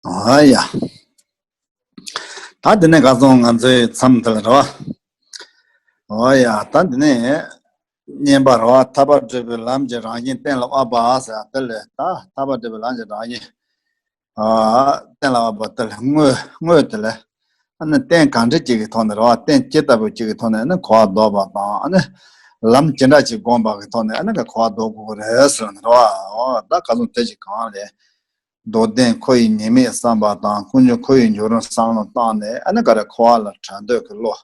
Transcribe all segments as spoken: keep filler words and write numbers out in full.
ཨོ་ཡ། ད་འདི་ནས་ག་སོང་ང་ཚོའི་མཚམས་དེ་ལ་རེད་བ། ཨོ་ཡ། ད་འདི་ནས་བསྙེན་པ་རེད་བ། ཐར་པ་སྒྲུབ་པའི་ལམ་གྱི་རང་བཞིན་གཏན་ལ་དབབ་པ་ཟེར་ཡ་དེ་ལས། ད་ཐར་པ་སྒྲུབ་པའི་ལམ་གྱི་རང་བཞིན། ཨ། གཏན་ལ་དབབ་པ་དེ་ལས་དངོས་དངོས་དེ་ལས། ཨ་ནི་རྟེན་གང་འདྲ་ཅིག་གི་ཐོག་ནས་རེད་བ། རྟེན་ཇི་ལྟ་བུ་ཅིག་གི་ཐོག་ནས་ཨ་ནི་འཁོར་བ་ལྡོག་པ་དང་། ཨ་ནི་ལམ་ཅི་འདྲ་ཅིག་བསྒོམས་པ་གི་ཐོག་ནས་ཨ་ནི་འཁོར་བ་ལྡོག་དགོས་ཀྱི་རེད་ཟེར་ནས་རེད་བ། ཨོ་ད་ག་སོང་དེ་ཅིག་གང་ལས། མདོར་བསྟན་འཁོར་བའི་ཉེས་དམིགས་བསམ་པ་དང་། ཀུན་འབྱུང་འཁོར་བའི་འབྱུང་རུང་བསམ་བློ་བཏང་ནས་ཨ་ནི་ག་རེ་འཁོར་བ་ལ་བྲལ་འདོད་ཀྱི་བློ།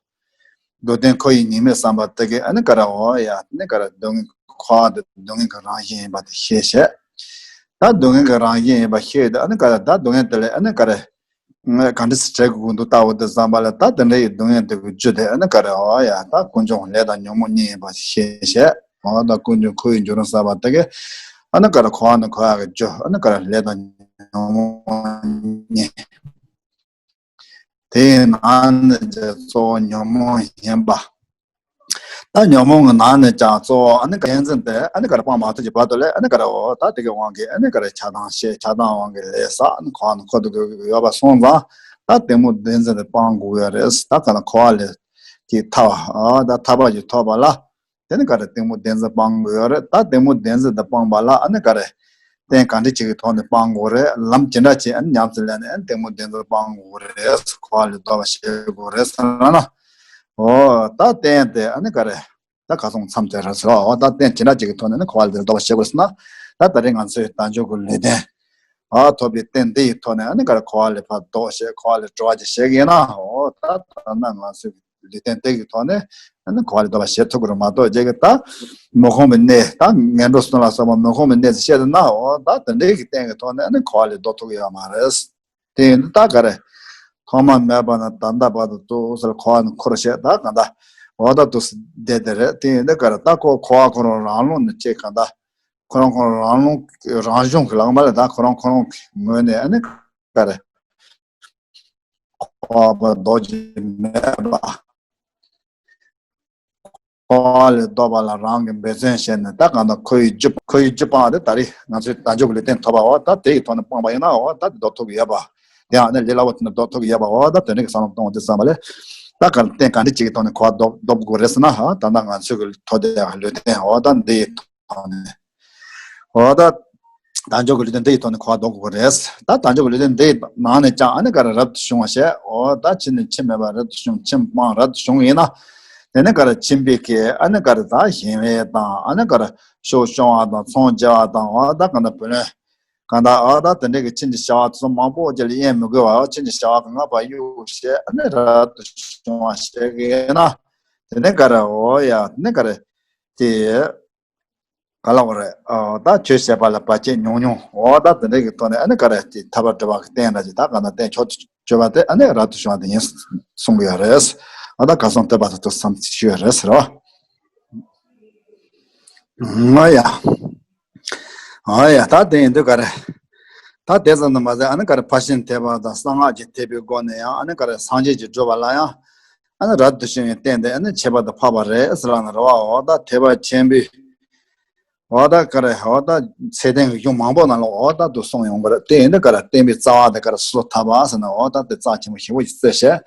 མདོར་བསྟན་འཁོར་བའི་ཉེས་དམིགས་བསམ་པ་དེ་གས་ཨ་ནི་ག་རེ། འོ་ཡ། ཨ་ནི་ག་རེ་སྡུག་བསྔལ། འཁོར་བ་དེ་སྡུག་བསྔལ་གྱི་རང་བཞིན་ཡིན་པ་དེ་ཤེས་བྱས། ད་སྡུག་བསྔལ་གྱི་རང་བཞིན་ཡིན་པ་ཤེས་དུས་ཨ་ནི་ག་རེ། ད་སྡུག་བསྔལ་དེ་ལས་ཨ་ནི་ག་རེ། ང་ག་འདྲ་སེ་བྲལ་དགོས་ཀྱི་འདུག་ལྟ་བུ་དེ་བསམ་པ་ལ། ད་དེ་འདྲ་ཡི་སྡུག་བསྔལ་དེ་གི་རྒྱུ་དེ་ཨ་ནི་ག་རེ། འོ་ཡ། ད་ཀུན་འབྱུང་ལས་དང་ཉོན་མོངས་གཉིས་ཡིན་པ་ཤེས་བྱས། འོ་ད་ཀུན་འབྱུང་འཁོར་བའི་འབྱུང་རུང་བསམ་པ་དེ་གས་ཨ་ནི་ག་རེ། འཁོར་བ་ནི་འཁོར་ཡག་གི་རྒྱུ། ཨ་ནི་ག་རེ། ལས་དང་ཉོན་མོངས་གཉིས། དེའི་ནང་ནས་ཀྱང་གཙོ་བོ་ཉོན་མོངས་ཡིན་པ། ད་ཉོན་མོངས་ཀྱི་ནང་ནས་ཀྱང་གཙོ་བོ་ཨ་ནི་བདེན་འཛིན་དེ་ཨ་ནི་ག་རེ་སྤང་མ་ཐུབ་ཀྱི་བར་དུ་ལས། ཨ་ནི་ག་རེ། འོ་ད་དེ་གི་དབང་གིས་ཨ་ནི་ག་རེ། ཆགས་སྡང་བྱས། ཆགས་སྡང་དབང་གིས་ལས་བསགས། ཨ་ནི་འཁོར་བ་ནང་འཁོར་དུ་འགྲོ་གི་ཡོད་པ་སོང་ཙང་། ད་གཏི་མུག་བདེན་འཛིན་དེ་སྤང་དགོས་ཡ་རེད། ད་ག་ན་འཁོར་བ་ལས་ཀྱི་ཐར་བ། ཨ་ད་ཐར་པ་ཞིག་ཐོབ་པ་ལ། དེ་ནི་ག་རེ། གཏི་མུག་བདེན་འཛིན་སྤང་དགོས་ཡོད་རེད། ད་གཏི་མུག་བདེན་འཛིན་དེ་སྤངས་པ་ལ་ཨ་ནི་ག་རེ། རྟེན་གང་འདྲ་ཅིག་གི་ཐོག་ནས་སྤང་དགོས་རེད། ལམ་ཇི་འདྲ་ཅིག་ཨ་ནི་ཉམས་སུ་ལེན་ནས་ཨ་ནི་གཏི་མུག་བདེན་འཛིན་སྤང་དགོས་རེད། འཁོར་བ་ལས་ལྡོག་པ་བྱེད་དགོས་རེད་ཟེར་ན། འོ་ད་རྟེན་དེ་ཨ་ནི་ག་རེ། ད་ག་སོང་མཚམས་དེ་རེད་ཟེར་བ། འོ་ད་རྟེན་ཇི་འདྲ་ཅིག་གི་ཐོག་ནས་ཨ་ནི་འཁོར་བ་ལས་ལྡོག་པ་བྱེད་དགོས་ཟེར་ན། ད་ད་རེས་ང་ཚོའི་དལ་འབྱོར་གྱི་ལུས་རྟེན། ཨ་ཐོབ་པའི་རྟེན་འདི་ཡི་ཐོག་ནས་ཨ་ནི་ག་རེ། འཁོར་བ་ལས་ཕར་ལྡོག་བྱེད། འཁོར་བ་ལས་གྲོལ་བ་ཅིག་བྱེད་ཀྱི་ཡིན་ན། འོ་ད་ད་ནི་ང་ཚོའི་ལུས་རྟེན་དེ་གི་ཐོག་ནས་ཨ་ནི་འཁོར་བ་ལས་ལྡོག་པ་བྱེད་ཐུབ་ཀྱི་རེད་མ་གཏོགས། རྗེས་ཀྱི་ད་མི་ཁོམ་པའི་གནས། ད་ངན་འགྲོ་གསུམ་ལ་སོགས་པ་མི་ཁོམ་པའི་གནས་སུ་སྐྱེས་ཏེ་ན། འོ་ད་དེ་འདྲའི་གི་རྟེན་གྱི་ཐོག་ནས་ཨ་ནི་འཁོར་བ་ལས་ལྡོག་ཐུབ་ཀྱི་ཡོད་མ་རེད། དེ་ཡིན་དུས་ད་ག་རེ། ཐོག་མ་མེད་པ་ནས་ད་ལྟ་བར་དུ་ཏོག་ཙམ་འཁོར་བ་ནས་འཁོར་བྱས། ད་ག་ད་འོ་ད་འདུག་སེ་བསྡད་དེ་རེད། དེ་ཡིན་དུས་ག་རེ། ད་ཁོ་འཁོར་བ་ཁོ་རང་རང་ལུགས་ནས་ཅིག་ག་ད་ཁོ་རང་ཁོ་རང་རང་ལུགས། རང་གཞུང་གི་ལག་མ་ལ། ད་ཁོ་རང་ཁོ་རང་གི་ངོས་ནས་ཨ་ནི་ག་རེ། འཁོར་བ་ལྡོག་རྒྱུ་མེད་པ། འཁོར་བ་ལས་ལྡོག་པ་ལ་རང་གིས་འབད་བརྩོན་བྱས་ནས། ད་གང་ལྟར་འཁོར་བའི་རྒྱུ། འཁོར་བའི་རྒྱུ་སྤངས་ཏེ་ད་རེས་ང་ཚོའི་དལ་འབྱོར་གྱི་ལུས་རྟེན་ཐོབ་པ། འོ་ད་དེ་ཡི་ཐོག་ནས་སྤངས་པ་ཡིན་ན། འོ་ད་དེ་ལྡོག་ཐུབ་ཀྱི་ཡོད་པ། དེ་ཡང་ནི་ལས་སླ་པོ་དེ་ནས་ལྡོག་ཐུབ་ཀྱི་ཡོད་པ། འོ་ད་དེ་འདྲ་གི་བསམ་བློ་གཏོང་དུས་ཙམ་པ་ལས། ད་ག་རེ། རྟེན་གང་འདྲ་ཅིག་གི་ཐོག་ནས་འཁོར་བ་ལྡོག་ལྡོག་དགོས་རེད་ཟེར་ན། ད་ལྟ་ང་ཚོའི་གི་ཐོབ་བསྡད་ཡག་ལུས་རྟེན། འོ་ད་འདི་ཡི་ཐོག་ནས། འོ་ད་དལ་འབྱོར་གྱི་ལུས་རྟེན་འདི་ཡི་ཐོག་ནས་འཁོར་བ་ལྡོག་དགོས་རེད། ད་དལ་འབྱོར་གྱི་ལུས་རྟེན་འདི་ཡི་ནང་ནས་ཀྱང་ཨ་ནི་ག་རེ། རབ་ཏུ་བྱུང་བ་བྱས། འོ་ད་ཕྱི་ནས་ཁྱིམ་མེད་པར་རབ་ཏུ་བྱུང་། ཁྱིམ་སྤངས་རབ་ཏུ་བྱུང་ཡིན་ན། དེ་ནས་ག་རེ། ཁྱིམ་པའི་གི་ཨ་ནི་ག་རེ། ད་ཞིང་བའི་དང་། ཨ་ནི་ག་རེ། ཤོ་སྐྱོང་བ་དང་། ཚོང་རྒྱག་པ་དང་། འོ་ད་ག་ད་བུ་ལོན་ག་ད། འོ་ད་དེ་འདྲའི་གི་ཁྱིམ་གྱི་བྱ་བ་ཚོ་མང་པོ་ཅིག་ལ་གཡེང་མི་དགོས་པ། འོ་ཁྱིམ་གྱི་བྱ་བ་གི་ལྔ་པ་གཡུག་བྱས་ཨ་ནི་རབ་ཏུ་བྱུང་བ་བྱེད་ཀྱི་ཡིན་ན། དེ་ནས་ག་རེ། འོ་ཡ། དེ་ནས་ག་རེ། དེ། ག་ལབ་དགོས་རེད། ཨ་ད་ཆོས་བཤད་པ་ལ་བར་ཆད་ཉུང་ཉུང་། འོ་ད་དེ་འདྲ་གི་ཐོག་ནས་ཨ་ནི་ག་རེ། དེ་ཐར་པ་སྒྲུབ་པ་གི་རྟེན་འདྲ་ཅིག་ད་ག་ན་རྟེན་མཆོག་ཏུ་གྱུར་པ་དེ་ཨ་ནི་རབ་ཏུ་བྱུང་བ་དེ་ཡིན་གསུང་གི་ཡོད་རེད། ཨ་ད་ག་སོང་དེ་བར་དུ་བསམ་ཚུལ་ཞུ་ཡོད་རེད་ཟེར་བ། ཨ་ཡ། ཨ་ཡ། ད་དེ་ཡིན་དུས་ག་རེ། ད་དེ་ཙམ་དུ་མ་ཟད་ཨ་ནི་ག་རེ། ཕར་ཕྱིན་ཐེག་པ་དང་གསང་སྔགས་ཀྱི་ཐེག་པའི་སྒོ་ནས་ཡང་ཨ་ནི་ག་རེ། སངས་རྒྱས་ཀྱི་སྒྲུབ་པ་ལ་ཡང་ཨ་ནི་རབ་ཏུ་བྱུང་བའི་རྟེན་དེ་ཨ་ནི་ཁྱད་པར་དུ་འཕགས་པ་རེད་ཟེར་ལབ་ན་རེད་བ། འོ་ད་ཐེག་པ་ཆེན་པོའི། འོ་ད་ག་རེ། འོ་ད་ཚད་ལྡན་གྱི་གཞུང་མང་པོ་ནང་ལ་འོ་ད་དུ་གསུངས་ཡོང་གི་རེད། དེ་ཡིན་དུས་ག་རེ། བསྟན་པའི་རྩ་བ་དེ་ག་རེ་སོ་སོར་ཐར་པ་ཟེར་ན། འོ་ད་དེ་རྩ་ཆེན་པོ་ཞེ་པོ་ཞིག་བརྩི་བྱས།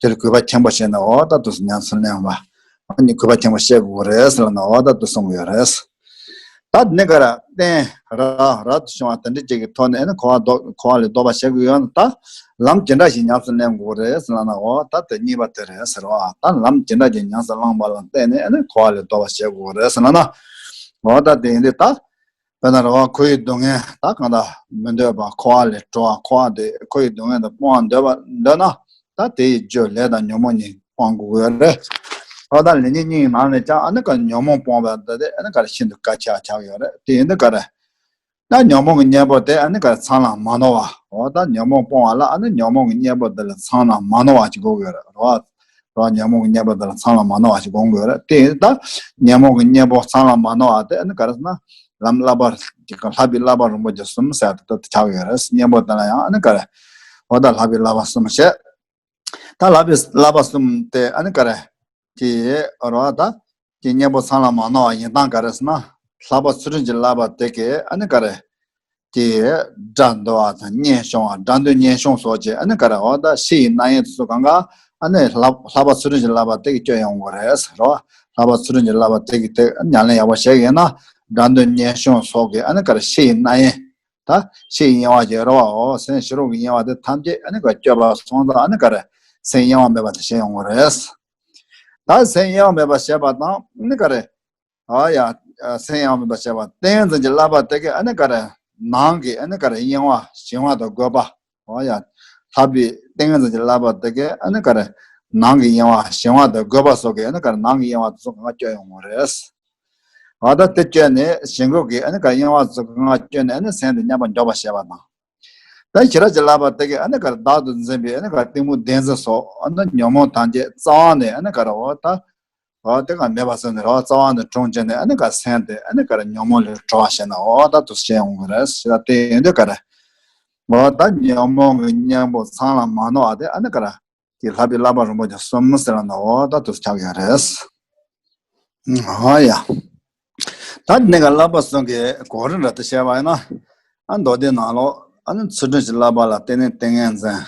དེ་ལ་གུས་པ་ཆེན་པོ་བྱས་ནས་འོ་ད་དུ་ཉམས་སུ་ལེན་པ། ཨ་ནི་གུས་པ་ཆེན་པོ་བྱེད་དགོས་རེད་ཟེར་ན། འོ་ད་དུ་གསུངས་ཡོད་རེད། ད་དེ་ནས་ག་རེ། རྟེན་རབ་རབ་ཏུ་བྱུང་བ་དེ་འདྲ་ཅིག་གི་ཐོག་ནས་ཨ་ནི་འཁོར་བ་ལྡོག་འཁོར་བ་ལས་ལྡོག་པ་བྱེད་དགོས་ཡོད་ན། ད་ལམ་ཇི་འདྲ་ཞིག་ཉམས་སུ་ལེན་དགོས་རེད་ཟེར་ན། འོ་ད་དེ་གཉིས་པ་དེ་རེད་ཟེར་བ། ད་ལམ་ཇི་འདྲ་ཞིག་ཉམས་སུ་བླངས་པ་ལ་བརྟེན་ནས་ཨ་ནི་འཁོར་བ་ལས་ལྡོག་པ་བྱེད་དགོས་རེད་ཟེར་ན། འོ་ད་དེ་ཡིན་དུས་ད། དཔེར་ན་རེད་བ། འཁོར་བའི་སྡུག་བསྔལ་ད་གང་ལྟར་མི་འདོད་པ། འཁོར་བ་ལས་གྲོལ་བ། འཁོར་བ་དེ། འཁོར་བའི་སྡུག་བསྔལ་དེ་སྤོང་བར་འདོད་པ་འདོད་ན། ད་དེ་ཡི་རྒྱུ་ལས་དང་ཉོན་མོངས་གཉིས་སྤང་དགོས་ཀྱི་ཡོད་རེད། འོ་ད་ལས་གཉིས་གཉིས་ཀྱི་ནང་ནས་ཀྱང་ཨ་ནི་ག་ཉོན་མོངས་སྤོང་བ་དེ་དེ་ཨ་ནི་ག་རེ་ཤིན་ཏུ་དཀའ་ཆེ་བ་ཆགས་ཀྱི་ཡོད་རེད། དེ་ཡིན་དུས་ག་རེ། ད་ཉོན་མོངས་ཀྱི་གཉེན་པོ་དེ་ཨ་ནི་ག་རེ། མཚམས་ལ་མ་ནོར་བ། འོ་ད་ཉོན་མོངས་སྤོང་བ་ལ་ཨ་ནི་ཉོན་མོངས་ཀྱི་གཉེན་པོ་དེ་ལ་མཚམས་ལ་མ་ནོར་བ་ཞིག་དགོས་ཀྱི་ཡོད་རེད། རེད་བ། རེད་བ། ཉོན་མོངས་ཀྱི་གཉེན་པོ་དེ་ལ་མཚམས་ལ་མ་ནོར་བ་ཞིག་དགོས་ཀྱི་ཡོད་རེད། དེ་ཡིན་དུས་ད་ཉོན་མོངས་ཀྱི་གཉེན་པོ་མཚམས་ལ་མ་ནོར་བ་དེ་ཨ་ནི་ག་རེ་ཟེར་ན། ལམ་བསླབ་པ་ལྷག་པའི་བསླབ་པ་རིན་པོ་ཆེ་གསུམ་ཟེར་དེ་ཆགས་ཀྱི་ཡོད་རེད། གཉེན་པོ་དེ་ལ་ཡང་ཨ་ནི་ག་རེ། འོ་ད་ལྷག་པའི་བསླབ་པ་གསུམ་བྱས། ད་ལྷག་པའི་བསླབ་པ་གསུམ་དེ་ཨ་ནི་ག་རེ། དེ་རེད་བ། ད་དེ་གཉེན་པོ་མཚམས་ལ་མ་ནོར་བ་ཡིན་སྟངས་ག་རེ་ཟེར་ན། ལྷག་པ་ཚུལ་ཁྲིམས་ཀྱི་བསླབ་པ་དེ་གས་ཨ་ནི་ག་རེ། དེ་སྒྲ་འདོན་པ་དང་སྙན་སྐྱོང་བ། སྒྲ་འདོན་སྙན་སྐྱོང་སོགས་ཀྱི་ཨ་ནི་ག་རེ་འོ་ད་ཕྱི་ཡི་རྣ་ཡན་དེ་ཚོ་གང་ག་ཨ་ནི་ལྷག་ལྷག་པ་ཚུལ་ཁྲིམས་ཀྱི་བསླབ་པ་དེ་གིས་སྐྱོན་ཡོང་གི་རེད་ཟེར་རོ། ལྷག་པ་ཚུལ་ཁྲིམས་ཀྱི་བསླབ་པ་དེ་གིས་དེ་ཉམས་ལེན་ཡག་པོ་བྱེད་ཀྱི་ཡིན་ན། སྒྲ་འདོན་སྙན་སྐྱོང་སོགས་ཀྱི་ཨ་ནི་ག་རེ་ཕྱི་ཡི་རྣ་ཡན། ད་ཕྱི་ཡི་དབྱེ་བ་ཡོད་རེད་བའོ། སེམས་ཕྱི་རོལ་གྱི་དབྱེ་བ་དེ་ཐམས་ཅད་ཨ་ནི་ག་སྤྱོད་པ་སོང་ཙང་ཨ་ནི་ག་རེ་སེམས་དབྱེ་བ་མེད་པ་དེ་བྱེད་ཡོང་གི་རེད། ད་སེམས་དབྱེ་བ་མེད་པ་བྱེད་པ་དང་ཨ་ནི་ག་རེ། ཨ་ཡ། སེམས་དབྱེ་བ་མེད་པ་བྱེད་པ་ཏིང་ངེ་འཛིན་གྱི་བསླབ་པ་དེ་གིས་ཨ་ནི་ག་རེ། ནང་གི་ཨ་ནི་ག་རེ་གཡེང་བ་ཞེན་པ་དང་རྒོད་པ། ཨ་ཡ། ལྷག་པའི་ཏིང་ངེ་འཛིན་གྱི་བསླབ་པ་དེ་གིས་ཨ་ནི་ག་རེ། ནང་གི་གཡེང་བ་ཞེན་པ་དང་རྒོད་པ་སོགས་ཀྱི་ཨ་ནི་ག་རེ་ནང་གི་གཡེང་བ་དེ་ཚོ་གང་ག་སྐྱོན་ཡོང་གི་རེད། འོ་ད་དེ་སྐྱོན་ནས་ཞེན་ཁོག་གི་ཨ་ནི་ག་གཡེང་བ་ཚོ་གང་ག་སྐྱོན་ནས་ཨ་ནི་སེམས་དེ་མཉམ་པར་འཇོག་པར་བྱེད་པ་དང་། ད་ཤེས་རབ་ཀྱི་བསླབ་པ་དེ་གིས་ཨ་ནི་ག་བདག་ཏུ་འཛིན་པའི་ཨ་ནི་ག་གཏི་མུག་བདེན་འཛིན་སོགས་ཨ་ནི་ཉོན་མོངས་ཐམས་ཅད་རྩ་བ་ནས་ཨ་ནི་ག་རེ་འོ་ད། འོ་དེ་ག་མེད་པ་བཟོས་ནས་རོ། རྩ་བ་ནས་གྲོངས་བྱས་ནས་ཨ་ནི་ག་སེམས་དེ་ཨ་ནི་ག་རེ་ཉོན་མོངས་ལས་གྲོལ་བ་བྱས་ན་འོ་ད་དུ་བྱེད་ཡོང་གི་རེད་ཟེར། ད་དེ་ཡིན་དུས་ག་རེ། འོ་ད་ཉོན་མོངས་ཀྱི་གཉེན་པོ་ཚང་ལ་མ་ནོར་བ་དེ་ཨ་ནི་ག་རེ། དེ་ལྷག་པའི་བསླབ་པ་རིན་པོ་ཆེ་གསུམ་ཟེར་ན་འོ་ད་དུ་ཆགས་ཡོད་རེད། ཨ་ཡ། ད་དེ་ནས་ག་བསླབ་པ་གསུམ་གྱི་གོ་རིམ་ར་དེ་བཤད་པ་ཡིན་ན། ཨ་མདོ་སྡེ་ནང་ལོགས་ཨ་ནི་ཚུལ་ཁྲིམས་ཀྱི་བསླབ་པ་ལ་བརྟེན་ནས་ཏིང་ངེ་འཛིན།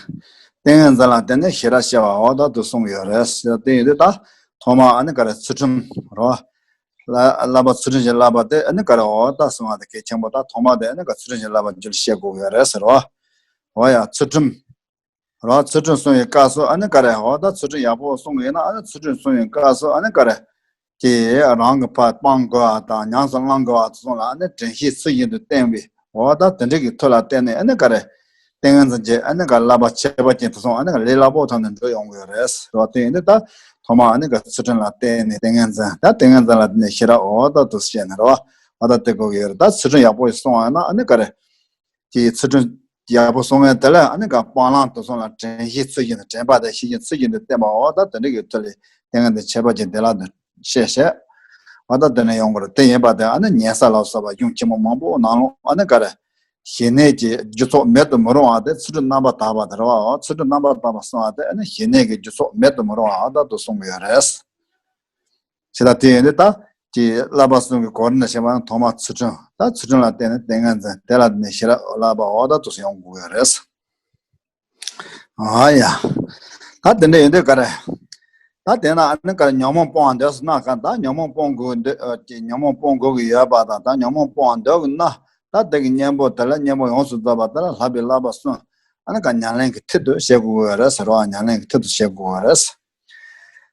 ཏིང་ངེ་འཛིན་ལ་བརྟེན་ནས་ཤེས་རབ་སྐྱེ་བ་འོ་ད་དུ་གསུངས་ཡོད་རེད་ཟེར། དེ་ཡིན་དུས་ད་ཐོག་མ་ཨ་ནི་ག་རེ་ཚུལ་ཁྲིམས་རོ། བསླབ་པ་ཚུལ་ཁྲིམས་ཀྱི་བསླབ་པ་དེ་ཨ་ནི་ག་རེ་འོ་ད་གསུངས་པ་དེ་གལ་ཆེན་པོ། ད་ཐོག་མ་དེ་ཨ་ནི་ག་ཚུལ་ཁྲིམས་ཀྱི་བསླབ་པ་རྒྱུད་ལ་བཤད་དགོས་ཡོད་རེད་ཟེར་བ། འོ་ཡ་ཚུལ་ཁྲིམས། རང་ཚུལ་ཁྲིམས་སྲུང་བའི་སྐབས་སུ་ཨ་ནི་ག་རེ། འོ་ད་ཚུལ་ཁྲིམས་ཡག་པོ་སྲུང་གི་ཡིན་ན་ཨ་ནི་ཚུལ་ཁྲིམས་སྲུང་བའི་སྐབས་སུ་ཨ་ནི་ག་རེ། དེ་རང་གི་ཕར་སྤང་དགོས་པ་དང་ཉམས་སུ་བླང་དགོས་པ་དེ་ཚོ་ལ་ཨ་ནི་དྲན་ཤེས་ཚུལ་བཞིན་དུ་བསྟེན་པའི་འོ་ད་དེ་འདྲ་གི་ཐོག་ལ་བརྟེན་ནས་ཨ་ནི་ག་རེ། ཏིང་ངེ་འཛིན་གྱི་ཨ་ནི་ག་བསླབ་པ་ཁྱད་པར་ཅན་དེ་ཚོ་ཨ་ནི་ག་ལས་སླ་པོ་ཐོག་ནས་འགྲོ་ཡོང་གི་ཡོད་རེད་རོ། དེ་ཡིན་དུས་ད་ཐོག་མ་ཨ་ནི་ག་ཚུལ་ཁྲིམས་ལ་བརྟེན་ནས་ཏིང་ངེ་འཛིན། ད་ཏིང་ངེ་འཛིན་ལ་བརྟེན་ནས་ཤེས་རབ་འོ་ད་དུ་བཤད་ནས་རོ། འོ་ད་དེ་དགོས་ཀྱི་ཡོད་རེད། ད་ཚུལ་ཁྲིམས་ཡག་པོ་ཞིག་སྲུང་བ་ཡིན་ན་ཨ་ནི་ག་རེ། དེའི་ཚུལ་ཁྲིམས་ཡག་པོ་སྲུང་མཁན་དེ་ལ་ཨ་ནི་ག་སྤང་བླང་དེ་ཚོ་ལ་དྲན་ཤེས་ཚུལ་བཞིན་དུ། དྲན་པ་དང་ཤེས་བཞིན་ཚུལ་བཞིན་དུ་བསྟེན་པ་འོ་ད་དེ་འདྲ་གི་ཐོག་ལས་ཏིང་ངེ་འཛིན་ཁྱད་པར་ཅན་བདེ་བླག་ཏུ་ཤེས་བྱས། འོ་ད་དེ་འདྲ་ཡོང་གི་རེད། དེ་ཡིན་པ་དེ་ཨ་ནི་ཉན་ས་ལ་སོགས་པ་གཞུང་ཆེན་མོ་མང་པོ་ནང་ལོགས་ཨ་ནི་ག་རེ། ཞི་གནས་ཀྱི་རྒྱུ་ཚོགས་མེད་དུ་མི་རུང་བ་དེ་ཚུལ་ཁྲིམས་རྣམ་པར་དག་པ་དེ་རེད་བ། འོ་ཚུལ་ཁྲིམས་རྣམ་པར་དག་པ་སྲུང་བ་དེ་ཨ་ནི་ཞི་གནས་ཀྱི་རྒྱུ་ཚོགས་མེད་དུ་མི་རུང་བ་འོ་ད་དུ་གསུང་གི་ཡོད་རེད། ཇི་ལྟར་དེ་ཡིན་དུས་ད་ཀྱི་བསླབ་པ་གསུམ་གྱི་གོ་རིམ་ལ་བཤད་པ་ན་ཐོག་མར་ཚུལ་ཁྲིམས། ད་ཚུལ་ཁྲིམས་ལ་བརྟེན་ནས་ཏིང་ངེ་འཛིན། དེ་ལ་བརྟེན་ནས་ཤེས་རབ་བསླབ་པ་འོ་ད་དུ་ཡོང་དགོས་ཡོད་རེད། ཨ་ཡ། ད་དེ་འདྲ་ཡིན་དུས་ག་རེ། ད་དེ་ན་ཨ་ནི་ག་རེ་ཉོན་མོངས་སྤོང་བ་འདོད་སོང་ན་ག་ད་ཉོན་མོངས་སྤོང་དགོས་འདོད་ཀྱི་ཉོན་མོངས་སྤོང་དགོས་ཀྱི་ཡོད་པ་དང་ད་ཉོན་མོངས་སྤོང་བ་འདོད་ཀྱི་ན་ད་དེ་གི་གཉེན་པོ་དེ་ལ་གཉེན་པོ་ཡོངས་སུ་རྫོགས་པ་དེ་ལ་ལྷག་པའི་བསླབ་པ་གསུམ་ཨ་ནི་ག་ཉམས་ལེན་གྱི་མཐིལ་དུ་བྱེད་དགོས་ཀྱི་ཡོད་རེད་ཟེར་བ། ཉམས་ལེན་གྱི་མཐིལ་དུ་བྱེད་དགོས་ཀྱི་ཡོད་རེད།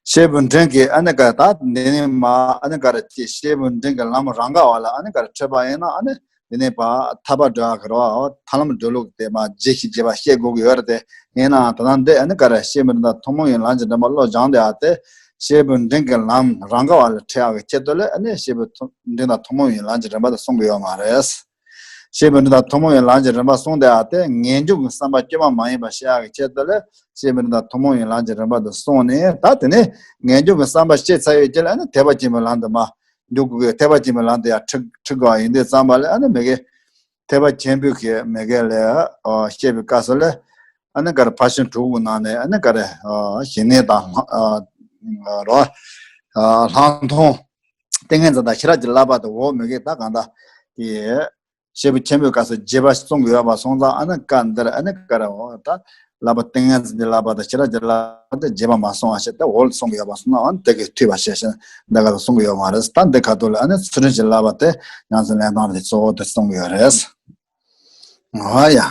སྐྱེས་བུ་འབྲིང་གིས་ཨ་ནི་ག་ད་འདི་ནས་མ་ཨ་ནི་ག་རེ་ཅེས་སྐྱེས་བུ་འབྲིང་གི་ལམ་རང་ག་བ་ལ་ཨ་ནི་ག་རེ་ཁྲིད་པ་ཡིན་ན་ཨ་ནི་འདི་ནས་ཕར་ཐར་པ་འགྲོ་ཡག་གི་རེད་བ། ཐར་ལམ་འགྲོ་ལུགས་དེ་མ་རྗེས་ཤིག་རྗེས་པ་ཤེས་དགོས་ཀྱི་ཡོད་རེད་དེ། ཡིན་ནའང་ད་ལྟ་འདི་ཨ་ནི་ག་རེ་སྐྱེས་བུ་འབྲིང་དང་ཐུན་མོང་བའི་ལམ་གྱི་རིམ་པ་བློ་སྦྱངས་དེ་ཨ་དེ་སྐྱེས་བུ་འབྲིང་གི་ལམ་རང་ག་བ་ལ་ཁྲིད་ཡག་གི་ཆེད་དུ་ལས་ཨ་ནི་སྐྱེས་བུ་ཐུན་འབྲིང་དང་ཐུན་མོང་བའི་ལམ་གྱི་རིམ་པ་དེ་གསུང་གི་ཡོད་མ་རེད། སྐྱེས་བུ་འབྲིང་དང་ཐུན་མོང་བའི་ལམ་གྱི་རིམ་པ་གསུངས་དེ་ཨ་དེ་ངེས་འབྱུང་གི་བསམ་པ་བཅོས་མ་མ་ཡིན་པ་བཤད་ཡག་གི་ཆེད་དུ་ལས་སྐྱེས་བུ་འབྲིང་དང་ཐུན་མོང་བའི་ལམ་གྱི་རིམ་པ་དེ་གསུངས་ནས། ད་དེ་ནས་ངེས་འབྱུང་གི་བསམ་པ་སྐྱེས་ཚར་ཡོད་ཀྱི་ལ་ཨ་ནི་ཐེག་པ་ཆེན་པོའི་ལམ་དུ་མ་འཇུག་དགོས་ཀྱི། ཐེག་པ་ཆེན་པོའི་ལམ་དུ་ཡར་ཁྲིད་ཁྲིད་དགོས་པ་ཡིན་དུས་ཙམ་པ་ལ་ཨ་ནི་མི་དགེ་ཐེག་པ་ཆེན་པོའི་གི་མི་དགེ་ལས་ཨ་བཤད་པའི་སྐབས་སུ་ལས་ཨ་ནི་ག་རེ་ཕར་ཕྱིན་དྲུག་གི་ནང་ནས་ཨ་ནི་ག་རེ་ཨ་ཞི་གནས་དང་ཨ་རོ་ཨ་ལྷག་མཐོང་ཏིང་ངེ་འཛིན་དང་ཤེས་རབ་ཀྱི་བསླབ་པ་དེ་འོག་མི་དགེ་ད་གང་ལྟར་དེ། སྐྱེས་བུ་ཆེན་པོའི་སྐབས་སུ་རྒྱས་པ་གསུང་གི་ཡོད་པ་སོང་ཙང་ཨ་ནི་སྐབས་འདིར་ཨ་ནི་ག་རེ་འོ་ད་བསླབ་པ་ཏིང་ངེ་འཛིན་གྱི་བསླབ་པ་དང་ཤེས་རབ་ཀྱི་བསླབ་པ་དེ་རྒྱས་པ་མ་གསུངས་པ་ཞིག་དེ་འོག་ལ་གསུང་གི་ཡོད་པ་སོང་ན་ཨ་ནི་དེ་གིས་འཐུས་པ་བྱས་ཤིང་འདི་ག་ལ་གསུང་གི་ཡོད་མ་རེད། ད་འདི་ཁ་ཐུག་ལ་ཨ་ནི་ཚུལ་ཁྲིམས་ཀྱི་བསླབ་པ་དེ་ཉམས་སུ་ལེན་སྟངས་དེ་གཙོ་བོ་དེ་གསུང་གི་ཡོད་རེད། ཨོ་ཡ།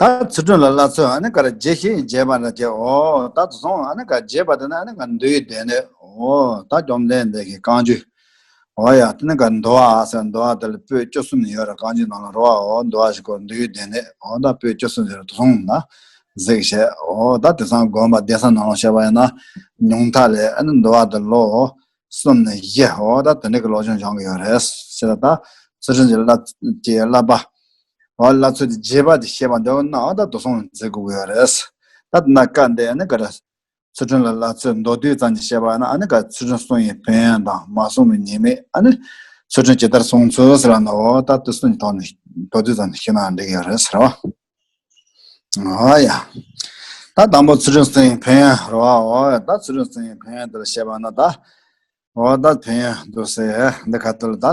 ད་ཚུལ་ཁྲིམས་ལ་བསླབ་ཚུལ་ཨ་ནི་ག་རེ་རྒྱས་ཤིང་རྒྱས་པ་འདྲ་བྱས། འོ་ད་དུ་སོང་ཨ་ནི་ག་རེ་རྒྱས་པ་དེ་ནི་ཨ་ནི་ག་འདུལ་བའི་སྡེ་སྣོད། འོ་ད་བཅོམ་ལྡན་འདས་ཀྱི་རྐང་རྒྱུད། འོ་ཡ། དེ་ནི་ག་འདུལ་བ་ཟེར། འདུལ་བ་དེ་ལ་པོད་བཅུ་གསུམ་ནི་ཡོད་རེད། རྐང་རྒྱུད་ནང་ལ་རོ། འོ་འདུལ་བ་ཞིག་གོ་འདུལ་བའི་སྡེ་སྣོད། འོ་ད་པོད་བཅུ་གསུམ་ཟེར་དུ་སོང་ན་གཟིགས་བྱས། འོ་ད་དེང་སང་དགོན་པ་གདན་ས་ནང་ལ་བཤད་པ་ཡིན་ན་ཉུང་མཐའ་ལས་ཨ་ནི་འདུལ་བ་དེ་ལོ་གསུམ་ནས་བཞི། འོ་ད་དེ་འདྲ་གི་ལོ་ཆུང་སྦྱང་གི་ཡོད་རེད་ཟེར། ད་ཚུལ་ཁྲིམས་ཀྱི་བསླབ་ཀྱི་བསླབ་པ། འོ་བསླབ་ཚུལ་དེ་རྒྱས་པ་དེ་བཤད་པ་འདོད་ན་འོ་ད་དུ་སོང་མཛད་དགོས་ཀྱི་ཡོད་རེད། ད་དེ་ན་སྐབས་འདི་ཨ་ནི་ག་རེ། ཚུལ་ཁྲིམས་ལ་བསླབ་ཚུལ་མདོར་བསྡུས་ཙམ་ཞིག་བཤད་པ་ན་ཨ་ནི་ག་ཚུལ་ཁྲིམས་སྲུང་བའི་ཕན་ཡོན་དང་མ་སྲུང་བའི་ཉེས་དམིགས། ཨ་ནི་ཚུལ་ཁྲིམས་ཇི་ལྟར་སྲུང་ཚུལ་ཟེར་བ་ནི་འོ་ད་དེ་ཚོ་གི་ཐོག་ནས་མདོར་བསྡུས་ཙམ་ཞིག་ཞུས་ན་འགྲིག་གི་ཡོད་རེད་ཟེར་བ། ཨ་ཡ། ད་དང་པོ་ཚུལ་ཁྲིམས་སྲུང་བའི་ཕན་ཡོན་རེད་བ། འོ་ད་ཚུལ་ཁྲིམས་སྲུང་བའི་ཕན་ཡོན་དེ་ལ་བཤད་པ་ན་ད། འོ་ད་ཕན་ཡོན་འདུག་ཟེར་འདི་ཁ་ཐུག་ལ་ད་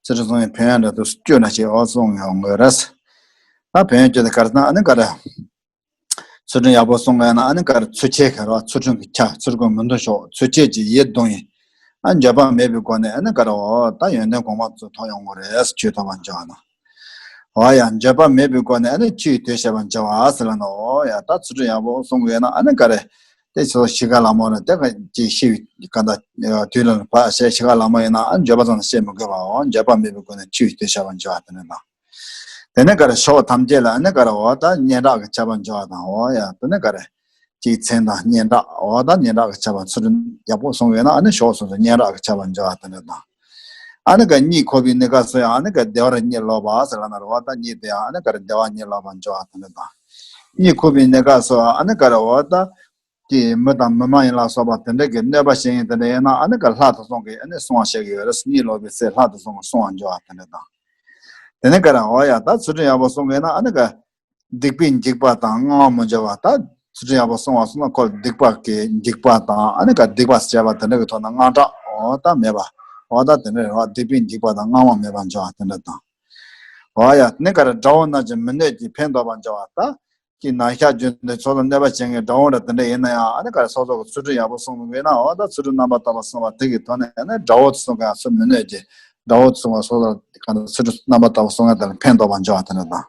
ཚུལ་ཁྲིམས་སྲུང་བའི་ཕན་ཡོན་འདྲ་འདུག་སྐྱོ་ན་ཞེས་འོ་གསུང་ཡོང་དགོས་རེད། ད་ཕན་ཡོན་སྐྱོ་དེ་ག་རེ་ན་ཨ་ནི་ག་རེ། ཚུལ་ཁྲིམས་ཡག་པོ་སྲུང་དགོས་ན་ཨ་ནི་ག་རེ་ཚུལ་འཆལ་ག་རེ་བ་ཚུལ་ཁྲིམས་ཀྱི་ཆ་ཚུལ་ཁྲིམས་མི་འདུ་ཤོག་ཚུལ་འཆལ་གྱི་ཡིད་གདུང་ཡིན། ཨ་འགྱོད་པ་མེད་པའི་སྒོ་ནས་ཨ་ནི་ག་རེ་འོ་ད་ཡོན་ཏན་གོང་མ་ཚོ་ཐོབ་ཡོང་དགོས་རེད་ཆོས་ཐོབ་པར་འགྱུར་བ་ན། འོ་ཡ་འགྱོད་པ་མེད་པའི་སྒོ་ནས་ཨ་ནི་ཆོས་ཐོས་བྱེད་པར་འགྱུར་བ་ཟེར་ལ་ན་འོ་ཡ་ད་ཚུལ་ཁྲིམས་ཡག་པོ་སྲུང་དགོས་ན་ཨ་ནི་ག་རེ། དེ་ཚོ་ཤི་ཁ་ལ་མོ་ར་དེ་ག་ཅིག་ཤི་བའི་ག་ད་དུས་ལ་བ་ཤི་ཤི་ཁ་ལ་མོ་ཡིན་ན་ཨ་འགྱོད་པ་ཙམ་ཤེས་མི་དགོས་པའོ་འགྱོད་པ་མེད་པའི་སྒོ་ནས་ཆོས་ཐོས་བྱེད་པར་འགྱུར་བ་དེ་ནི་དང་། དེ་ནས་ག་རེ་ཕྱོགས་ཐམས་ཅད་ལ་ཨ་ནི་ག་རེ་འོ་ད་སྙན་གྲགས་ཀྱི་ཁྱབ་པར་འགྱུར་བ་དང་འོ་ཡ་དེ་ནས་ག་རེ། ཅིག་མཚན་དང་སྙན་གྲགས་འོ་ད་སྙན་གྲགས་ཀྱི་ཁྱབ་པ་ཚུལ་ཁྲིམས་ཡག་པོ་སྲུང་བས་ན་ཨ་ནི་ཕྱོགས་སོ་སོ་སྙན་གྲགས་ཀྱི་ཁྱབ་པར་འགྱུར་བ་དེ་ནས་དང་། ཨ་ནི་ག་གཉིད་ཁུག་པའི་གནས་སྐབས་སུ་ཡང་ཨ་ནི་ག་བདེ་བར་གཉིད་ལོག་པ་ཟེར་ལ་ན་རེ་འོ་ད་གཉིད་དེ་ཡང་ཨ་ནི་ག་རེ་བདེ་བར་གཉིད་ལོག་པར་འགྱུར་བ་དེ་ནས་དང་། གཉིད་ཁུག་པའི་གནས་སྐབས་སུ་ཨ་ནི་ག་རེ་འོ་ད། ཀྱི་མི་དང་མི་མ་ཡིན་ལ་སོགས་པ་དེ་འདྲ་གི་གནོད་པ་བྱེད་མཁན་དེ་འདྲ་ཡིན་ན་ཨ་ནི་ག་ལྷ་དེ་ཚོ་གིས་ཨ་ནི་བསྲུང་བ་བྱེད་ཀྱི་ཡོད་རེད། གཉིད་ལོག་པའི་ཚེ་ལྷ་དེ་ཚོ་གིས་བསྲུང་བ་འགྱུར་བ་དེ་འདྲ་དང་། དེ་ནས་ག་རེ་འོ་ཡ་ད་ཚུལ་ཁྲིམས་ཡག་པོ་སྲུང་དགོས་ན་ཨ་ནི་ག་སྡིག་པའི་འཇིགས་པ་དང་ལྔ་པ་མི་འབྱུང་བ་ད་ཚུལ་ཁྲིམས་ཡག་པོ་སྲུང་བ་སོང་ན་ཁོ་སྡིག་པ་གི་འཇིགས་པ་དང་ཨ་ནི་ག་སྡིག་པ་བྱས་པ་དེ་འདྲ་གི་ཐོག་ན་དངངས་སྐྲག་འོ་ད་མེད་པ་འོ་ད་དེ་འདྲ་རེད་བ། སྡིག་པའི་འཇིགས་པ་དང་ལྔ་པ་མེད་པ་འབྱུང་བ་དེ་འདྲ་དང་། འོ་ཡ་ནི་ག་རེ་དགྲ་བོ་རྣམས་ཀྱི་མི་གནོད་ཅིང་ཕན་འདོགས་པ་འབྱུང་བ་ད། ཀྱི་ན་ཤ་རྒྱུན་དུ་ཚོགས་ལ་གནོད་པ་བྱེད་མཁན་དགྲ་བོ་འདྲ་དེ་འདྲ་ཡིན་ན་ཡང་ཨ་ནི་ག་རེ་སོ་སོ་གི་ཚུལ་ཁྲིམས་ཡག་པོ་སྲུང་མི་དགོས་ན་འོ་ད་ཚུལ་ཁྲིམས་རྣམ་པར་དག་པ་སྲུང་བ་དེ་གི་ཐོག་ནས་ཨ་ནི་དགྲ་བོ་ཚོ་ག་ཚུར་མི་གནོད་ཅིང་དགྲ་བོ་ཚོ་ག་སོ་སོ་ག་ཚུལ་ཁྲིམས་རྣམ་པར་དག་པ་སྲུང་མཁན་དེ་ལ་ཕན་འདོགས་པ་འབྱུང་བ་དེ་འདྲ་དང་།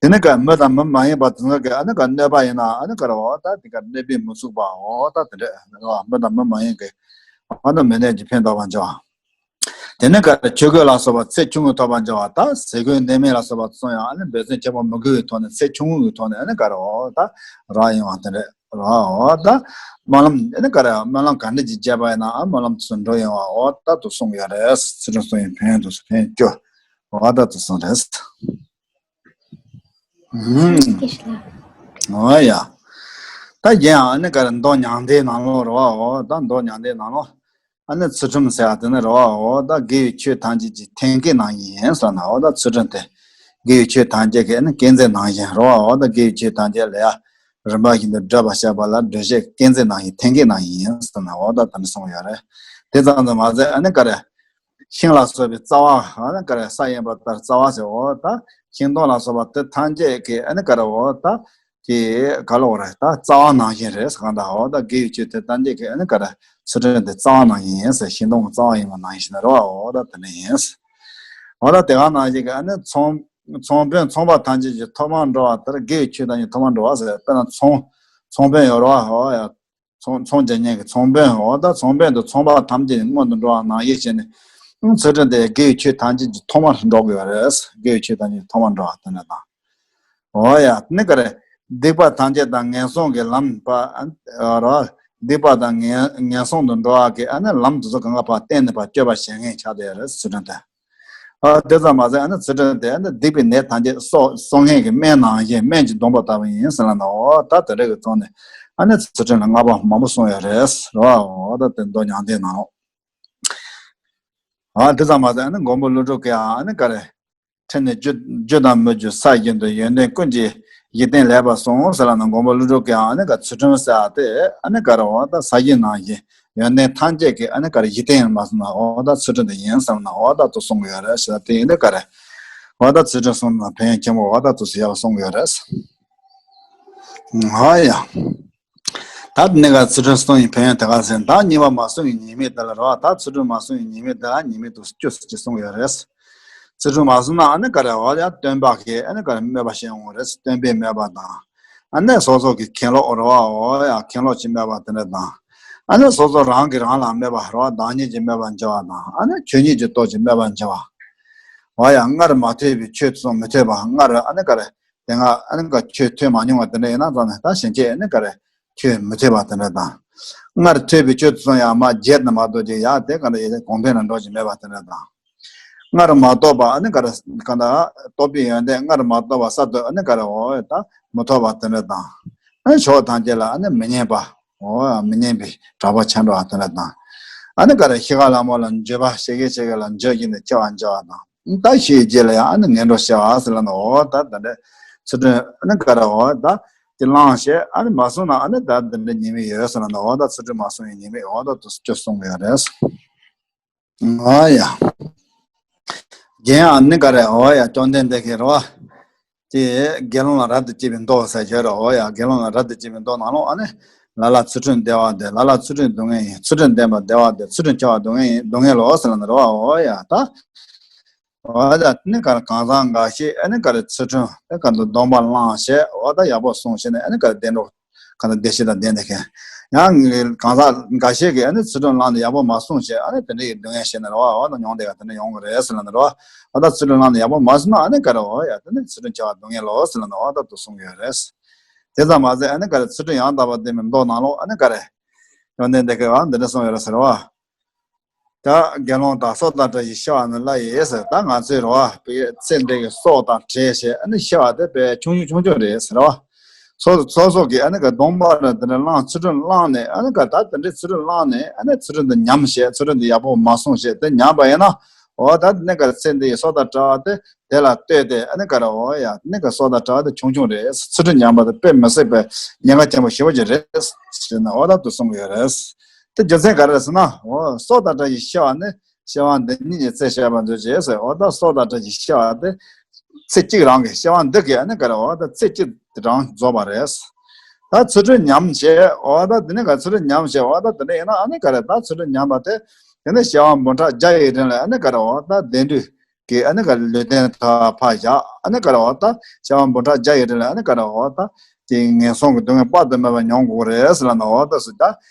དེ་ནི་ག་མི་དང་མི་མ་ཡིན་པ་དེ་ཚོ་གི་ཨ་ནི་ག་གནོད་པ་ཡིན་ན་ཨ་ནི་ག་རེ་འོ་ད་དེ་ག་གནོད་པས་མི་ཚུགས་པ་འོ་ད་དེ་འདྲ་མི་དང་མི་མ་ཡིན་གི་ཨ་ནི་མི་གནོད་ཅིང་ཕན་འདོགས་པ་འབྱུང་བ། དེ་ནས་ག་ཆོས་གོས་ལ་སོགས་པ་ཚེ་ཆུང་ངུ་ཐོབ་པར་འགྱུར་བ་དང་ཟས་གོས་གནས་མལ་ལ་སོགས་པ་ཚོ་ཡང་ཨ་ནི་འབད་བརྩོན་ཆེན་པོ་མི་དགོས་པའི་ཐོག་ནས་ཚེ་ཆུང་ངུ་གི་ཐོག་ནས་ཨ་ནི་ག་རེ་འོ་ད་རག་ཡོང་བ་དེ་རེད་རོ། འོ་ད་སྨོན་ལམ་ཨ་ནི་ག་རེ་སྨོན་ལམ་ག་འདྲ་ཅིག་བརྒྱབ་པ་ཡིན་ན་ཨ་སྨོན་ལམ་དུ་འགྲོ་ཡོང་བ་འོ་ད་དུ་གསུང་གི་ཡོད་རེད། ཚུལ་ཁྲིམས་སྲུང་བའི་ཕན་ཡོན་དུ་ཕན་སྐྱོ་འོ་ད་དུ་གསུང་རེད། ཨུམ། འོ་ཡ། ད་གཞན་ཨ་ནི་ག་རེ་མདོ་མྱང་འདས་ནང་ལོགས་རེད་བ། འོ་ད་མདོ་མྱང་འདས་ནང་ལོགས་ཨ་ནི་ཚུལ་ཁྲིམས་ཟེར་བ་དེ་ནི་རེད་བ། འོ་ད་དགེ་བའི་ཆོས་ཐམས་ཅད་ཀྱི་ཐེམ་སྐས་ནང་བཞིན་ཡིན་ཟེར་ན་འོ་ད་ཚུལ་ཁྲིམས་དེ་དགེ་བའི་ཆོས་ཐམས་ཅད་ཀྱི་ཨ་ནི་སྐས་འཛེག་ནང་བཞིན་རེད་བ། འོ་ད་དགེ་བའི་ཆོས་ཐམས་ཅད་ལ་ཡ་རིམ་པ་བཞིན་དུ་བགྲོད་པར་བྱེད་པ་ལ་བགྲོད་བྱེད་སྐས་འཛེག་ནང་བཞིན་ཐེམ་སྐས་ནང་བཞིན་ཡིན་ཟེར་ན་འོ་ད་དེ་ནི་གསུངས་ཡོད་རེད། དེ་ཙམ་དུ་མ་ཟད་ཨ་ནི་ག་རེ། ཤིང་ལ་སོགས་པའི་རྩ་བ་ཨ་ནི་ག་རེ་ས་ཡིན་པ་ལྟར་རྩ་བ་ཟེར་འོ་ད་ཤིང་སྡོང་ལ་སོགས་པ་དེ་ཐམས་ཅད་ཀྱི་ཨ་ནི་ག་རེ་འོ་ད་ཀྱི་ག་ལོག་རེད་ད་རྩ་བ་ནང་བཞིན་རེད་ཟེར་གང་ལྟར་འོ་ད་དགེ་བའི་ཆོས་དེ་ཐམས་ཅད་ཀྱི་ཨ་ནི་ག་རེ་ཚུལ་ཁྲིམས་དེ་རྩ་བ་ནང་བཞིན་ཡིན་ཟེར་ཤིང་སྡོང་གི་རྩ་བ་ཡིན་པ་ནང་བཞིན་རེད་བ། འོ་ད་དེ་ནི་ཡིན། འོ་ད་དེ་ག་ནང་བཞིན་གྱི་ཨ་ནི་ཚོང་ཚོང་དཔོན་ཚོང་པ་ཐམས་ཅད་ཀྱི་ཐོག་མར་འགྲོ་བ་དེར་དགེ་བའི་ཆོས་ཐམས་ཅད་ཐོག་མར་འགྲོ་བ་ཟེར་དཔེར་ན་ཚོང་ཚོང་དཔོན་ཡོད་རེད་བ། འོ་ཡ། ཚོང་ཚོང་རྒྱག་མཁན་གྱི་ཚོང་དཔོན་འོ་ད་ཚོང་དཔོན་དུ་ཚོང་པ་ཐམས་ཅད་སྔོན་དུ་འགྲོ་བ་ནང་བཞིན་བྱས་ནས་ཚུལ་ཁྲིམས་དེ་དགེ་བའི་ཆོས་ཐམས་ཅད་ཀྱི་ཐོག་མར་འགྲོ་དགོས་པ་རེད། དགེ་བའི་ཆོས་ཐམས་ཅད་ཀྱི་ཐོག་མར་འགྲོ་བ་དེ་འདྲ་དང་། འོ་ཡ་ནི་ག་རེ། སྡིག་པ་ཐམས་ཅད་དང་ངན་སོང་གི་ལམ་པ་ར། སྡིག་པ་དང་ངན་ངན་སོང་དུ་འགྲོ་བ་གི་ཨ་ནི་ལམ་དེ་ཚོ་གང་ག་ཕར་བསྟན་ནས་ཕར་སྐྱོབ་པ་བྱེད་མཁན་ཆགས་བསྡད་ཡོད་རེད་ཚུལ་ཁྲིམས་དེ། ཨ་དེ་ཙམ་མ་ཟད་ཨ་ནི་ཚུལ་ཁྲིམས་དེ་ཨ་ནི་སྡིག་པའི་ནད་ཐམས་ཅད་གསོ་གསོ་མཁན་གྱི་སྨན་ནང་བཞིན་སྨན་གྱི་སྡོང་པོ་ལྟ་བུ་ཡིན་ཟེར་ལ་ན་འོ་ད་དེ་འདྲ་གི་ཐོག་ནས་ཨ་ནི་ཚུལ་ཁྲིམས་ལ་བསྔགས་པ་མང་པོ་གསུངས་ཡོད་རེད་རོ། འོ་ད་དེ་མདོ་མྱང་འདས་ནང་ལོགས། ཨ་དེ་ཙམ་མ་ཟད་ཨ་ནི་མགོན་པོ་ཀླུ་སྒྲུབ་ཀྱིས་ཨ་ནི་ག་རེ། ཕྲིན་ལས་རྒྱུ་རྒྱུ་དང་མི་རྒྱུ་ས་བཞིན་དུ་ཡོན་ཏན་ཀུན་གྱི་གཞི་རྟེན་ལེགས་པར་སྲུངས་ཟེར་ལ་ན་མགོན་པོ་ཀླུ་སྒྲུབ་ཀྱིས་ཨ་ནི་ག་ཚུལ་ཁྲིམས་ཟེར་བ་དེ་ཨ་ནི་ག་རེ་འོ་ད་ས་གཞི་ནང་བཞིན་ཡོན་ཏན་ཐམས་ཅད་ཀྱི་ཨ་ནི་ག་རེ་གཞི་རྟེན་མ་སོང་ན་འོ་ད་ཚུལ་ཁྲིམས་དེ་ཡིན་བསམ་ན་འོ་ད་དུ་གསུང་གི་ཡོད་རེད་ཞེས་དེ་ཡིན་དུས་ག་རེ་འོ་ད་ཚུལ་ཁྲིམས་སྲུང་ན་ཕན་ཡོན་ཆེན་པོ་འོ་ད་དུ་ཟེར་ཡག་གསུང་གི་ཡོད་རེད། ཧ་ཡ། ད་ནི་ག་ཚུལ་ཁྲིམས་སྲུང་ཡི་ཕན་ཡོན་དེ་ག་ཟེར་ན་ད་གཉིས་པ་མ་བསྲུང་བའི་ཉེས་དམིགས་དེ་ལ་རོ་ད་ཚུལ་ཁྲིམས་མ་བསྲུང་བའི་ཉེས་དམིགས་དེ་ལ་ཉེས་དམིགས་དུ་བཅུ་ཟེར་གྱི་གསུང་གི་ཡོད་རེད། ཚུལ་ཁྲིམས་མ་བསྲུངས་ན་ཨ་ནི་ག་རེ་འོ་ཡ་སྟོན་པ་གིས་ཨ་ནི་ག་རེ་སྨོད་པ་བྱེད་ཡོང་གི་རེད། སྟོན་པས་སྨོད་པ་དང་། ཨ་ནི་སོ་སོ་གི་གྱེན་ལོག་རོ་འོ་ཡ་གྱེན་ལོག་གི་སྨོད་པ་དེ་འདྲ་དང་། ཨ་ནི་སོ་སོ་རང་གིས་རང་ལ་སྨོད་པ་རོ་བདག་ཉིད་ཀྱིས་སྨོད་པ་འཇལ་བ་དང་ཨ་ནི་ཆོས་ཉིད་ཀྱི་སྟོབས་ཀྱིས་སྨོད་པ་འཇལ་བ། འོ་ཡ་སྔར་མ་ཐོས་པའི་ཆོས་དེ་ཚོ་མི་ཐོས་པ་སྔར་ཨ་ནི་ག་རེ། དེ་སྔ་ཨ་ནི་ག་ཆོས་ཐོས་མ་མྱོང་བ་དེ་འདྲ་ཡིན་ན་ཙང་ནས་ད་ཕྱིན་ཆད་ཨ་ནི་ག་རེ་ཆོས་མི་ཐོས་པ་དེ་འདྲ་དང་། སྔར་ཐོས་པའི་ཆོས་དེ་ཚོ་ཡང་མ་བརྗེད་ནས་མ་གཏོགས་ཀྱི་ཡ་དེ་ག་འདྲ་ཡིན་གོང་འཕེལ་ལ་འགྲོ་གི་མེད་པ་དེ་འདྲ་དང་། སྔར་མ་རྟོགས་པ་ཨ་ནི་ག་རེ་ག་འདྲ་རྟོགས་པའི་ཡོན་ཏན་སྔར་མ་རྟོགས་པ་གསར་དུ་ཨ་ནི་ག་རེ་འོ་ད་མི་ཐོབ་པ་དེ་འདྲ་དང་། ཨ་ནི་ཕྱོགས་ཐམས་ཅད་ལ་ཨ་ནི་མི་སྙན་པ། འོ་མི་སྙན་པའི་གྲགས་པ་ཆེན་འགྲོ་བ་དེ་འདྲ་དང་། ཨ་ནི་ག་རེ་ཤི་ཁ་ལ་མོ་ལ་འགྱོད་པ་ཤི་ཁའི་ཤི་ཁ་ལ་འགྱོད་བཞིན་དུ་འཆི་བར་འགྱུར་བ་དང་། ད་ཤི་རྗེས་ལ་ཡང་ཨ་ནི་ངན་འགྲོར་སྐྱེ་བ་ཟེར་ལ་ནི་འོ་ད་དེ་འདྲ་ཚུལ་ཁྲིམས་ཨ་ནི་ག་རེ་འོ་ད་ དེ་བླངས་བྱས་ཨ་ནི་མ་བསྲུངས་ན་ཨ་ནི་ད་འདི་འདྲ་ཉེས་དམིགས་ཡོད་ཟེར་ན་འོ་ད་ཚུལ་ཁྲིམས་མ་བསྲུངས་པའི་ཉེས་དམིགས་འོ་ད་དུ་སྐྱོ་གསུང་གི་ཡོད་རེད། ཨ་ཡ། རྒན་ཨ་ནི་ག་རེ་འོ་ཡ་བཅོམ་ལྡན་འདས་ཀྱིས་རེད་བ། དེ་དགེ་སློང་ལ་རབ་ཏུ་བྱེད་པའི་མདོ་ཟེར་ཞོར་རེད་འོ་ཡ་དགེ་སློང་ལ་རབ་ཏུ་བྱེད་པའི་མདོ་ནང་ལོགས་ཨ་ནི། ལ་ལ་ཚུལ་ཁྲིམས་བདེ་བ་བདེ་ལ་ལ་ཚུལ་ཁྲིམས་སྡུག་བསྔལ་ཡིན་ཚུལ་ཁྲིམས་ལྡན་པ་བདེ་བ་བདེ་ཚུལ་ཁྲིམས་ཆེ་བ་སྡུག་བསྔལ་ཡིན་སྡུག་བསྔལ་ལོ་ཟེར་ལ་ནི་རེད་བ་འོ་ཡ་ད། འོ་ད་ནི་ག་རེ་གང་ཟག་འགའ་ཞིག་ཨ་ནི་ག་རེ་ཚུལ་ཁྲིམས་ཨ་ག་འདུག་སྡོམ་པ་བླངས་བྱས་འོ་ད་ཡག་པོ་སྲུང་བྱས་ནས་ཨ་ནི་ག་རེ་བདེ་འགྲོ། གང་ལྟར་བདེ་སྐྱིད་དང་ལྡན་ནས་མཁན། ཡང་གང་ཟག་འགའ་ཤས་ཀྱིས་ཨ་ནི་ཚུལ་ཁྲིམས་བླངས་ནས་ཡག་པོ་མ་སྲུང་བྱས་ཨ་ནི་དེ་འདྲ་ཡི་སྡུག་བསྔལ་བྱས་ནས་རེད་བ་འོ་ན་མྱོང་བསྡད་ཡ་དེ་འདྲ་ཡོང་གི་རེད་ཟེར་ལབ་ནས་རེད་བ། འོ་ད་ཚུལ་ཁྲིམས་བླངས་ནས་ཡག་པོ་མ་སྲུང་ན་ཨ་ནི་ག་རེ་འོ་ཡ་དེ་ནི་ཚུལ་ཁྲིམས་ཆེ་བ་སྡུག་བསྔལ་ལོ་ཟེར་ལབ་ནས་འོ་ད་དུ་གསུང་གི་ཡོད་རེད། དེ་ཙམ་མ་ཟད་ཨ་ནི་ག་རེ་ཚུལ་ཁྲིམས་ཡང་དག་པར་ལྡན་པའི་མདོ་ནང་ལོགས་ཨ་ནི་ག་རེ། ཡོན་ཏན་འདི་གའི་བ་འདི་འདྲ་གསུངས་ཡོད་རེད་ཟེར་བ། ད་དགེ་སློང་དག་སྲོག་དང་བྲལ་ཞིང་གཤེ་བ་ནི་སླ་ཡི་ཟེར། ད་ང་ཚོའི་རེད་བ་བའི་ཚེ་འདི་གི་སྲོག་དང་བྲལ་ཞེས་ཨ་ནི་གཤེ་བ་དེ་དཔེ་ཆུང་ཆུང་ཆུང་ཆུང་རེད་ཟེར་བ། སོ་སོ་སོ་སོ་གི་ཨ་ནི་ག་སྡོམ་པ་རེ་དེ་འདྲ་བླངས་ཚུལ་ཁྲིམས་བླངས་ནས་ཨ་ནི་ག་ད་དེ་འདྲའི་ཚུལ་ཁྲིམས་བླངས་ནས་ཨ་ནི་ཚུལ་ཁྲིམས་དེ་ཉམས་ཞེས་ཚུལ་ཁྲིམས་དེ་ཡག་པོ་མ་སྲུང་ཞེས་དེ་ཉམས་པ་ཡིན་ན་འོ་ད་དེ་ནས་ག་ཚེ་འདི་ཡི་སྲོག་དང་བྲལ་བ་དེ་དེ་ལ་ལྟོས་ཏེ་ཨ་ནི་ག་རེ་འོ་ཡ་ནི་ག་སྲོག་དང་བྲལ་བ་དེ་ཆུང་ཆུང་རེད། ཚུལ་ཁྲིམས་ཉམས་པ་དེ་དཔེ་མི་སྲིད་པའི་ཉེན་ཁ་ཆེན་པོ་ཞེ་པོ་ཅིག་རེད་ཟེར་ནས་འོ་ད་དུ་གསུང་གི་ཡོད་རེད། དེ་རྒྱུ་མཚན་ག་རེ་རེད་ཟེར་ན་འོ་སྲོག་དང་བྲལ་ཞིང་གཤེ་བ་ནི་གཤེ་བ་འདི་ཉིད་ཀྱི་ཚེ་བཤད་པར་འདོད་ཅེས་ཟེར། འོ་ད་སྲོག་དང་བྲལ་ཞིང་གཤེ་བ་དེ་ཚེ་གཅིག་རང་གི་གཤེ་བ་འདི་གི་ཨ་ནི་ག་རེ་འོ་ད་ཚེ་གཅིག་རང་རྫོགས་པ་རེད། ད་ཚུལ་ཁྲིམས་ཉམས་བྱས་འོ་ད་དེ་ནི་ག་ཚུལ་ཁྲིམས་ཉམས་བྱས་འོ་ད་དེ་འདྲ་ཡིན་ན་ཨ་ནི་ག་རེ་ད་ཚུལ་ཁྲིམས་ཉམས་པ་དེ་དེ་ནི་གཤེ་བ་འབུམ་ཕྲག་བརྒྱ་ཡི་རིང་ལ་ཨ་ནི་ག་རེ་འོ་ད་བདེ་འགྲོའི་གི་ཨ་ནི་ག་རེ་ལུས་རྟེན་དག་ཕར་བཞག་ཨ་ནི་ག་རེ་འོ་ད་གཤེ་བ་འབུམ་ཕྲག་བརྒྱ་ཡི་རིང་ལ་ཨ་ནི་ག་རེ་འོ་ད་དེ་ངན་སོང་གི་སྡུག་བསྔལ་དཔག་ཏུ་མེད་པ་མྱོང་དགོས་རེད་ཟེར་ལབ་ན་འོ་ད་སུ་ད་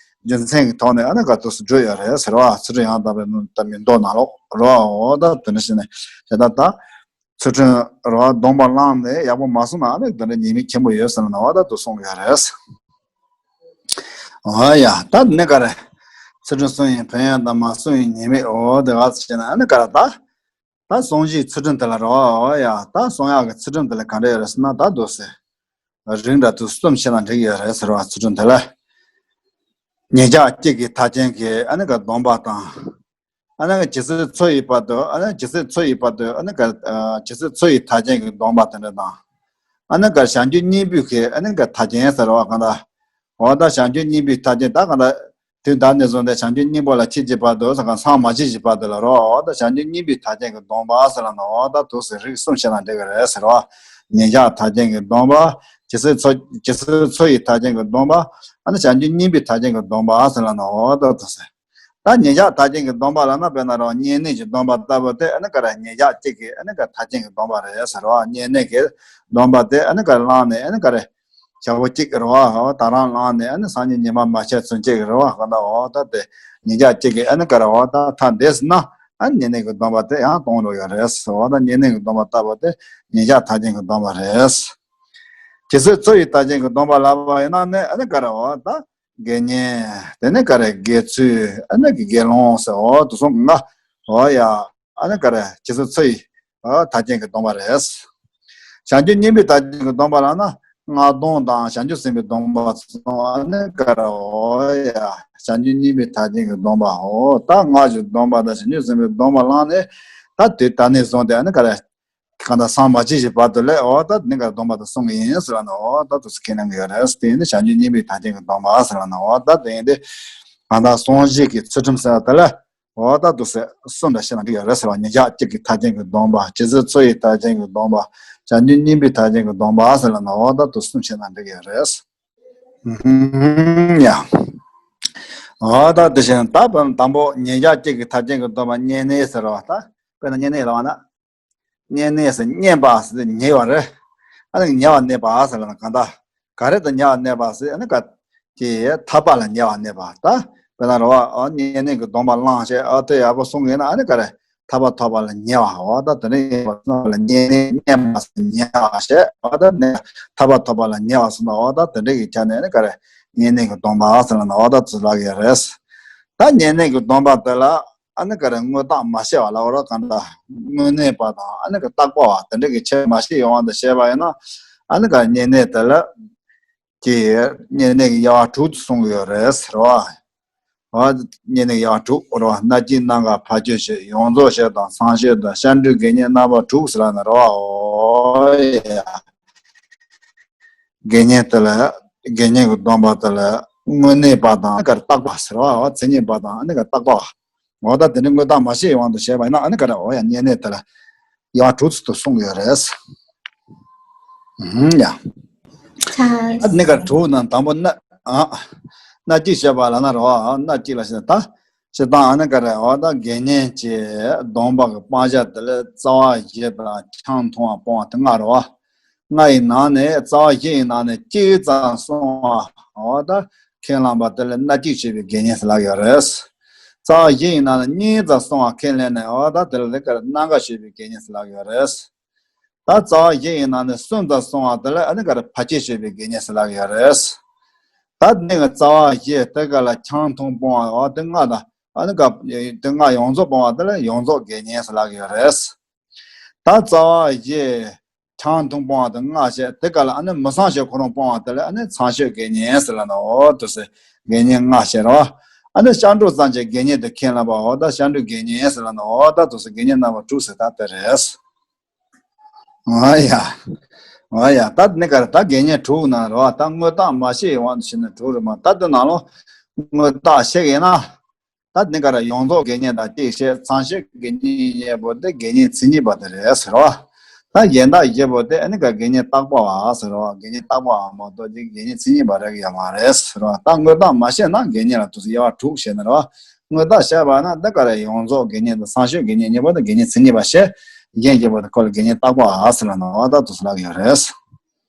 རྒྱུ་མཚན་གྱི་ཐོག་ནས་ཨ་ནི་ག་དུས་སུ་བརྗོད་ཡོད་རེད་ཟེར་བ། ཚུལ་ཁྲིམས་ཡང་དག་པའི་ནང་ད་མི་འདོད་ནང་ལོག་རོ་འོ་ད་དེ་འདྲ་ཞིག་ནས་དེ་ད་ད་ཚུལ་ཁྲིམས་རོ་སྡོམ་པ་བླངས་ནས་ཡག་པོ་མ་སྲུང་ན་ཨ་ནི་དེ་འདྲ་ཉེས་དམིགས་ཆེན་པོ་ཡོད་ཟེར་ལབ་ན་འོ་ད་དུ་གསུང་གི་ཡོད་རེད། འོ་ཡ་ད་ནི་ག་རེ་ཚུལ་ཁྲིམས་སྲུང་ཡིན་ཕན་ཡོན་དང་མ་སྲུང་ཡིན་ཉེས་དམིགས་འོ་དེ་ག་ཚོད་བྱས་ན་ཨ་ནི་ག་རེ་ད། ད་སྲུང་བྱའི་ཚུལ་ཁྲིམས་དེ་ལ་རོ་ཡ་ད་སྲུང་ཡག་གི་ཚུལ་ཁྲིམས་དེ་ལ་ག་འདྲ་ཡོད་རེད་ཟེར་ན་ད་འདུག་ཟེར། རིགས་འདྲ་དུ་གསུམ་ཕྱེ་ན་འགྲིག་ཡོད་རེད་ཟེར་བ་ཚུལ་ཁྲིམས་དེ་ལ། ཉིན་ཞག་གཅིག་གི་མཐའ་ཅན་གྱི་ཨ་ནི་ག་སྡོམ་པ་དང་། ཨ་ནི་ག་ཇི་སྲིད་འཚོ་ཡི་བར་དུ་ཨ་ནི་ཇི་སྲིད་འཚོ་ཡི་བར་དུ་ཨ་ནི་ག་ཇི་སྲིད་འཚོ་ཡི་མཐའ་ཅན་གྱི་སྡོམ་པ་དེ་འདྲ་དང་། ཨ་ནི་ག་བྱང་ཆུབ་སྙིང་པོའི་གི་ཨ་ནི་ག་མཐའ་ཅན་ཟེར་བ་གང་ལྟར། འོ་ད་བྱང་ཆུབ་སྙིང་པོའི་མཐའ་ཅན་ད་གང་ལྟར། དུས་ད་ནས་བཟུང་སྟེ་བྱང་ཆུབ་སྙིང་པོ་ལ་མཆིས་ཀྱི་བར་དུ་ཟེར་གང་སངས་མ་མཆིས་ཀྱི་བར་དུ་ལ་རོ། འོ་ད་བྱང་ཆུབ་སྙིང་པོའི་མཐའ་ཅན་གྱི་སྡོམ་པ་ཟེར་ལབ་ན་འོ་ད་དུ་ཟེར་རིགས་གསུམ་བཤད་ན་འགྲིག་གི་རེད་ཟེར་བ། ཉིན་ཞག་མཐའ་ཅན་གྱི་སྡོམ་པ། ཇི་སྲིད་འཚོ་ཇི་སྲིད་འཚོ་ཡི་མཐའ་ཅན་གྱི་སྡོམ་པ། ཨ་ནི་བྱང་ཆུབ་སྙིང་པོའི་མཐའ་ཅན་གྱི་སྡོམ་པ་ཟེར་ལབ་ན་འོ་ད་དུ་ཟེར། ད་ཉིན་ཞག་མཐའ་ཅན་གྱི་སྡོམ་པ་ལབ་ན་དཔེར་ན་རོ་བསྙེན་གནས་ཀྱི་སྡོམ་པ་ལྟ་བུ་དེ་ཨ་ནི་ག་རེ་ཉིན་ཞག་གཅིག་གི་ཨ་ནི་ག་མཐའ་ཅན་གྱི་སྡོམ་པ་རེད་ཟེར་བ། བསྙེན་གནས་ཀྱི་སྡོམ་པ་དེ་ཨ་ནི་ག་རེ་བླངས་ནས་ཨ་ནི་ག་རེ། ཞག་པོ་གཅིག་རེད་བ། འོ་ད་རང་ལངས་ནས་ཨ་ནི་སང་ཉིན་ཉི་མ་མ་ཤར་ཚུན་ཆད་ཀྱི་རེད་བ། གང་ལྟར་འོ་ད་དེ་ཉིན་ཞག་གཅིག་གི་ཨ་ནི་ག་རེ་འོ་ད་མཐའ་འདས་ཟིན་ན་ཨ་ནི་བསྙེན་གནས་ཀྱི་སྡོམ་པ་དེ་ཡང་གཏོང་འགྲོ་ཡོད་རེད། འོ་ད་བསྙེན་གནས་ཀྱི་སྡོམ་པ་ལྟ་བུ་དེ་ཉིན་ཞག་མཐའ་ཅན་གྱི་སྡོམ་པ་རེད། ཇི་སྲིད་འཚོ་ཡི་མཐའ་ཅན་གྱི་སྡོམ་པ་ལབ་པ་ཡིན་ན་ནི་ཨ་ནི་ག་རེ་འོ་ད་དགེ་བསྙེན་དེ་ནི་ག་རེ་དགེ་ཚུལ་ཨ་ནི་གི་དགེ་སློང་ཟེར་འོ་དེ་ཚོ་ལྔ་འོ་ཡ། ཨ་ནི་ག་རེ་ཇི་སྲིད་འཚོ་ཡི་མཐའ་ཅན་གྱི་སྡོམ་པ་རེད། བྱང་ཆུབ་སྙིང་པོའི་མཐའ་ཅན་གྱི་སྡོམ་པ་ལབ་ན་སྔགས་སྡོམ་དང་བྱང་ཆུབ་སེམས་དཔའི་སྡོམ་པ་ཚོ་ཨ་ནི་ག་རེ་འོ་ཡ། བྱང་ཆུབ་སྙིང་པོའི་མཐའ་ཅན་གྱི་སྡོམ་པའོ། ད་སྔགས་ཀྱི་སྡོམ་པ་དང་བྱང་ཆུབ་སེམས་དཔའི་སྡོམ་པ་བླངས་ནས་ད་དུས་ད་ནས་བཟུང་སྟེ་ཨ་ནི་ག་རེ་གང་ལྟར་སངས་མ་རྒྱས་ཀྱི་བར་དུ་ལས་འོ་ད་ནི་ག་རེ་སྡོམ་པ་དང་སྲུང་གི་ཡིན་ཟེར་ལབ་ན་འོ་ད་དུ་ཁས་ལེན་གྱི་ཡོད་རེད། དེ་ཡིན་དུས་བྱང་ཆུབ་སྙིང་པོའི་མཐའ་ཅན་གྱི་སྡོམ་པ་ཟེར་ལབ་ན་འོ་ད་དེ་ཡིན་དུས་གང་ལྟར་སྲུང་བྱེད་ཀྱི་ཚུལ་ཁྲིམས་ཟེར་བ་དེ་ལ། འོ་ད་དུ་ཟེར་གསུམ་འདྲ་བཤད་ན་འགྲིག་ཡོད་རེད་ཟེར་བ། ཉིན་ཞག་གཅིག་གི་མཐའ་ཅན་གྱི་སྡོམ་པ། ཇི་སྲིད་འཚོ་ཡི་མཐའ་ཅན་གྱི་སྡོམ་པ། བྱང་ཆུབ་སྙིང་པོའི་མཐའ་ཅན་གྱི་སྡོམ་པ་ཟེར་ལབ་ན་འོ་ད་དུ་གསུམ་བཤད་ན་འགྲིག་ཡོད་རེད། ཧུམ་ཡ། འོ་ད་དེ་བཞིན་ད་དང་པོ་ཉིན་ཞག་གཅིག་གི་མཐའ་ཅན་གྱི་སྡོམ་པ་བསྙེན་གནས་ཟེར་བ་ད། དཔེར་ན་བསྙེན་གནས་ལབ་ན། བསྙེན་གནས་ཟེར་བསྙེན་པ་ཟེར་ཉེ་བ་རེད། ཨ་ནི་ཉེ་བར་གནས་པ་ཟེར་ལབ་ན་གང་ལྟར། ག་རེ་དང་ཉེ་བར་གནས་པ་ཟེར་ཨ་ནི་ག་ཅེས་ཐར་པ་ལ་ཉེ་བར་གནས་པ་ད། དཔེར་ན་རེད་བ། ཨ་བསྙེན་གནས་ཀྱི་སྡོམ་པ་བླངས་བྱས་ཨ་དེ་ཡག་པོ་སྲུང་གི་ཡིན་ན་ཨ་ནི་ག་རེ་ཐར་པ་ཐོབ་པ་ལ་ཉེ་བ་འོ་ད་དེ་འདྲ་ཡིན་པ་སོང་ལ་བསྙེན་གནས་བསྙེན་པ་ཟེར་ཉེ་བ་བྱས་འོ་ད་ནི་ཐར་པ་ཐོབ་པ་ལ་ཉེ་བ་སོང་ན་འོ་ད་དེ་འདྲ་གི་ཆ་ནས་ཨ་ནི་ག་རེ་བསྙེན་གནས་ཀྱི་སྡོམ་པ་ཟེར་ལབ་ན་འོ་ད་ཚུར་ལབ་ཀྱི་རེད། ད་བསྙེན་གནས་ཀྱི་སྡོམ་པ་དེ་ལ། ཨ་ནི་ག་རེ་དངོས་བཏགས་མ་བཤད་པ་ལ་འོ་ར་གང་ལྟར་དངོས་གནས་པ་དང་ཨ་ནི་ག་རེ་བཏགས་པ་བ་དེ་འདྲ་གི་ཆེད་མ་བཤད་ཡོང་བ་འདི་བཤད་པ་ཡིན་ན་ཨ་ནི་ག་རེ་བསྙེན་གནས་དེ་ལ་ཀྱི་བསྙེན་གནས་ཀྱི་དབྱེ་བ་དྲུག་ཏུ་གསུངས་ཡོད་རེད་ཟེར་བ། འོ་བསྙེན་གནས་ཀྱི་དབྱེ་བ་དྲུག་འོ་ར་བ་གནས་སྦྱིན་གནང་གར་ཕ་ཆོས་བྱེད་ཡོངས་རྫོགས་བྱེད་དང་ཚངས་སྤྱོད་དང་ཤ་འདྲུད་དགེ་བསྙེན་རྣམ་པ་དྲུག་ཟེར་ལབ་ན་རེད་བ། འོ་ཡ། དགེ་བསྙེན་དེ་ལ་དགེ་བསྙེན་གྱི་སྡོམ་པ་དེ་ལ་དངོས་གནས་པ་དང་ཨ་ནི་ག་རེ་བཏགས་པ་ཟེར་བ། མཚན་ཉིད་པ་དང་ཨ་ནི་ག་རེ་བཏགས་པ། འོ་ད་དེ་ནི་དངོས་བཏགས་མ་བྱས་དབང་དུ་བྱས་པ་ཡིན་ན་ཨ་ནི་ག་རེ། འོ་ཡ་བསྙེན་གནས་དེ་ལ་དབྱེ་བ་དྲུག་ཏུ་གསུངས་ཡོད་རེད། ཨུམ་ཡ། ཨ་ནི་ག་རེ་དྲུག་ནང་དང་པོ་སྣ་ཨ་སྣ་གཅིག་བྱས་པ་ལབ་ན་རེད་བ། སྣ་གཅིག་ལ་བྱས་ད། སྤྱིར་བཏང་ཨ་ནི་ག་རེ། འོ་ད་དགེ་བསྙེན་གྱི་སྡོམ་པ་གི་སྤང་བྱ་དེ་ལ་རྩ་བ་བཞི་དང་ཆང་འཐུང་བ་སྤོང་བ་དེ་ལྔ་རེད་བ། ལྔ་ཡི་ནང་ནས་རྩ་བ་བཞི་ཡི་ནང་ནས་གཅིག་ཙམ་སྲུང་བ། འོ་ད་ཁས་བླངས་པ་དེ་ལ་སྣ་གཅིག་བྱས་པའི་དགེ་བསྙེན་ཟེར་ལབ་ཡོད་རེད། རྩ་བ་བཞི་ཡི་ནང་ནས་གཉིས་ཙམ་སྲུང་བ་ཁས་ལེན་ནས་འོ་ད་དེ་ལ་ཨ་ནི་ག་རེ་སྣ་འགའ་བྱས་པའི་དགེ་བསྙེན་ཟེར་ལབ་ཡོད་རེད། ད་རྩ་བ་བཞི་ཡི་ནང་ནས་གསུམ་ཙམ་སྲུང་བ་དེ་ལ་ཨ་ནི་ག་རེ་བར་ཆད་བྱས་པའི་དགེ་བསྙེན་ཟེར་ལབ་ཡོད་རེད། ད་ནི་རྩ་བ་བཞི་དེ་ག་ལ་ཆང་འཐུང་སྤོང་བ་འོ་དེ་ལྔ་དང་ཨ་ནི་ག་དེ་ལྔ་ཡོངས་རྫོགས་སྤོང་བ་དེ་ལ་ཡོངས་རྫོགས་དགེ་བསྙེན་ཟེར་ལབ་ཡོད་རེད། ད་རྩ་བ་བཞི་ཆང་འཐུང་སྤོང་བ་དེ་ལྔ་བྱས་དེ་ག་ལ་ཨ་ནི་མི་ཚངས་སྤྱོད་ཁོ་རང་སྤོང་བ་དེ་ལ་ཨ་ནི་ཚངས་སྤྱོད་དགེ་བསྙེན་ཟེར་ལབ་ན་འོ་དེ་ཚོ་དགེ་བསྙེན་ལྔ་བྱས་རོ། ཨ་ནི་སྐྱབས་འགྲོ་ཙམ་གྱི་དགེ་བསྙེན་དེ་ཁས་ལེན་པ་འོ་ད་སྐྱབས་འགྲོའི་དགེ་བསྙེན་ཟེར་ལབ་ན་འོ་ད་དེ་ཚོ་དགེ་བསྙེན་རྣམ་པ་དྲུག་ཟེར་ད་དེ་རེད། ཨ་ཡ། ཨ་ཡ། ད་ནི་ག་རེ། ད་དགེ་བསྙེན་དྲུག་ནང་རེད་བ། ད་དངོས་བཏགས་མ་བྱས་དབང་དུ་བྱས་ན་དྲུག་རེད་མ། ད་དེ་ནང་ལོ་དངོས་བཏགས་བཤད་ཡིན་ན། ད་ནི་ག་རེ། ཡོངས་རྫོགས་དགེ་བསྙེན་དང་གཅིག་བྱས། ཚངས་སྤྱོད་དགེ་བསྙེན་གཉིས་པོ་དེ་དགེ་བསྙེན་མཚན་ཉིད་པ་དེ་རེད་ཟེར་བ། ད་གཞན་དག་བཞི་པོ་དེ་ཨ་ནི་ག་དགེ་བསྙེན་བཏགས་པ་བ་ཟེར་བ། དགེ་བསྙེན་བཏགས་པ་བ་མ་གཏོགས་དེ་དགེ་བསྙེན་མཚན་ཉིད་པ་རེད་ཡོད་མ་རེད་ཟེར་བ། ད་དངོས་བཏགས་མ་བཤད་ན་དགེ་བསྙེན་ལ་དུ་དབྱེ་བ་དྲུག་བྱས་ནས་རེད་བ། དངོས་བཏགས་བཤད་པ་ན་འདི་ག་རེ། ཡོངས་རྫོགས་དགེ་བསྙེན་དང་ཚངས་སྤྱོད་དགེ་བསྙེན་གཉིས་པོ་དེ་དགེ་བསྙེན་མཚན་ཉིད་པ་བྱས། གཞན་བཞི་པོ་དེ་ཁོ་ལ་དགེ་བསྙེན་བཏགས་པ་བ་ཟེར་ལབ་ན་འོ་ད་དུ་ཟེར་ལབ་ཡོད་རེད།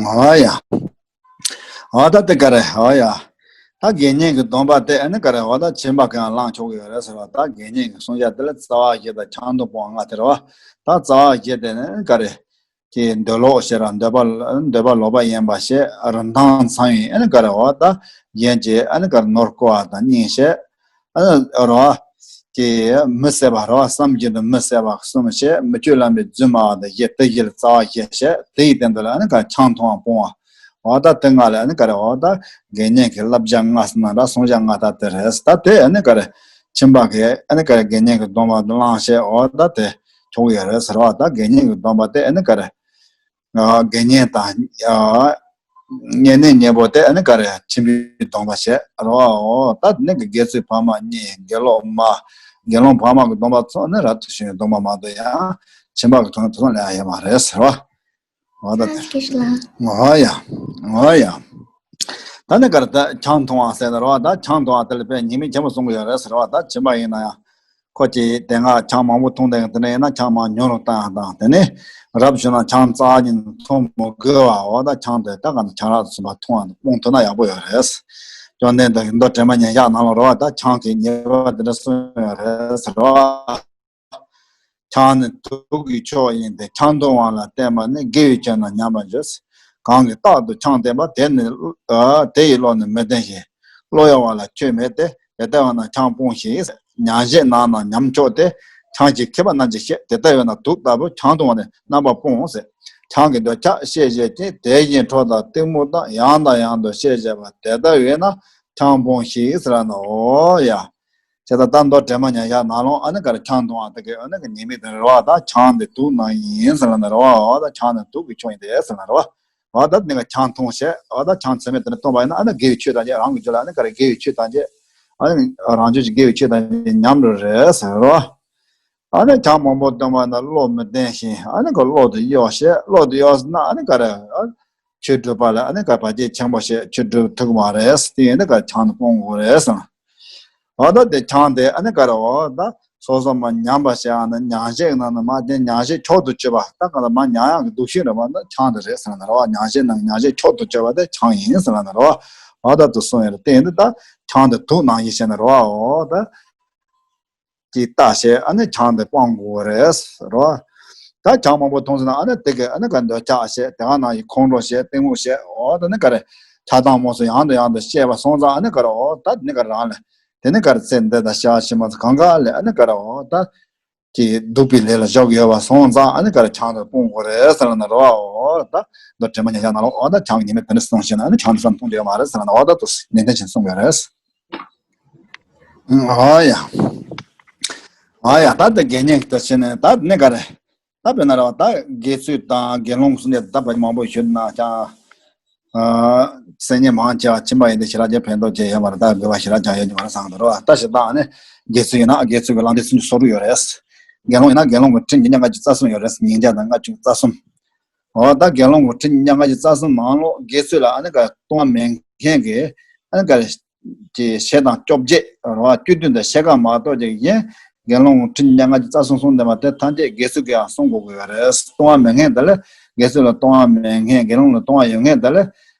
འོ་ཡ། འོ་ད་དེ་ག་རེ། འོ་ཡ། ད་དགེ་བསྙེན་གྱི་སྡོམ་པ་དེ་ཨ་ནི་ག་རེ། འོ་ད་ཁྱིམ་པ་གང་བླང་ཆོག་གི་ཡོད་རེད་ཟེར་བ། ད་དགེ་བསྙེན་གྱི་བསྲུང་བྱ་དེ་ལ་རྩ་བ་བཞི་དང་ཆང་འཐུང་སྤོང་བ་ལྔ་དེ་རེད་བ། ད་རྩ་བ་བཞི་དེ་ནི་ག་རེ། ཀྱི་འདོད་ལོག་ཤེས་རབ། འདོད་པ་འདོད་པ་ལོག་པ་ཡིན་པ་བཤད། རིན་ཐང་ཚང་བའི་ཨ་ནི་ག་རེ་འོ་ད་གཞན་གྱི་ཨ་ནི་ག་རེ་ནོར་བརྐུ་བ་དང་གཉིས་བཤད། ཨ་ནི་རོ། ཀྱི་མི་བསད་པ་རོ། བསམ་བཞིན་དུ་མི་བསད་པ་གསུམ་བཤད། མི་སྤྱོད་ལམ་པའི་རྫུན་སྨྲ་བ་དང་བཞི། དེ་བཞི་ལ་རྩ་བ་བཞི་བཤད། དེ་ཡི་སྟེང་དུ་ལ་ཨ་ནི་ག་རེ་ཆང་འཐུང་བ་སྤོང་བ། འོ་ད་དེ་ལྔ་ལ་ཨ་ནི་ག་རེ་འོ་ད་དགེ་བསྙེན་གྱི་བསླབ་བྱ་ལྔ་ཟེར་ན་འདྲ། བསྲུང་བྱ་ལྔ་ད་དེ་རེད། ད་དེ་ཨ་ནི་ག་རེ་ཁྱིམ་པ་གིས་ཨ་ནི་ག་རེ་དགེ་བསྙེན་གྱི་སྡོམ་པ་དེ་བླངས་བྱས་འོ་ད་དེ་ཆོག་གི་ཡོད་རེད་ཟེར་བ། ད་དགེ་བསྙེན་གྱི་སྡོམ་པ་དེ་ཨ་ནི་ག་རེ། ཨ་དགེ་བསྙེན་དང་ཨ་བསྙེན་གནས་གཉིས་པོ་དེ་ཨ་ནི་ག་རེ། ཁྱིམ་པའི་སྡོམ་པ་བྱས་རོ། ད་ནི་དགེ་ཚུལ་ཕ་མ་གཉིས། དགེ་སློང་མ། དགེ་སློང་ཕ་མ་གི་སྡོམ་པ་ཚོ་ནི་རབ་ཏུ་བྱུང་བའི་སྡོམ་པ་མ་གཏོགས་ཡང་ཁྱིམ་པ་གི་ཐོག་ནས་ཐོག་ལེན་ཡོད་མ་རེད་ཟེར་བ། འོ་ད་དེ། ཨ་སྐད་ཤུགས་ལ། འོ་ཡ། འོ་ཡ། ད་ནི་ག་རེ། ད་ཆང་འཐུང་བ་ཟེར་ན་རོ། ད་ཆང་འཐུང་བ་དེ་ལ་དཔེ་ཉེས་དམིགས་ཆེན་པོ་གསུང་གི་ཡོད་རེད་ཟེར་བ། ད་ཁྱིམ་པ་ཡིན་ན་ཡང་ཁོ་ཀྱིས་དེ་སྔ་ཆང་མང་པོ་འཐུང་བསྡད་མཁན་དེ་འདྲ་ཡིན་ན་ཆང་མར་ཉུང་རུ་བཏང་ཡག་དང་། དེ་ནས་རབ་བྱུང་ན་ཆང་རྩ་བ་ཉིད་ནས་འཐུང་མི་དགོས་པ། འོ་ད་ཆང་དེ་ད་ག་ནས་ཆང་རག་ཏུ་སོན་པ་འཐུང་བ་སྤོང་ཐུབ་ན་ཡག་པོ་ཡོད་རེད། བཅོམ་ལྡན་འདས་ཀྱིས་མདོ་དྲི་མ་ཉེར་བཞག་ནང་ལ་རོ། ད་ཆང་གི་ཉེས་པ་དེ་འདྲ་གསུངས་ཡོད་རེད་ཟེར་བ། ཆང་ནི་དུག་གི་མཆོག་ཡིན་ཏེ། ཆང་འཐུང་བ་ལ་བརྟེན་པ་ནི། དགེ་བའི་ཆོས་རྣམས་ཉམས་པར་འགྱུར། གང་གིས་རྟག་ཏུ་ཆང་བསྟེན་པ། དེ་ནི་དེ་ཡི་བློ་ནི་མི་བརྟན་ཞིང་། བློ་གཡོ་བ་ལ་ཆོས་མེད་དེ། དེ་ལྟ་བས་ན་ཆང་སྤོངས་ཤིག། ཉམས་བཞེས་ནང་ན་ཉམས་ཆོག་སྟེ། ཆང་གིས་ཁེབས་པ་རྣམས་ཀྱིས་ཤེས། དེ་ལྟ་བས་ན་དུག་ལྟ་བུ་ཆང་འཐུང་བ་ནི། རྣམ་པར་སྤོངས་ཟེར། ཆང་གི་འདོད་ཆགས་ཤེས་བྱེད་ཅིང་། དེ་བཞིན་ཁྲོ་དང་གཏི་མུག་དང་། ཡང་དང་ཡང་དུ་ཤེས་བྱེད་པ། དེ་ལྟ་བས་ན་ཆང་སྤོངས་ཤིག་ཟེར་ལ་ནོ། ཡ། བྱས་ཙང་ད་མདོ་དྲི་མ་ཉེར་བཞག་ནང་ལོགས་ཨ་ནི་ག་རེ་ཆང་འཐུང་བ་དེ་གའི་ཨ་ནི་གི་ཉེས་དམིགས་དེ་རེད་བ། ད་ཆང་དེ་དུག་ནང་ཡིན་ཟེར་ལ་ནི་རེད་བ། འོ་ད་ཆང་ནི་དུག་གི་མཆོག་ཡིན་ཏེ་ཟེར་ལ་རེད་བ། འོ་ད་ནི་ག་ཆང་འཐུང་བྱས། འོ་ད་ཆང་ཚད་མེད་དེ་ནི་བཏུང་བ་ཡིན་ན་ཨ་ནི་དགེ་བའི་ཆོས་དང་བཅས། རང་གི་རྒྱུད་ལ་ཨ་ནི་ག་རེ་དགེ་བའི་ཆོས་དང་བཅས། ཨ་ནི་རང་རྒྱུད་ཀྱི་དགེ་བའི་ཆོས་དང་བཅས་ཉམས་འགྲོ་རེད་ཟེར་རེད་བ། ཨ་ནི་ཆང་མང་པོ་བཏུང་བ་ན་བློ་མི་བརྟན་ཞིང་། ཨ་ནི་ག་བློ་དེ་གཡོ་བྱས། བློ་དེ་གཡོ་ཟེར་ན་ཨ་ནི་ག་རེ། ཆོས་སྒྲུབ་པ་ལ་ཨ་ནི་ག་བར་ཆད་ཆེན་པོ་བྱས། ཆོས་སྒྲུབ་ཐུབ་ཀྱི་མ་རེད། དེ་ཡིན་ན་ག་ཆང་དེ་སྤོང་དགོས་རེད་ཟེར། འོ་ད་དེ་ཆང་དེ་ཨ་ནི་ག་རེ་འོ་ད་སོ་སོ་མ་ཉམས་པ་བྱས། ཨ་ནི་ཉམས་བཞེས་ནང་ནས་མ་དེ་ཉམས་བཞེས་མཆོག་ཏུ་གྱུར་པ། ད་ག་ལ་མ་ཉམས་ཡག་གི་འདུ་ཤེས་རེད་བ། ད་ཆང་དེ་རེད་ཟེར་ན་རེད་བ། ཉམས་བཞེས་ནང་ཉམས་བཞེས་མཆོག་ཏུ་གྱུར་པ་དེ་ཆང་ཡིན་ཟེར་ན་རེད་བ། འོ་ད་དུ་གསུངས་ཡོད་རེད། དེ་ཡིན་དུས་ད་ཆང་དེ་དུག་ནང་ཡིན་ཟེར་ན་རེད་བ། འོ་ད། ཀྱིས་བལྟས་བྱས་ཨ་ནི་ཆང་དེ་སྤང་དགོས་རེད་རོ། ད་ཆང་མང་པོ་འཐུང་ཟིན་ན་ཨ་ནི་དེ་གས་ཨ་ནི་ག་འདོད་ཆགས་བྱས། དེ་ག་ནང་བཞིན་ཁོང་ཁྲོ་བྱས། གཏི་མུག་བྱས། འོ་ད་ནི་ག་རེ་ཆགས་སྡང་རྨོངས་གསུམ་ཡང་དང་ཡང་དུ་སྐྱེས་པ་སོང་ཙང་ཨ་ནི་ག་རེ་འོ་ད་ནི་ག་རང་ལ་དེ་ནི་ག་རེ་ཚེ་འདི་དང་ཤི་བ་ཕྱི་མ་གང་ག་ལ་ཨ་ནི་ག་རེ་འོ་ད་ཀྱི་སྡུག་པའི་ལས་ལ་འཇོག་གི་ཡོད་པ་སོང་ཙང་ཨ་ནི་ག་རེ་ཆང་དེ་སྤོང་དགོས་རེད་ཟེར་ལ་ནི་རོ། འོ་ད་མདོ་དྲི་མ་ཉེར་བཞག་ནང་ལ་འོ་ད་ཆང་གི་ཉེས་དམིགས་དེ་འདྲ་གསུངས་ཤིང་ཨ་ནི་ཆང་དེ་བསམ་གཏོང་རྒྱུ་ཡོད་མ་རེད་ཟེར་ལ་ནི་འོ་ད་དུ་ནན་ཏན་ཞིག་གསུངས་ཡོད་རེད། ཨ་ཡ། ཨ་ཡ། ད་ལྟ་དགེ་བསྙེན་གྱི་ད་བྱས་ནས་ད་ནི་ག་རེ། ད་དཔེར་ན་ར་བ་ད་དགེ་ཚུལ་དང་དགེ་སློང་གསུམ་ནས་ད་བ་མང་པོ་ཞུས་ན་ཀྱང་ ཨ་སེམས་ཉིད་མང་ཆེ་བ་ཕྱིན་པ་ཡིན་ཏེ་ཞེ་དྲག་ཅིག་ཕན་ཐོགས་ཅིག་ཡོད་མ་རེད། ད་དགོས་པ་ཞེ་དྲག་ཅིག་ཡོད་ཀྱི་མ་རེད་བསམ་གྱི་འདུག་རོ། ད་ཞེ་དྲག་ནི་དགེ་ཚུལ་ཡིན་ན་དགེ་ཚུལ་གྱི་ལམ་འདི་ཚུན་ཆད་སོ་དྲུག་ཡོད་རེད། དགེ་སློང་ཡིན་ན་དགེ་སློང་གི་ཁྲིམས་ཀྱི་ཉེར་ལྔ་བཅུ་རྩ་གསུམ་ཡོད་རེད། ཉིས་བརྒྱ་དང་ལྔ་བཅུ་རྩ་གསུམ། འོ་ད་དགེ་སློང་གི་ཁྲིམས་ཉེར་ལྔ་བཅུ་རྩ་གསུམ་ནང་ལོགས་དགེ་ཚུལ་ལ་ཨ་ནི་ག་ལྟུང་བ་མེད་མཁན་གྱི་ཨ་ནི་ག་ཅིག་བྱེད་སྟངས་བཅོ་བརྒྱད་རེད་བ། བཅུ་བདུན་དང་ཕྱེད་ཀ་མ་གཏོགས་ཅིག་ཡིན། དགེ་སློང་གི་ཁྲིམས་ཉེར་ལྔ་བཅུ་རྩ་གསུམ་གསུངས་བསྡད་པ་དེ་ཐམས་ཅད་དགེ་ཚུལ་གྱིས་ཡང་སྲུང་དགོས་ཀྱི་ཡོད་རེད། ལྟུང་བ་མེད་མཁན་དེ་ལ། དགེ་ཚུལ་ལ་ལྟུང་བ་མེད་མཁན། དགེ་སློང་ལ་ལྟུང་བ་ཡོད་མཁན་དེ་ལ་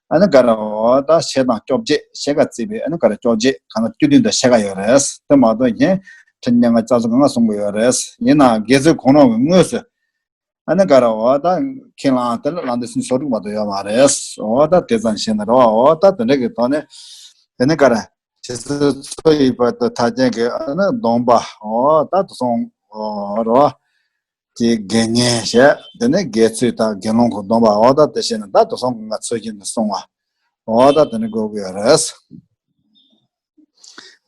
ཨ་ནི་ག་རེ་འོ་ད་བྱེད་སྟངས་བཅོ་བརྒྱད། ཕྱེད་ཀ་བརྩིས་པའི་ཨ་ནི་ག་རེ་བཅོ་བརྒྱད་གང་ལྟར་བཅུ་བདུན་དང་ཕྱེད་ཀ་ཡོད་རེད། དེ་མ་གཏོགས་གཞན་ཁྲིམས་ཉེར་ལྔ་བཅུ་རྩ་གསུམ་གང་ག་སྲུང་གི་ཡོད་རེད། ཡིན་ནའང་དགེ་ཚུལ་གང་རུང་གི་དངོས་སུ་ཨ་ནི་ག་རེ་འོ་ད་ཁས་བླངས་དེ་ལ་ལམ་འདི་ཚུན་སོ་དྲུག་མ་གཏོགས་ཡོད་མ་རེད། འོ་ད་དེ་ཙམ་ཤེས་ན་རོ། འོ་ད་དེ་འདྲ་གི་ཐོག་ནས་དེ་ནི་ག་རེ་ཇི་སྲིད་འཚོ་ཡི་བར་དུ་ཐར་རྒྱན་གྱི་ཨ་ནི་སྡོམ་པ་འོ་ད་དེ་སོང་འོ་རོ། ཀྱི་དགེ་བསྙེན་བྱས། དེ་ནས་དགེ་ཚུལ་དང་དགེ་སློང་གི་སྡོམ་པ། འོ་ད་དེ་བྱས་ནས་ད་དེ་སོང་གི་ང་ཚུལ་བཞིན་དུ་སྲུང་བ། འོ་ད་དེ་ནི་དགོས་ཀྱི་ཡོད་རེད།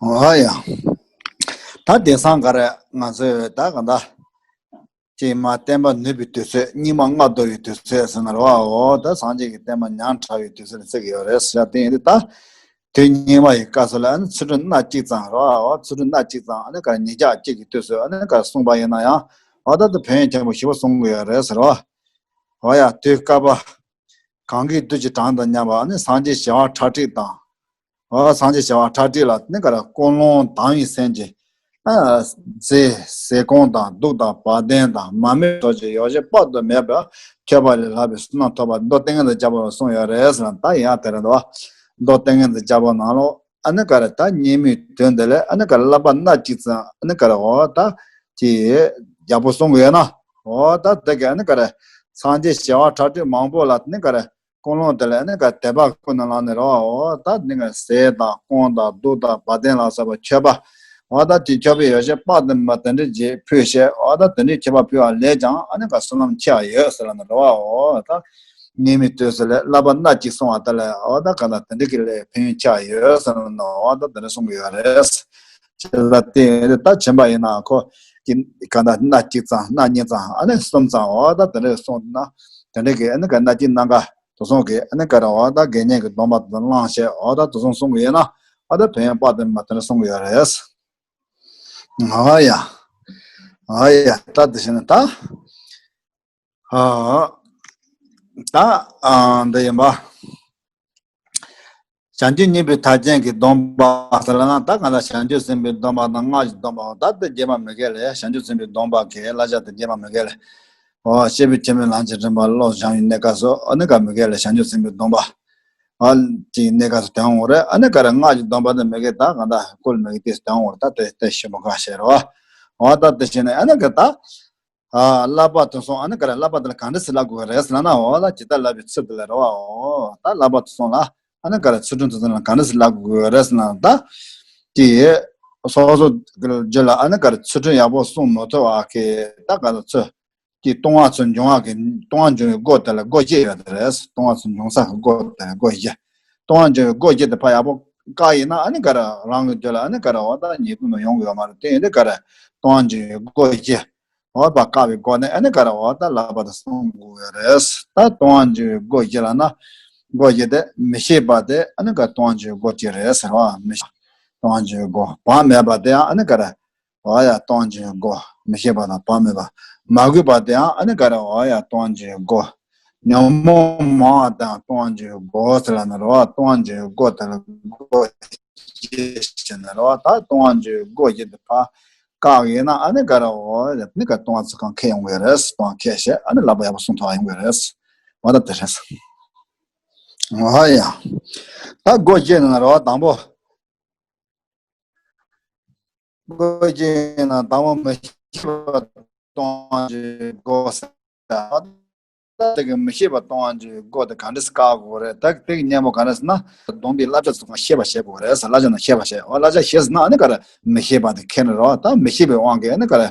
འོ་ཡ། ད་དེང་སང་ག་རེ་ང་ཚོས་ད་ག་འདྲ་ཅིག་མ་བསྟན་པ་ནུབ་པའི་དུས་ཚོད། སྙིགས་མ་ལྔ་བདོ་བའི་དུས་ཚོད་ཟེར་ན་རེད་བ། འོ་ད་སངས་རྒྱས་ཀྱི་བསྟན་པ་ཉམས་ཕྲ་བའི་དུས་ཚོད་ལ་བརྩི་གི་ཡོད་རེད་ཟེར་ཡ་དེ་ཡིན་དུས་ད། དུས་སྙིགས་མ་ཡི་སྐབས་སུ་ལ་ཨ་ནི་ཚུལ་ཁྲིམས་སྣ་གཅིག་ཙམ་རེད་བ། ཚུལ་ཁྲིམས་སྣ་གཅིག་ཙམ་ཨ་ནི་ག་རེ་ཉིས་བརྒྱ་གཅིག་གི་དུས་སུ་ཨ་ནི་ག་རེ་གསུངས་པ་ཡིན་ན་ཡང་འོ་ད་དེ་ཕན་ཡོན་ཆེན་པོ་ཞེ་པོ་གསུང་གི་ཡོད་རེད་ཟེར་བ། འོ་ཡ། དུས་བསྐལ་པ་གང་གི་དུས་ཀྱི་གྲངས་དང་མཉམ་པ་ཨ་ནི་སངས་རྒྱས་བྱེ་བ་ཁྲག་ཁྲིག་དང་། འོ་སངས་རྒྱས་བྱེ་བ་ཁྲག་ཁྲིག་ལ་ནི་ག་རེ་ཀུན་སློང་དྭངས་པའི་སེམས་ཀྱིས་ཨ་ཟས་ཟས་སྐོམ་དང་གདུགས་དང་བ་དན་དང་མ་རྨོས་སོགས་ཀྱི་ཡོ་བྱད་དཔག་ཏུ་མེད་པ་མཆོད་པ་ལས་ལྷག་པའི་བསོད་ནམས་ཐོབ་པ་མདོ་ཏིང་ངེ་འཛིན་རྒྱལ་པོ་ལ་གསུངས་ཡོད་རེད་ཟེར་ན། ད་ཡང་དེ་རེད་འདུག་བ། མདོ་ཏིང་ངེ་འཛིན་རྒྱལ་པོ་ནང་ལོགས་ཨ་ནི་ག་རེ་ད་སྙིགས་མའི་དོན་དེ་ལ་ཨ་ནི་ག་རེ་བསླབ་པ་སྣ་གཅིག་ཙམ་ཨ་ནི་ག་རེ་འོ་ད་ཀྱི་རྒྱལ་པོ་གསུང་གི་ཡོད་ན། འོ་ད་དེ་ག་ཨ་ནི་ག་རེ་སངས་རྒྱས་བྱེ་བ་ཁྲག་ཁྲིག་མང་པོ་ལ་ནི་ག་རེ་ཀུན་སློང་དེ་ལ་ནི་ག་དད་པ་ཀུན་ནས་བསླངས་ནས་རོ། འོ་ད་ནི་ག་ཟས་དང་སྐོམ་དང་གདུགས་དང་བ་དན་ལ་སོགས་པ་མཆོད་པ། འོ་ད་དེ་མཆོད་པའི་ཡོ་བྱད་དཔག་ཏུ་མེད་པ་དེ་འདྲ་ཅིག་ཕུལ་བྱས། འོ་ད་དེ་འདྲའི་མཆོད་པ་ཕུལ་བ་ལས་ཀྱང་ཨ་ནི་ག་བསོད་ནམས་ཆེ་བ་ཡོད་ཟེར་ལ་ནི་རོ། འོ་ད་སྙིགས་མའི་དུས་སུ་ལ་བསླབ་པ་སྣ་གཅིག་སྲུང་བ་དེ་ལ་འོ་ད་ག་ད་དེ་འདྲ་གི་ལས་ཕན་ཡོན་ཆེ་བ་ཡོད་ཟེར་ལ་ནི་འོ་ད་དེ་འདྲ་གསུང་གི་ཡོད་རེད། ཅེས་ལ་བརྟེན་ད་བྱིན་པ་ཡིན་ན་ཁོ་གི་ག་ད་སྣ་གཅིག་ཙམ་སྣ་གཉིས་ཙམ་ཨ་ནི་གསུམ་ཙམ་འོ་ད་དེ་འདྲ་གསུངས་ན་དེ་འདྲ་གི་ཨ་ནི་ག་སྣ་གཅིག་སྣ་འགའ། དེ་སོང་གི་ཨ་ནི་ག་རེ་འོ་ད་དགེ་བསྙེན་གྱི་སྡོམ་པ་དེ་བླངས་བྱས་འོ་ད་དེ་སོང་གསུང་གི་ཡོད་ན་འོ་ད་ཕན་ཡོན་དཔག་ཏུ་མེད་པ་དེ་འདྲ་གསུང་གི་ཡོད་རེད། ཨ་ཡ། ཨ་ཡ། ད་དེ་བྱས་ན་ད། ཨ། ད་ཨ་འདི་ཡིན་པ། བྱང་ཆུབ་སྙིང་པོའི་མཐའ་ཅན་གྱི་སྡོམ་པ་ཟེར་ལ་ན་ད་གང་ལྟར་བྱང་ཆུབ་སེམས་དཔའི་སྡོམ་པ་དང་སྔགས་ཀྱི་སྡོམ་པ་ད་དེ་རྗེས་མ་མི་དགེ་ལས་བྱང་ཆུབ་སེམས་དཔའི་སྡོམ་པ་གི་བསླབ་བྱ་དེ་རྗེས་མ་མི་དགེ་ལས། འོ་སྐྱེས་བུ་ཆེན་པོའི་ལམ་གྱི་རིམ་པ་བློ་སྦྱང་བའི་གནས་སྐབས་སུ་ཨ་ནི་ག་མི་དགེ་ལས་བྱང་ཆུབ་སེམས་དཔའི་སྡོམ་པ། ཨ་ཅིག་གནས་སྐབས་སུ་དོན་འོང་རེད། ཨ་ནི་ག་རེ་སྔགས་ཀྱི་སྡོམ་པ་དེ་མི་དགེ་ད་གང་ལྟར་ཀུན་མི་དགེ་དེ་དོན་འོང་རེད། ད་དེ་དེ་ཤེས་པ་ག་ཤེས་རོ། འོ་ད་དེ་བྱས་ནས་ཨ་ནི་ག་ད། ཨ་བསླབ་པ་དེ་སོང་ཨ་ནི་ག་རེ་བསླབ་པ་དེ་ལ་ག་འདྲ་སེ་བསླབ་དགོས་རེད་ཟེར་ན་འོ་ད་ཇི་ལྟར་བསླབ་པའི་ཚུལ་དེ་ལ་རེད་བ། འོ་ད་བསླབ་པ་དེ་སོང་ལ་ཨ་ནི་ག་རེ་ཚུལ་ཁྲིམས་དེ་ཚོ་ལ་ག་འདྲ་སེ་བསླབ་དགོས་རེད་ཟེར་ན་ད། དེ་སོ་སོ་གི་རྒྱུད་ལ་ཨ་ནི་ག་རེ་ཚུལ་ཁྲིམས་ཡག་པོ་སྲུང་མ་ཐུབ་པ་གི་ད་ག་ཚོད་ཀྱི་ལྟུང་བ་ཚོ་འབྱུང་བ་གི་ལྟུང་བ་འབྱུང་བའི་སྒོ་དེ་ལ་སྒོ་བརྒྱད་ཡོད་དེ་རེད། ལྟུང་བ་ཚོ་འབྱུང་ས་གི་སྒོ་དེ་ལ་སྒོ་བརྒྱད། ལྟུང་བ་འབྱུང་བའི་སྒོ་བརྒྱད་དེ་ཕར་ཡག་པོ་བཀག་ཡིན་ན་ཨ་ནི་ག་རེ་རང་གི་རྒྱུད་ལ་ཨ་ནི་ག་རེ་འོ་ད་ཉེས་ཀུན་མ་ཡོང་གི་ཡོད་མ་རེད། དེ་ཡིན་དུས་ག་རེ་ལྟུང་བ་འབྱུང་བའི་སྒོ་བརྒྱད། འོ་ད་བཀག་པའི་སྒོ་ནས་ཨ་ནི་ག་རེ་འོ་ད་བསླབ་པ་དེ་སྲུང་དགོས་ཡོད་རེད། ད་ལྟུང་བ་འབྱུང་བའི་སྒོ་བརྒྱད་ལ་ན་སྒོ་བརྒྱད་དེ་མི་ཤེས་པ་དེ་ཨ་ནི་ག་ལྟུང་བ་འབྱུང་བའི་སྒོ་གཅིག་རེད་ཟེར་བ། མི་ཤེས་ལྟུང་བ་འབྱུང་བའི་སྒོ། བག་མེད་པ་དེ་ཡང་ཨ་ནི་ག་རེ་འོ་ཡ་ལྟུང་བ་འབྱུང་བའི་སྒོ། མི་ཤེས་པ་དང་བག་མེད་པ། མ་གུས་པ་དེ་ཡང་ཨ་ནི་ག་རེ་འོ་ཡ་ལྟུང་བ་འབྱུང་བའི་སྒོ། ཉོན་མོངས་མང་བ་དང་ལྟུང་བ་འབྱུང་བའི་སྒོ་ཟེར་ལ་ན་རེད་བ། ལྟུང་བ་འབྱུང་བའི་སྒོ་དེ་ལ་སྒོ་བརྒྱད་ཟེར་ན་རེད་བ། ད་ལྟུང་བ་འབྱུང་བའི་སྒོ་བརྒྱད་དེ་ཕར་བཀག་ཡིན་ན་ཨ་ནི་ག་རེ་འོ་ཡ་ནི་ག་ལྟུང་བ་ཚོ་གང་ཁེ་ཡོང་གི་རེད། ལྟུང་བ་ཁེ་བྱས་ཨ་ནི་བསླབ་པ་ཡག་པོ་སྲུང་ཐུབ་པ་ཡོང་གི་རེད། འོ་ད་དེ་རེད། འོ་ཡ། ད་སྒོ་བརྒྱད་ནང་རེད་བ། དང་པོ། སྒོ་བརྒྱད་ནང་དང་པོ་མི་ཤེས་པ་ལྟུང་བ་འབྱུང་བའི་སྒོ་ཟེར། ད་དེ་གི་མི་ཤེས་པ་ལྟུང་བ་འབྱུང་བའི་སྒོ་དེ་ག་འདྲ་སེ་བཀག་དགོས་རེད། ད་དེ་གི་གཉེན་པོ་ག་རེ་ཟེར་ན་སྡོམ་པའི་བསླབ་བྱ་ཚོ་གང་ཤེས་པ་བྱེད་དགོས་རེད་ཟེར། བསླབ་བྱ་ནང་ཤེས་པ་བྱེད། འོ་བསླབ་བྱ་ཤེས་ཟེར་ན་ཨ་ནི་ག་རེ་མི་ཤེས་པ་དེ་ཁེ་ནི་རོ། ད་མི་ཤེས་པའི་དབང་གིས་ཨ་ནི་ག་རེ།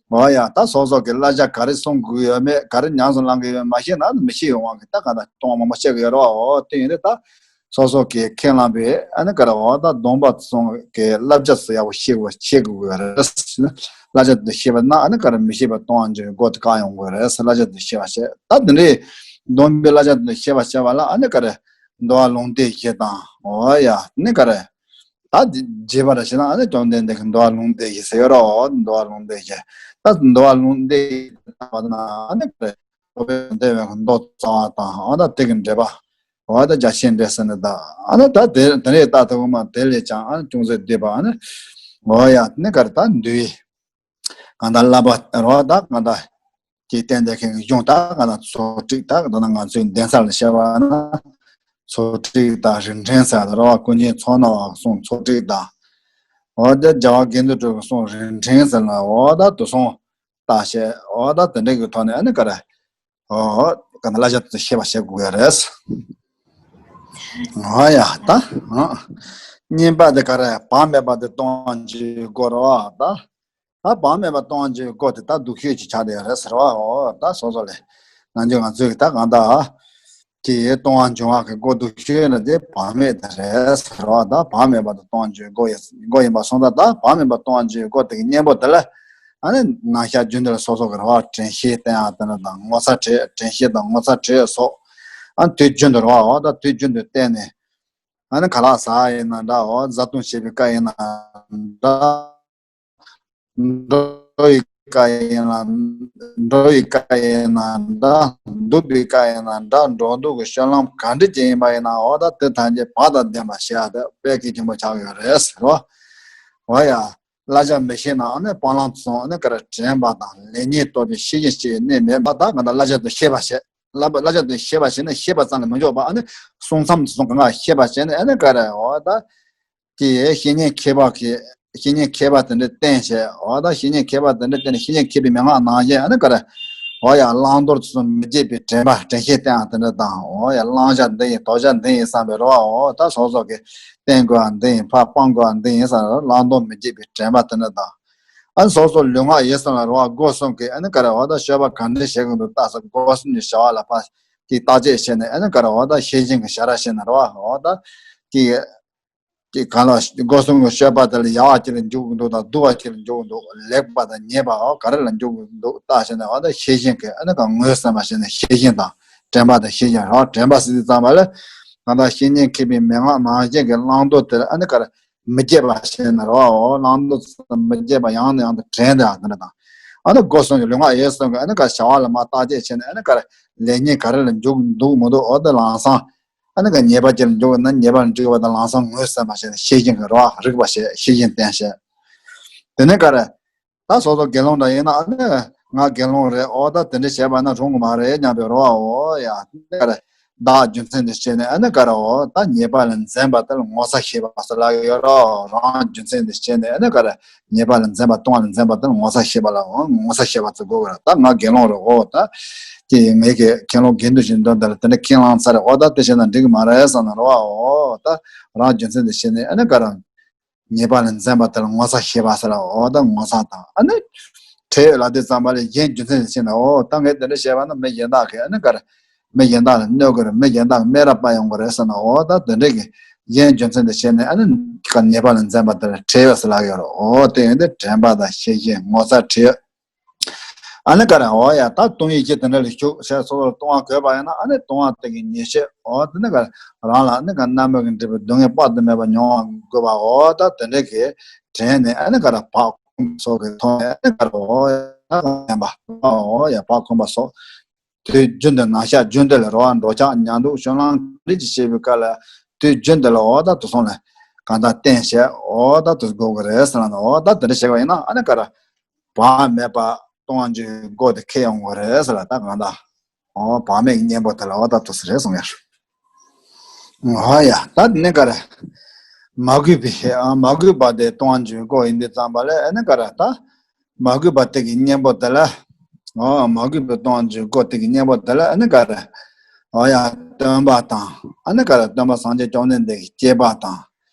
འོ་ཡ་ད་སོ་སོ་གི་བསླབ་བྱ་ག་རེ་སྲུང་དགོས་ཡོད་མེད་ག་རེ་ཉམས་སུ་བླང་གི་ཡོད་མེད་མ་ཤེས་ན་ཨ་ནི་མི་ཤེས་པའི་དབང་གིས་ད་ག་ད་ལྟུང་བ་མང་པོ་བྱེད་གི་ཡོད་རོ། འོ་དེ་ཡིན་དུས་ད། སོ་སོ་གིས་ཁས་བླངས་པའི་ཨ་ནི་ག་རེ་འོ་ད་སྡོམ་པ་ཚོ་གི་བསླབ་བྱ་ཚོ་ཡག་པོ་ཤེས་དགོས་ཤེས་དགོས་རེད། བསླབ་བྱ་དེ་ཤེས་པ་ན་ཨ་ནི་ག་རེ་མི་ཤེས་པ་ལྟུང་བ་འབྱུང་བའི་སྒོ་དེ་བཀག་ཡོང་དགོས་རེད། བསླབ་བྱ་དེ་ཤེས་པ་བྱས། ད་དེ་འདྲའི་ སྡོམ་པའི་བསླབ་བྱ་དེ་ཚོ་ཤེས་པར་བྱ་བ་ལ་ཨ་ནི་ག་རེ། འདུལ་བ་ལུང་སྡེ་བཞི་དང་འོ་ཡ་ནི་ག་རེ། ད་རྗེས་པར་བྱས་ན་ཨ་ནི་བཅོམ་ལྡན་འདས་ཀྱི་འདུལ་བ་ལུང་སྡེ་བཞི་ཟེར་ཡོད་རོ། འདུལ་བ་ལུང་སྡེ་བཞི། ད་འདུལ་བ་ལུང་སྡེ་བཞི་ད་བ་ན་ཨ་ནི་ག་རེ། འགྲོ་བའི་འདུལ་བའི་མདོ་རྩ་བ་དང་འོ་ད་དེ་གི་འགྲེལ་པ། འོ་ད་རྒྱ་ཆེར་འགྲེལ་ཟེར་ནི་ད། ཨ་ནི་ད་དེ་དེ་རེད་ད་དེ་འོ་མ་དེ་ལས་ཀྱང་ཨ་ནི་ཅུང་ཟད་བསྡུས་པ་ཨ་ནི། འོ་ཡ་ནི་ག་རེ་ད་འདུལ་བའི། གང་ལྟར་བསླབ་པ་རོ་ད་གང་ལྟར། ཀྱི་བསྟན་དེ་ཁེངས་གཞུང་ད་གང་ལྟར་ཚོགས་སྒྲིག་ད་གང་ལྟར་ང་ཚོའི་གདན་ས་ལ་བཤད་པ་ན། ཚོགས་སྒྲིག་དང་རིམ་ཕྲེང་ཟེར་ད་རོ་ཀུན་མཁྱེན་ཚོགས་རྣམས་གསུང་ཚོགས་སྒྲིག་དང་། འོ་དེ་རྒྱལ་བ་དགེ་འདུན་གྲུབ་ཀྱི་གསུང་རིམ་ཕྲེང་ཟེར་ན་འོ་ད་དུ་སོང་ད་བཤད་འོ་ད་དེ་འདྲ་གི་ཐོག་ནས་ཨ་ནི་ག་རེ། འོ་གང་ལྟར་བསླབ་བྱ་དུ་ཤེས་པ་བྱེད་དགོས་ཡ་རེད། འོ་ཡ་ད། གཉིས་པ་དེ་ག་རེ་བག་མེད་པ་དེ་གཏོང་བ་འཇུག་དགོས་རོ་ད། ད་བག་མེད་པ་གཏོང་བ་འཇུག་པའི་སྒོ་དེ་ད་སྡུག་ཤོས་ཅིག་ཆགས་བསྡད་ཡོད་རེད་ཟེར་བ། འོ་ད་སོ་སོ་ལས་ནང་ཆོས་ང་ཚོས་ཀྱི་ད་གང་ལྟར་གྱི་གཏོང་བ་འཇུག་པ་གི་སྒོ་སྡུག་ཤོས་ལ་དེ་བག་མེད་དེ་རེད་ཟེར་བ། ད་བག་མེད་པ་དེ་གཏོང་བ་འཇུག་པའི་སྒོ་ཡིན་པ་སོང་ཙང་ད་བག་མེད་པ་གཏོང་བ་འཇུག་པའི་སྒོ་དེ་གི་གཉེན་པོ་དེ་ལ་ཨ་ནི་ནང་བཤད་རྒྱུན་དུ་ལ་སོ་སོ་གི་རེད་བ། དྲན་ཤེས་བསྟེན་ཡག་དེ་འདྲ་དང་ངོ་ཚ་དྲན་དྲན་ཤེས་དང་ངོ་ཚ་དྲན་སོགས་ཨ་ནི་དུས་རྒྱུན་དུ་རེད་བ། འོ་ད་དུས་རྒྱུན་དུ་བསྟེན་ནས་ཨ་ནི་ཁ་ལག་ཟ་ཡིན་ན་འདྲ། འོ་བཟའ་བཏུང་བྱེད་པའི་སྐབས་ཡིན་ན་འདྲ། འགྲོ་བའི་སྐབས་ཡིན་ན། འགྲོ་བའི་སྐབས་ཡིན་ན་འདྲ། འདུག་པའི་སྐབས་ཡིན་ན་འདྲ། འགྲོ་འདུག་གི་སྤྱོད་ལམ་ག་འདྲ་ཅིག་ཡིན་པ་ཡིན་ན་འོ་ད་དེ་ཐམས་ཅད་བག་དང་ལྡན་པ་བྱེད་ཡག་དེ་དཔེ་གལ་ཆེན་པོ་ཆགས་ཡོད་རེད་ཟེར་བ། འོ་ཡ། བསླབ་བྱ་མི་ཤེས་ན་ཨ་ནི་སྤང་བླང་དུ་སོང་ཨ་ནི་ག་རེ་དྲན་པ་དང་ལེགས་ཉེས་རྟོགས་པའི་ཤེས་བཞིན་ཅིག་གནས་མེད་པ་ད་ག་ད་བསླབ་བྱ་དེ་ཤེས་པ་བྱེད། བསླབ་བསླབ་བྱ་དེ་ཤེས་པ་བྱས་ནས་ཤེས་པ་ཙམ་ལས་མི་འཇོག་པ་ཨ་ནི་གསུང་མཚམས་དུ་སོང་གང་ག་ཤེས་པ་བྱས་ནས་ཨ་ནི་ག་རེ་འོ་ད། དེ་བཤེས་གཉེན་མཁས་པ་གིས་བཤེས་གཉེན་མཁས་པ་དེ་འདྲ་བསྟེན་བྱས། འོ་ད་བཤེས་གཉེན་མཁས་པ་དེ་འདྲ་བསྟེན་ནས་བཤེས་གཉེན་མཁས་པའི་མན་ངག་ནང་བཞིན་ཨ་ནི་ག་རེ། འོ་ཡ་བླང་དོར་དུ་མི་བརྗེད་པའི་དྲན་པ་དྲན་ཤེས་བསྟེན་ཡག་དེ་འདྲ་དང་། འོ་ཡ་བླང་བྱ་འདི་ཡིན་དོར་བྱ་འདི་ཡིན་བསམ་པའི་རེ་བ། འོ་ད་སོ་སོ་གིས་བསྟེན་དགོས་པ་འདི་ཡིན་ཕར་སྤང་དགོས་པ་འདི་ཡིན་བསམ་བླང་དོར་མི་བརྗེད་པའི་དྲན་པ་དེ་འདྲ་དང་། ཨ་ནི་སོ་སོ་ལུས་ངག་ཡིད་གསུམ་ལ་རེ་བ་སྒོ་གསུམ་གྱིས་ཨ་ནི་ག་རེ་འོ་ད་སྤྱོད་པ་ག་འདྲ་བྱེད་ཀྱི་འདུག་ལྟ་ས་སྒོ་གསུམ་གྱི་བྱ་བ་ལ་ཕར་གྱི་བརྟག་དཔྱད་བྱས་ནས་ཨ་ནི་ག་རེ་འོ་ད་ཤེས་བཞིན་གྱི་བྱ་ར་བྱས་ནས་རེ་བ་འོ་ད་གི་ཀྱི་གང་ལ་སྒོ་གསུམ་གྱི་སྤྱོད་པ་དེ་ལ་ཡག་པ་ཅིག་ལ་འཇུག་གི་འདུག་དང་སྡུག་པ་ཅིག་ལ་འཇུག་གི་འདུག་ལེགས་པ་དང་ཉེས་པའོ་ག་རེ་ལ་འཇུག་གི་འདུག་བརྟག་བྱས་ནས་འོ་ད་ཤེས་བཞིན་གྱི་ཨ་ནི་ག་ངོས་ཟིན་པ་བྱས་ནས་ཤེས་བཞིན་དང་དྲན་པ་དང་ཤེས་བཞིན་རོ། དྲན་པ་ཟེར་དུས་ཙམ་པ་ལ་ང་དང་བཤེས་གཉེན་མཁས་པའི་མན་ངག་ནང་བཞིན་གྱི་བླང་དོར་དེར་ཨ་ནི་ག་རེ་མི་བརྗེད་པ་བྱས་ནས་རོ། བླང་དོར་མི་བརྗེད་པ་ཡང་ནས་ཡང་དུ་དྲན་དེ་ཨ་ནི་དང་། ཨ་ནི་སྒོ་གསུམ་གྱི་ལུས་ངག་ཡིད་གསུམ་གྱི་ཨ་ནི་ག་རེ་བྱ་བ་ལ་མ་བརྟག་དཔྱད་བྱས་ནས་ཨ་ནི་ག་རེ་ལེགས་ཉེས་ག་རེ་ལ་འཇུག་འདུག་མི་འདུག་འོ་དེ་ལམ་སང་། ཨ་ནི་ག་ཉེས་པ་ཅིག་ལ་འཇུག་ན་ཉེས་པ་ལ་འཇུག་པ་དང་ལམ་སང་ངོས་ཟིན་པ་བྱས་ནས་ཤེས་བཞིན་གྱི་རེ་བ་རིག་པ་བྱས་ཤེས་བཞིན་བསྟེན་བྱས། དེ་ནས་ག་རེ། ད་སོ་སོ་དགེ་སློང་འདྲ་ཡིན་ན་ཨ་ནི་ང་དགེ་སློང་རེད་འོ་ད་དེ་འདྲ་བྱས་པ་ན་རུང་གི་མ་རེད་སྙམ་པའི་རེ་བ་འོ་ཡ་དེ་ག་རེ། བདག་རྒྱུ་མཚན་དུ་བྱས་ནས་ཨ་ནི་ག་རེ་འོ་ད་ཉེས་པ་ལ་འཛེམ་པ་དེ་ལ་ངོ་ཚ་ཤེས་པ་ཟེར་ལབ་ཡོད་རོ། རང་རྒྱུ་མཚན་དུ་བྱས་ནས་ཨ་ནི་ག་རེ། ཉེས་པ་ལ་འཛེམ་པ་ལྟུང་བ་ལ་འཛེམ་པ་དེ་ལ་ངོ་ཚ་ཤེས་པ་ལ་འོ་ངོ་ཚ་ཤེས་པ་ཚོ་དགོས་གི་ར། ད་ང་དགེ་སློང་རེད་འོ་ད། དེ་ངས་ཀྱི་ཁྱེད་ལོ་དགེ་འདུན་ཞིག་འདོན་དེ་ལ་དེ་འདྲ་ཁས་བླངས་ཚར་རེད་འོ་ད་དེ་བྱས་ན་འགྲིག་གི་མ་རེད་བསམ་ན་རེད་བ། འོ་ད་རང་རྒྱུ་མཚན་དེ་བྱས་ནས་ཨ་ནི་ག་རང་ཉེས་པ་ལ་འཛེམ་པ་དེ་ལ་ངོ་ཚ་ཤེས་པ་ཟེར་ལ་འོ་ད་ངོ་ཚ་དང་ཨ་ནི། ཁྲེལ་ཡོད་ལ་དེ་ཙམ་པ་ལས་གཞན་རྒྱུ་མཚན་དེ་བྱས་ན་འོ་ད་ངས་དེ་འདྲ་བྱས་པ་ན་མི་གཞན་དག་གིས་ཨ་ནི་ག་རེ། མི་གཞན་དག་ལ་གནོད་དགོས་རེད། མི་གཞན་དག་མེ་ར་པ་ཡོང་དགོས་རེད་ཟེར་ན་འོ་ད་དེ་འདྲ་གི་གཞན་རྒྱུ་མཚན་དེ་བྱས་ནས་ཨ་ནི་ཉེས་པ་ལ་འཛེམ་པ་དེ་ལ་ཁྲེལ་ཡོད་ཟེར་ལབ་ཡོད་རེད། འོ་དེ་ཡིན་དུས་དྲན་པ་དང་ཤེས་བཞིན་ངོ་ཚ་ཁྲེལ་ཡོད། ཨ་ནི་ག་རེ་འོ་ཡ་ད་ལྟུང་བའི་རྒྱུ་དེ་འདྲ་ལ་ཞུགས་བྱས་སོ་སོར་ལྟུང་བ་བཀོད་པ་ཡིན་ན་ཨ་ནི་ལྟུང་བ་དེ་གི་ཉེས་བྱས་འོ་དེ་ནི་ག་རང་ལ་ཨ་ནི་ག་རྣམ་སྨིན་གྱི་འབྲས་བུ་སྡུག་བསྔལ་དཔག་ཏུ་མེད་པ་མྱོང་བ་དགོས་པ་འོ་ད་དེ་འདྲ་གི་དྲན་ནས་ཨ་ནི་ག་རེ་བག་འཁུམས་པ་སོགས་ཀྱི་ཐོག་ནས་ཨ་ནི་ག་རེ་འོ་ཡ་ད་ག་རེ་འོ་ཡ་བག་འཁུམས་པ་སོགས། དུས་རྒྱུན་དུ་ནང་བཤད་རྒྱུན་དུ་ལ་རེ་བ་འགྲོ་འཆག་ཉལ་འདུག་སྤྱོད་ལམ་ག་རེ་ཅིག་བྱེད་པའི་སྐབས་ལ་དུས་རྒྱུན་དུ་ལ་འོ་ད་དུ་སོང་ལ་གང་ལྟར་བསྟེན་བྱས་འོ་ད་དུ་དགོས་ཀྱི་རེད་ཟེར་ན་འོ་ད་དེ་འདྲ་བྱེད་པ་ཡིན་ན་ཨ་ནི་ག་རེ་བག་མེད་པ་གཏོང་བ་འཇུག་སྒོ་དེ་ཁེལ་ཡོང་གི་རེད་ཟེར་ལ་ད་གང་ལྟར་འོ་བག་མེད་ཀྱི་གཉེན་པོ་དེ་ལ་འོ་ད་དུ་ཟེར་རེད་གསུང་ཡ། འོ་ཡ་ད་དེ་ནས་ག་རེ་མ་གུས་པའི་མ་གུས་པ་དེ་གཏོང་བ་འཇུག་སྒོ་ཡིན་དུས་ཙམ་པ་ལ་ཨ་ནི་ག་རེ་ད། མ་གུས་པ་དེ་གི་གཉེན་པོ་དེ་ལ། འོ་མ་གུས་པའི་གཏོང་བ་འཇུག་སྒོ་དེ་གི་གཉེན་པོ་དེ་ལ་ཨ་ནི་ག་རེ། འོ་ཡ་སྟོན་པ་དང་ཨ་ནི་ག་རེ་སྟོན་པ་སངས་རྒྱས་བཅོམ་ལྡན་འདས་ཀྱི་སྐྱེས་པ་དང་།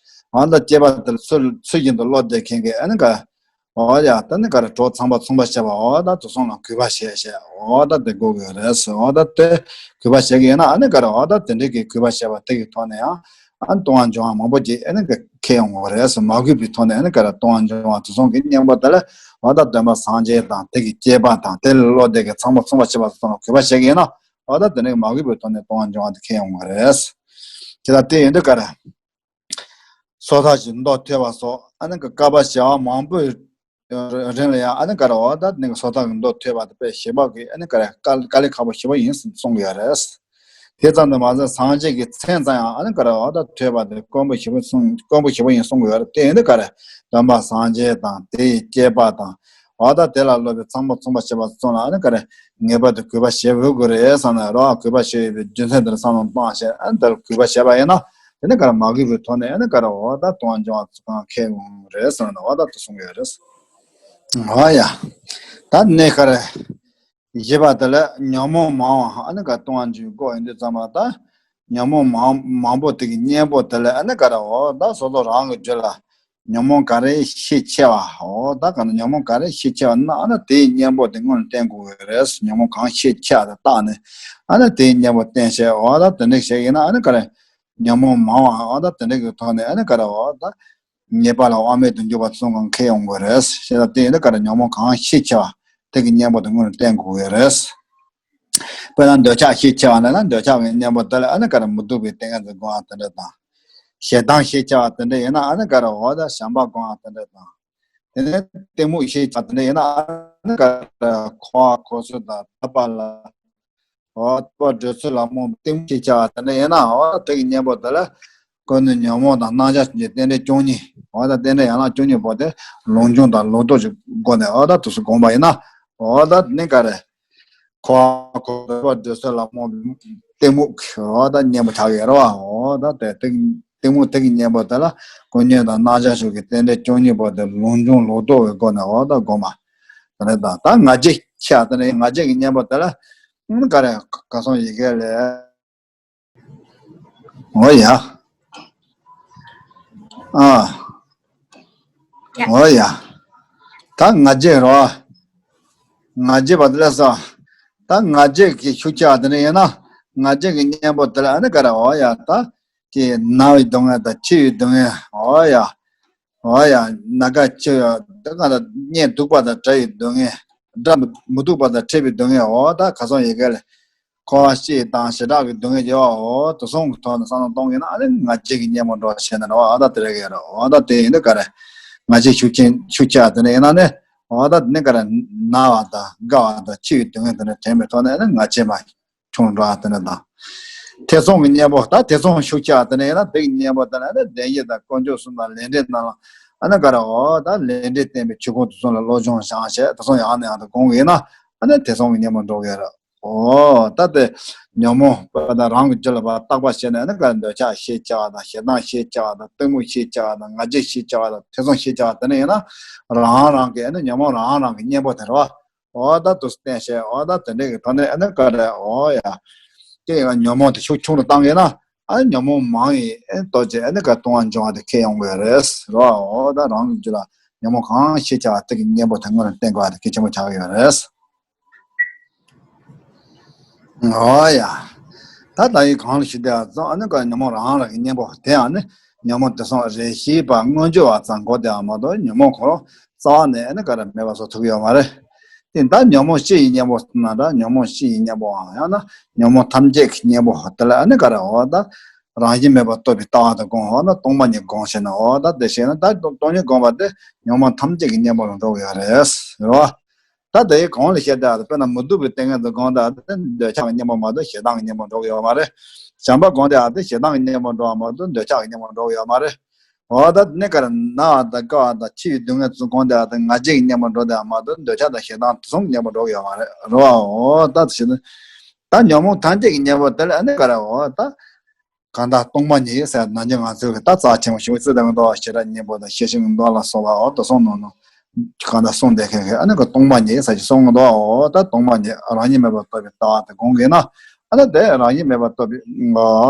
འོ་ད་སྐྱེས་པ་དེ་ལ་ཚུལ་ཚུལ་བཞིན་དུ་བློ་གཏད་མཁན་གྱི་ཨ་ནི་ག་རེ། འོ་ཡ་ད་ནི་ག་རེ་གྲོགས་ཚངས་པ་མཚུངས་པ་བྱས་པ་འོ་ད་དེ་ཚོ་ལ་གུས་པ་བྱས་བྱས་འོ་ད་དེ་དགོས་ཀྱི་རེད་ཟེར། འོ་ད་དེ་གུས་པ་བྱེད་ཀྱི་ཡོད་ན་ཨ་ནི་ག་རེ་འོ་ད་དེ་འདྲའི་གི་གུས་པ་བྱས་པ་དེ་གི་ཐོག་ནས་ཡང་། ཨ་ནི་ལྟུང་བ་འཇོམས་པ་མང་པོ་ཅིག་ཨ་ནི་ཁེལ་ཡོང་གི་རེད་ཟེར། མ་གུས་པའི་ཐོག་ནས་ཨ་ནི་ག་རེ་ལྟུང་བ་འཇོམས་པ་དེ་ཚོ་གི་གཉེན་པོ་དེ་ལ་འོ་ད་སྟོན་པ་སངས་རྒྱས་དང་དེ་གི་སྐྱེས་པ་དང་དེ་ལ་བློ་གཏད་མཁན་ཚངས་པ་མཚུངས་པ་བྱས་པ་དེ་ཚོ་ལ་གུས་པ་བྱེད་ཀྱི་ཡོད་ན། འོ་ད་དེ་ནས་མ་གུས་པའི་ཐོག་ནས་ལྟུང་བ་འབྱུང་བ་དེ་ཁེལ་ཡོང་གི་རེད། དེ་ལ་དེ་ཡིན་དུས་ག་རེ། སོ་ཐར་གྱི་མདོ་ཐོས་པ་སོགས་ཨ་ནི་ཀ་བཀའ་བཤད་པ་མང་པོའི་རིང་ལ་ཡང་ཨ་ནི་ག་རེ་འོ་ད་ནི་སོ་ཐར་གྱི་མདོ་ཐོས་པ་དེ་དཔེ་ཞེ་དྲག་གི་ཨ་ནི་ག་རེ་དཀའ་དཀའ་ལས་ཁག་པོ་ཞེ་པོ་ཡིན་གསུངས་ཀྱི་ཡོད་རེད། དེ་ཙམ་དུ་མ་ཟད་སངས་རྒྱས་ཀྱི་མཚན་ཙམ་ཡང་ཨ་ནི་ག་རེ་འོ་ད་ཐོས་པ་དེ་དཀོན་པོ་ཞེ་པོ་གསུངས་དཀོན་པོ་ཞེ་པོ་ཡིན་གསུངས་ཀྱི་ཡོད་རེད། དེ་ཡིན་དུས་ག་རེ་སྟོན་པ་སངས་རྒྱས་དང་དེ་ཡི་བསྐྱེད་པ་དང་འོ་ད་དེ་ལ་སློབ་པའི་ཚང་མ་མཚུངས་པ་བྱེད་པ་ཚོ་ལ་ཨ་ནི་ག་རེ་ངེས་པར་དུ་གུས་པ་བྱེད་དགོས་ཀྱི་རེད་བསམ་ནས་རོ། གུས་པ་བྱེད་པའི་རྒྱུ་མཚན་དེར་བསམ་བློ་བཏང་བྱས་ཨ་ནི་དེར་གུས་པ་བྱས་པ་ཡིན་ན་དེ་ནི་ག་རེ་མ་གུས་པའི་ཐོག་ནས་ཨ་ནི་ག་རེ་འོ་ད་ལྟུང་བ་འབྱུང་བ་ཚུགས་གང་ཁེལ་འོང་རེད་ཟེར་ནས་འོ་ད་དེ་གསུང་གི་ཡོད་རེད། འོ་ཡ། ད་ནི་ག་རེ། བཞི་པ་དེ་ལ་ཉོན་མོངས་མང་བ་ཨ་ནི་ག་ལྟུང་བ་འབྱུང་སྐོར་ཡིན་དུས་ཙམ་པ་ད། ཉོན་མོངས་མང་མང་པོ་དེ་གི་གཉེན་པོ་དེ་ལ་ཨ་ནི་ག་རེ་འོ་ད་སོ་སོ་རང་གི་རྒྱུད་ལ་ཉོན་མོངས་ག་རེ་ཤས་ཆེ་བ་འོ་ད་ག་ན་ཉོན་མོངས་ག་རེ་ཤས་ཆེ་བ་ན་ཨ་ནི་དེའི་གཉེན་པོ་དེ་སྔོན་ལ་བསྟེན་དགོས་ཀྱི་རེད། ཉོན་མོངས་གང་ཤས་ཆེ་བ་དེ་བརྟགས་ནས་ཨ་ནི་དེའི་གཉེན་པོ་བསྟེན་བྱས་འོ་ད་དེ་འདྲ་ཞིག་ཡིན་ན་ཨ་ནི་ག་རེ་ཉོན་མོངས་མང་བ་འོ་ད་དེ་འདྲ་གི་ཐོག་ནས་ཨ་ནི་ག་རེ་འོ་ད། ཉེས་པ་ལ་དབང་མེད་དུ་འཇུག་པ་ཚུན་ཁང་ཁེལ་ཡོང་དགོས་རེད། ཞེས་དང་དེ་ཡིན་དུས་ག་རེ་ཉོན་མོངས་གང་ཤས་ཆེ་བ་དེ་གི་གཉེན་པོ་དེ་སྔོན་ལ་བསྟེན་དགོས་ཀྱི་རེད། དཔེར་ན་འདོད་ཆགས་ཤས་ཆེ་བ་ན་ན་འདོད་ཆགས་ཀྱི་གཉེན་པོ་དེ་ལ་ཨ་ནི་ག་རེ་མི་སྡུག་པའི་ཏིང་ངེ་འཛིན་སྒོམ་པ་དེ་འདྲ་དང་། ཞེ་སྡང་ཤས་ཆེ་བ་དེ་འདྲ་ཡིན་ན་ཨ་ནི་ག་རེ་འོ་ད་བྱམས་པ་སྒོམ་པ་དེ་འདྲ་དང་། དེ་ནས་གཏི་མུག་ཤས་ཆེ་བ་དེ་འདྲ་ཡིན་ན་ཨ་ནི་ག་རེ་འཁོར་བ་འཁོར་ཚུལ་དང་ཐར་པ་ལ། འོ་ཐར་པ་བགྲོད་ཚུལ་ལ་རྨོངས་པའི་གཏི་མུག་ཅེས་བྱ་བ་དེ་འདྲ་ཡིན་ན་འོ་དེ་གི་གཉེན་པོ་དེ་ལ་ཀུན་ནས་ཉོན་མོངས་དང་རྣམ་གཞག་གི་རྟེན་འབྲེལ་བཅུ་གཉིས་འོ་ད་རྟེན་འབྲེལ་ཡན་ལག་བཅུ་གཉིས་པོ་དེ་ལུང་སྦྱོང་དང་ལུང་རྟོགས་ཀྱི་སྒོ་ནས་འོ་ད་དུ་སུ་དགོངས་པ་ཡིན་ན་འོ་ད་ནི་ག་རེ། འཁོར་བ་འཁོར་ཐར་པ་བགྲོད་ཚུལ་ལ་རྨོངས་པའི་གཏི་མུག་འོ་ད་གཉེན་པོ་ཆགས་ཡོད་རེད་བ། འོ་ད་དེ་གཏི་མུག་དེ་གི་གཉེན་པོ་དེ་ལ་ཀུན་ཉོན་དང་རྣམ་གཞག་ཕྱོགས་ཀྱི་རྟེན་འབྲེལ་བཅུ་གཉིས་པོ་དེ་ལུང་སྦྱོང་ལུང་རྟོགས་ཀྱི་སྒོ་ནས་འོ་ད་སྒོམ་པ། དེ་ནས་ད་ད་ང་རྒྱལ་ཆགས་དེ་ནས་ང་རྒྱལ་གྱི་གཉེན་པོ་དེ་ལ་ཨང་ག་རེ་ག་སོང་ཡི་གེ་ལས། འོ་ཡ། ཨ། ཡ། འོ་ཡ། ད་ང་རྒྱལ་རོ། ང་རྒྱལ་བ་དེ་ལ་ས། ད་ང་རྒྱལ་གྱི་ཤུགས་ཆགས་དེ་ནས་ཡིན་ན་ང་རྒྱལ་གྱི་གཉེན་པོ་དེ་ལ་ཨ་ནི་ག་རེ་འོ་ཡ་ད། ཀྱི་ན་བའི་སྡུག་བསྔལ་དང་འཆི་བའི་སྡུག་བསྔལ། འོ་ཡ། འོ་ཡ། ན་རྒ་འཆི་བའི་སྡུག་བསྔལ་དང་གཉེན་སྡུག་པ་དང་བྲལ་བའི་སྡུག་བསྔལ། དགྲ་མི་སྡུག་པ་དང་ཕྲད་པའི་སྡུག་བསྔལ། འོ་ད་ག་སོང་ཡི་གེ་ལས། འཁོར་བ་སྐྱེ་དང་བྱེ་བྲག་གི་སྡུག་བསྔལ་རྒྱུ་བ། འོ་དེ་གསུམ་གྱི་ཐོག་ནས་བསམ་བློ་གཏོང་གི་ན་ཨ་ནི་ང་རྒྱལ་གྱི་གཉེན་པོ་འགྲོ་བྱས་ན་རེད་བ། འོ་ད་དེ་རེད་གི་རེད། འོ་ད་དེ་ཡིན་དུས་ག་རེ། ང་རྒྱལ་ཤུགས་ཆེན་ཤུགས་ཆེ་བ་དེ་འདྲ་ཡིན་ན་ནི། འོ་ད་དེ་ནི་ག་རེ་ན་བ་དང་རྒ་བ་དང་འཆི་བའི་སྡུག་བསྔལ་དེ་འདྲ་དྲན་པའི་ཐོག་ནས་ཨ་ནི་ང་རྒྱལ་མ། ཆུང་འགྲོ་བ་དེ་འདྲ་དང་། ཐེ་ཚོམ་གྱི་གཉེན་པོ་ད་ཐེ་ཚོམ་ཤུགས་ཆེ་བ་དེ་འདྲ་ཡིན་ན་དེ་གི་གཉེན་པོ་དེ་ལ་ནི་བདེན་བཞི་དང་དཀོན་མཆོག་གསུམ་དང་ལས་འབྲས་རྣམས་ལ་ཨ་ནི་ག་རེ་འོ་ད་ལས་འབྲས་བསྟན་པའི་ཆོས་སྐོར་དེ་ཚོ་ལ་བློ་སྦྱོང་བྱང་བྱས་དེ་ཚོ་ཡང་ནས་ཡང་དུ་སྒོམ་གྱི་ཡིན་ན་ཨ་ནི་ཐེ་ཚོམ་གྱི་གཉེན་པོ་འགྲོ་གི་རེད། འོ་ད་དེ་ཉོན་མོངས་པ་དང་རང་གི་རྒྱུད་ལ་བརྟག་པ་བྱས་ནས་ཨ་ནི་ག་རེ་འདོད་ཆགས་ཤས་ཆེ་བ་དང་ཞེ་སྡང་ཤས་ཆེ་བ་དང་གཏི་མུག་ཤས་ཆེ་བ་དང་ང་རྒྱལ་ཤས་ཆེ་བ་དང་ཐེ་ཚོམ་ཤས་ཆེ་བ་དེ་འདྲ་ཡིན་ན་རང་རང་གི་ཨ་ནི་ཉོན་མོངས་རང་རང་གི་གཉེན་པོ་དེ་རེད་བ། འོ་ད་དུ་བསྟན་བྱས་འོ་ད་དེ་འདྲ་གི་ཐོག་ནས་ཨ་ནི་ག་རེ་འོ་ཡ། དེ་ཡང་ཉོན་མོངས་དེ་ཤུགས་ཆུང་རུ་བཏང་གི་ན་ཨ་ནི་ཉོན་མོངས་མང་ཡིན་ཨ་ནི་ལྟོ་ཆས་ཨ་ནི་ག་ལྟུང་བ་འབྱུང་བ་དེ་ཁེལ་ཡོང་གི་རེད་རོ། འོ་ད་རང་གི་རྒྱུད་ལ་ཉོན་མོངས་གང་ཤས་ཆེ་བ་དེ་གི་གཉེན་པོ་དེ་སྔོན་ལ་བསྟེན་དགོས་པ་དེ་གལ་ཆེན་པོ་ཆགས་ཀྱི་ཡོད་རེད། འོ་ཡ། ད་ལྟ་ཡི་གང་ལ་ཞིག་དེ་ཙང་ཨ་ནི་ག་ཉོན་མོངས་རང་རང་གི་གཉེན་པོ་དེ་ཡང་ནི་ཉོན་མོངས་དེ་སོང་རེ་ཞིག་པ་མངོན་གྱུར་བ་ཙམ་གོ་དེ་ཡང་མ་གཏོགས་ཉོན་མོངས་ཁོ་རང་རྩ་བ་ནས་ཨ་ནི་ག་རེ་མེད་པ་བཟོ་ཐུབ་ཡོད་མ་རེད། དེ་ད་ཉོན་མོངས་སྤྱི་ཡི་གཉེན་པོ་ན་འདྲ་ཉོན་མོངས་སྤྱི་ཡི་གཉེན་པོའམ་ཡང་ན་ཉོན་མོངས་ཐམས་ཅད་ཀྱི་གཉེན་པོ་དེ་ལ་ཨ་ནི་ག་རེ་འོ་ད་རང་བཞིན་མེད་པར་རྟོགས་པའི་ལྟ་བ་དང་སྒོམ་འོ་ན་སྟོང་པ་ཉིད་སྒོམ་ཞེ་ན་འོ་ད་དེ་བྱས་ན་ད་སྟོང་ཉིད་སྒོམ་པ་དེ་ཉོན་མོངས་ཐམས་ཅད་ཀྱི་གཉེན་པོ་ལ་འགྲོ་གི་ཡོད་རེད་རེད་བ། ད་དེའི་གོང་ལ་བཤད་དེ་ཨ་དཔེར་ན་མི་སྡུག་པའི་ཏིང་ངེ་འཛིན་སྒོམ་དེ་ཨ་འདོད་ཆགས་ཀྱི་གཉེན་པོ་མ་གཏོགས་ཞེ་སྡང་གི་གཉེན་པོ་འགྲོ་གི་ཡོད་མ་རེད། བྱམས་པ་སྒོམ་དེ་ཨ་ཞེ་སྡང་གི་གཉེན་པོ་འགྲོ་བ་མ་གཏོགས་འདོད་ཆགས་ཀྱི་གཉེན་པོ་འགྲོ་གི་ཡོད་མ་རེད། འོ་ད་ནི་ག་རེ་ན་བ་དང་རྒ་བ་དང་འཆི་བའི་སྡུག་བསྔལ་ཚོ་སྒོམ་དེ་ཨ་ང་རྒྱལ་གྱི་གཉེན་པོ་འགྲོ་དེ་ཨ་མ་གཏོགས་འདོད་ཆགས་དང་ཞེ་སྡང་དེ་ཚོ་གི་གཉེན་པོ་འགྲོ་གི་ཡོད་མ་རེད་རེད་བ། འོ་ད་ཞེ་སྡང་ད་ཉོན་མོངས་ཐམས་ཅད་ཀྱི་གཉེན་པོ་དེ་ལ་ཨ་ནི་ག་རེ་འོ་ད། གང་དག་སྟོང་པ་ཉིད་ཟེར་ནང་ཆེན་ང་ཚོའི་གི་ད་རྩ་ཆེན་པོ་ཞུ་བའི་རྩི་ལྡན་གྱི་མདོ་བ་ཞེ་དྲག་སྙིང་པོ་དང་ཤེར་ཕྱིན་གྱི་མདོ་ལ་སོགས་པ་འོ་དོ་གསུངས་ནོ་ནོ། གང་དག་གསུངས་བསྡད་མཁན་གི་ཨ་ནི་གི་སྟོང་པ་ཉིད་ཟེར་གྱི་གསུངས་གི་འདུག་འོ་ད་སྟོང་པ་ཉིད་རང་ཉིད་མེད་པར་རྟོགས་པའི་ལྟ་བ་དེ་སྒོམ་གི་ན་ཨ་ནི་དེ་རང་ཉིད་མེད་པར་རྟོགས་པའི་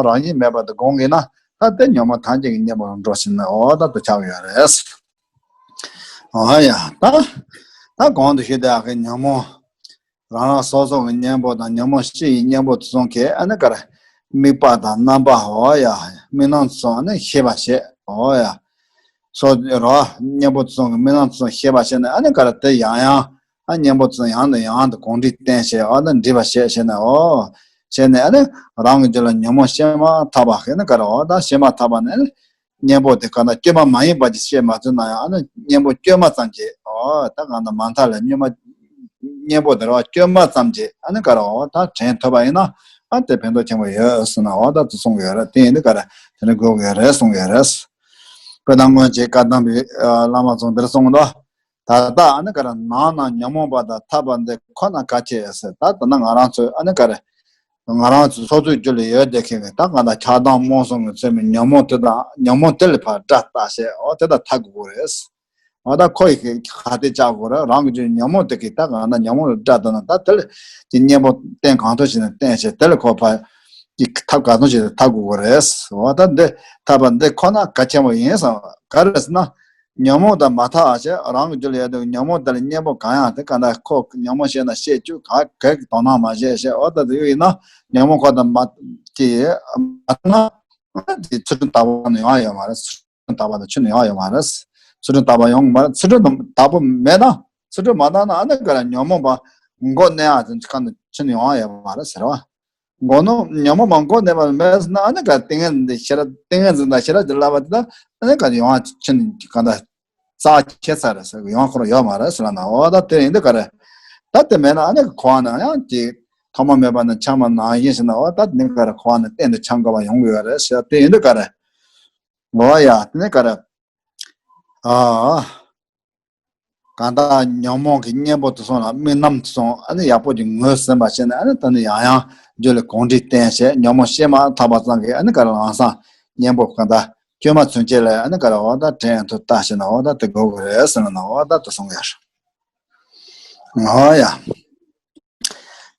རང་ཉིད་མེད་པ་དེ་སྒོམ་གི་ན་ད་དེ་ཉོན་མོངས་ཐམས་ཅད་ཀྱི་གཉེན་པོར་འགྲོ་ཕྱིན་ནས་འོ་ད་དུ་ཆགས་ཡོད་རེད། འོ་ཡ་ད་ད་གོང་དུ་ཞུས་དེ་ཨ་གི་ཉོན་མོངས། རང་རང་སོ་སོ་གི་གཉེན་པོ་དང་ཉོན་མོངས་སྤྱི་ཡི་གཉེན་པོ་དེ་ཚོ་གས་ཨ་ནི་ག་རེ། དམིགས་པ་དང་རྣམ་པ་འོ་ཡ། དམིགས་རྣམ་དེ་ཚོ་ཨ་ནི་ཤེས་པ་བྱེད་འོ་ཡ། སོ་རོ་གཉེན་པོ་དེ་ཚོ་གི་དམིགས་རྣམ་དེ་ཚོ་ཤེས་པ་བྱས་ནས་ཨ་ནི་ག་རེ་དེ་ཡང་ཡང་ཨ་གཉེན་པོ་དེ་ཚོ་ཡང་དང་ཡང་དུ་གོམས་འདྲིས་བསྟེན་བྱས་འོ་ན་འདྲིས་པ་བྱས་བྱས་ནས་འོ། བྱས་ནས་ཨ་ནི་རང་གི་རྒྱུད་ལ་ཉོན་མོངས་སྐྱེས་མ་ཐག་པ་ཨ་ནི་ག་རེ་འོ་ད་སྐྱེས་མ་ཐག་པ་ནས་ཨ་ནི་གཉེན་པོ་དེ་ག་ན་སྐྱེས་མ་མ་ཡིན་པ་ཅིག་བཤད་མ་ཐུབ་ན་ཡང་ཨ་ནི་གཉེན་པོ་སྐྱེས་མ་ཙམ་གྱིས་འོ་ད་གང་ལྟར་མ་མཐའ་ལ་གཉེན་པོ་གཉེན་པོ་དེ་ར་སྐྱེས་མ་ཙམ་གྱིས་ཨ་ནི་ག་རེ་འོ་ད་དྲན་ཐུབ་པ་ཡིན་ན་ཨ་དེ་ཕན་ཐོགས་ཆེན་པོ་ཡོད་ཟེར་ན་འོ་ད་དེ་གསུང་གི་ཡོད་རེད། དེ་ཡིན་དུས་ག་རེ་དེ་ནི་དགོས་ཀྱི་རེད་གསུང་གི་རེད། དཔེར་ན་སྔོན་གྱི་བཀའ་གདམས་པའི་བླ་མ་ཚོ་འདིར་གསུངས་འདུག་ད་ལྟ་ཨ་ནི་ག་རེ་ནང་ན་ཉོན་མོངས་པ་དང་ཐར་པ་འདི་ཁོ་ན་གལ་ཆེ་ཟེར། ད་ལྟ་ན་ང་རང་ཚོས་ཨ་ནི་ག་རེ་ང་རང་ཚོ་སོ་སོའི་རྒྱུད་ལ་ཡོད་བསྡད་མཁན་གྱི་ད་གང་ལྟར་ཆགས་སྡང་རྨོངས་གསུམ་གྱིས་མཚོན་པའི་ཉོན་མོངས་དེ་དང་ཉོན་མོངས་དེ་ལ་ཕར་དགྲ་བལྟ་བྱས་འོ་དེ་དག་ཐར་དགོས་ཀྱི་རེད། འོ་ད་ཁོ་ཡི་གི་ཁ་གཏད་བཅག་དགོས་རེད། རང་གི་རྒྱུད་ཉོན་མོངས་དེ་གིས་ད་གང་ལྟར་ཉོན་མོངས་ལ་དགྲ་བལྟ་ན་ད་དེ་ལ་གི་གཉེན་པོ་བསྟེན་གང་ཐུབ་བྱས་ནས་བསྟེན་བྱས་དེ་ལ་ཁོ་ཕར་གི་ཐབས་གང་ཐུབ་བྱས་ནས་ཐར་དགོས་ཀྱི་རེད། འོ་ད་འདི་ཐར་པ་འདི་ཁོ་ན་གལ་ཆེན་པོ་ཡིན་བསམ་ག་རེ་ཟེར་ན། ཉོན་མོངས་དང་མ་ཐར་བ་བྱས་རང་གི་རྒྱུད་ལ་ཡོད་དུས་ཉོན་མོངས་དེ་ལ་གཉེན་པོ་གང་ཡང་དེ་ག་འདྲ་ཁོ་ཉོན་མོངས་བཤད་ན་བཤད་བཅུག་ག་གེ་གི་དོ་སྣང་མ་བྱས་བྱས་འོ་ད་དེ་ཡོད་ཡིན་ན་ཉོན་མོངས་ཁོ་དང་མ་གི་མ་ཐར་ན་དེ་ཚུལ་ཁྲིམས་དག་པ་ནི་ཡོང་ཡ་ཡོད་མ་རེད། ཚུལ་ཁྲིམས་དག་པ་དང་ཆུ་ནི་ཡོང་ཡ་ཡོད་མ་རེད། ཚུལ་ཁྲིམས་དག་པ་ཡོང་མ་རེད། ཚུལ་ཁྲིམས་དག་པོ་མེད་ན་ཚུལ་ཁྲིམས་མ་དག་ན་ཨ་ནི་ག་རེ་ཉོན་མོངས་པ་མགོ་གནོན་ཡ་དེ་ག་འདྲ་ཆུ་ནི་ཡོང་ཡ་ཡོད་མ་རེད་ཟེར་བ། མགོ་ནོ་ཉོན་མོངས་མ་མགོ་གནས་པ་མེད་ཟེར་ན་ཨ་ནི་ག་ཏིང་ངེ་འཛིན་ཤེས་རབ་ཏིང་ངེ་འཛིན་དང་ཤེས་རབ་ཀྱི་བསླབ་པ་དེ་དག་ཨ་ནི་ག་ཡོང་བ་ཕྱིན་ག་འདྲ་རྩ་ཆེ་ས་རེད་ཟེར་ཡོང་ཁོ་རང་ཡོད་མ་རེད་ཟེར་ལ་ན་འོ་ད་དེ་ཡིན་དུས་ག་རེ་ད་དེ་མེད་ན་ཨ་ནི་ག་ཁོ་ན་ཡང་ཅིག་ཐོག་མ་མེད་པ་ནས་ཆགས་མ་ནང་བཞིན་ཟེར་ན་འོ་ད་དེ་ནི་ག་རེ་ཁོ་ན་གཏན་དུ་ཆགས་དགོས་པ་ཡོང་གི་ཡོད་རེད་ཟེར་དེ་ཡིན་དུས་ག་རེ་འོ་ཡ་དེ་ནི་ག་རེ་ཨ། གང་ལྟར་ཉོན་མོངས་ཀྱི་གཉེན་པོ་དེ་ཚོ་ལ་དམིགས་རྣམ་དེ་ཚོ་ཨ་ནི་ཡག་པོ་ཅིག་ངོས་ཟིན་པ་བྱས་ནས་ཨ་ནི་ད་ནི་ཡང་ཡང་རྒྱུད་ལ་གོམས་འདྲིས་བསྟེན་བྱས་ཉོན་མོངས་སྐྱེས་མ་ཐག་པ་ཙམ་གྱིས་ཨ་ནི་ག་རེ་ལམ་སང་གཉེན་པོ་གང་ལྟར་སྐྱོན་མ་ཚུན་ཆད་ལ་ཨ་ནི་ག་རེ་འོ་ད་དྲན་ཐུབ་ལྟ་བྱས་ན་འོ་ད་དེ་དགོས་ཀྱི་རེད་ཟེར་ན་འོ་ད་དེ་གསུང་ཡ་རེད། འོ་ཡ།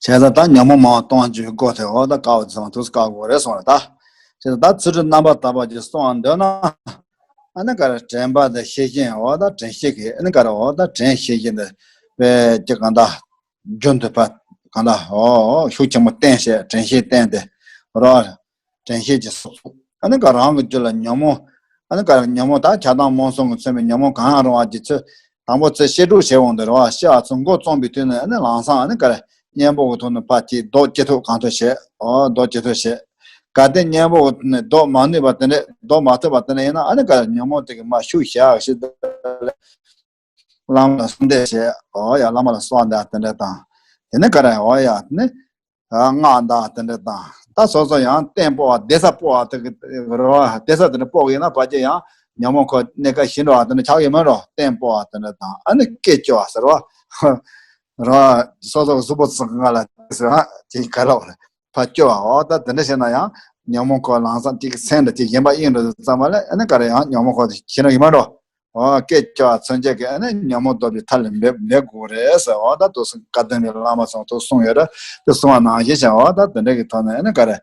བྱས་ཙང་ད་ཉོན་མོངས་མང་བ་གཏོང་རྒྱུའི་སྒོ་དེ་འོ་ད་དཀའ་བ་དེ་ཚང་མ་ཐུགས་སུ་བཀག་དགོས་རེད་གསུངས་རེད་ད། བྱས་ཙང་ད་ཚུལ་ཁྲིམས་རྣམ་པར་དག་པ་ཅིག་སྲུང་བར་འདོད་ན། ཨ་ནི་ག་རེ་དྲན་པ་དང་ཤེས་བཞིན་འོ་ད་དྲན་ཤེས་ཀྱི་ཨ་ནི་ག་རེ་འོ་ད་དྲན་ཤེས་བཞིན་དུ་དཔེ་ཅིག་གང་ལྟར་རྒྱུན་དུ་ཕར་གང་ལྟར་འོ་ཤུགས་ཆེན་པོ་བསྟེན་བྱས་དྲན་ཤེས་བསྟེན་ཏེ་རོ། དྲན་ཤེས་ཀྱི་སོགས་སོགས་ཨ་ནི་ག་རང་གི་རྒྱུད་ལ་ཉོན་མོངས་ཨ་ནི་ག་རེ་ཉོན་མོངས་ད་ཆགས་སྡང་རྨོངས་གསུམ་གྱིས་མཚོན་པའི་ཉོན་མོངས་གང་ཡང་རུང་བ་ཀྱི་ཚུལ། དང་པོ་ཚེ་བཤད་སྒྲུབ་བྱེད་འོང་དུས་རེད་བ། བཤད་པ་ཚོ་མགོ་རྩོམ་པའི་དུས་ནས་ཨ་ནི་ལམ་སང་ཨ་ནི་ག་རེ་གཉེན་པོ་གི་ཐོག་ནས་ཕར་གྱིས་རྡོ་སྐྱེ་ཐུབ་གང་ཐུབ་བྱེད། ཨོ་རྡོ་སྐྱེ་ཐུབ་བྱེད། གལ་ཏེ་གཉེན་པོ་གི་ཐོག་ནས་རྡོ་མ་ནུས་པ་དེ་འདྲས་རྡོ་མ་ཐུབ་པ་དེ་འདྲས་ཡིན་ན་ཨ་ནི་ག་རེ་ཉོན་མོངས་དེ་གི་མར་ཤུགས་བཞག་ཞིག་བླ་མ་ལ་གསོལ་འདེབས་བྱེད། ཨོ་ཡ་བླ་མ་ལ་གསོལ་བ་འདེབས་དེ་འདྲས་དང་། དེ་ནས་ག་རེ་ཨོ་ཡ་དེ་ནས། སྔགས་བཟླ་དེ་འདྲ་དང་ད་སོ་སོ་ཡང་རྟེན་སྤོ་བ་བསྡད་ས་སྤོ་བ་དེ་གི་རེད་བ། བསྡད་ས་དེ་འདྲ་སྤོ་གི་ཡིན་ན་ཕལ་ཆེར་ཡང་ཉོན་མོངས་ཁོ་གནས་ཀ་ཞི་འགྲོ་བ་དེ་འདྲ་ཆགས་ཀྱི་མ་རེད། རྟེན་སྤོ་བ་དེ་འདྲ་དང་ཨ་ནི་སྐེ་བཅོ་བ་ཟེར་བ་རེད་བ། སོ་སོ་གི་གཟུགས་པོ་ཚང་མ་ལ་ཟེར་བ་དེ་ག་རེ་རེད་ཕར་བཅོ་བ། འོ་ད་དེ་འདྲ་བྱས་ན་ཡང་ཉོན་མོངས་ཁོ་ལམ་སང་གཅིག་སེམས་ལ་གཅིག་གཞན་པ་གཡེང་འགྲོ་དུས་ཙམ་པ་ལ་ཨ་ནི་ག་རེ་ཡང་ཉོན་མོངས་ཁོ་ཞི་འགྲོ་གི་མ་རེད། འོ་སྐད་ཅོག་མཚོན་བྱེད་ཀྱི་ཨ་ནི་ཉོན་མོངས་ལྡོག་པའི་ཐབས་ལ་འབད་འབད་དགོས་རེད་ཟེར། འོ་ད་དུ་སུ་བཀའ་གདམས་པའི་བླ་མ་ཚོ་དུ་གསུངས་ཡོད་རེད། དུ་གསུངས་པ་ནང་བཞིན་བྱས་འོ་ད་དེ་འདྲ་གི་ཐོག་ནས་ཨ་ནི་ག་རེ་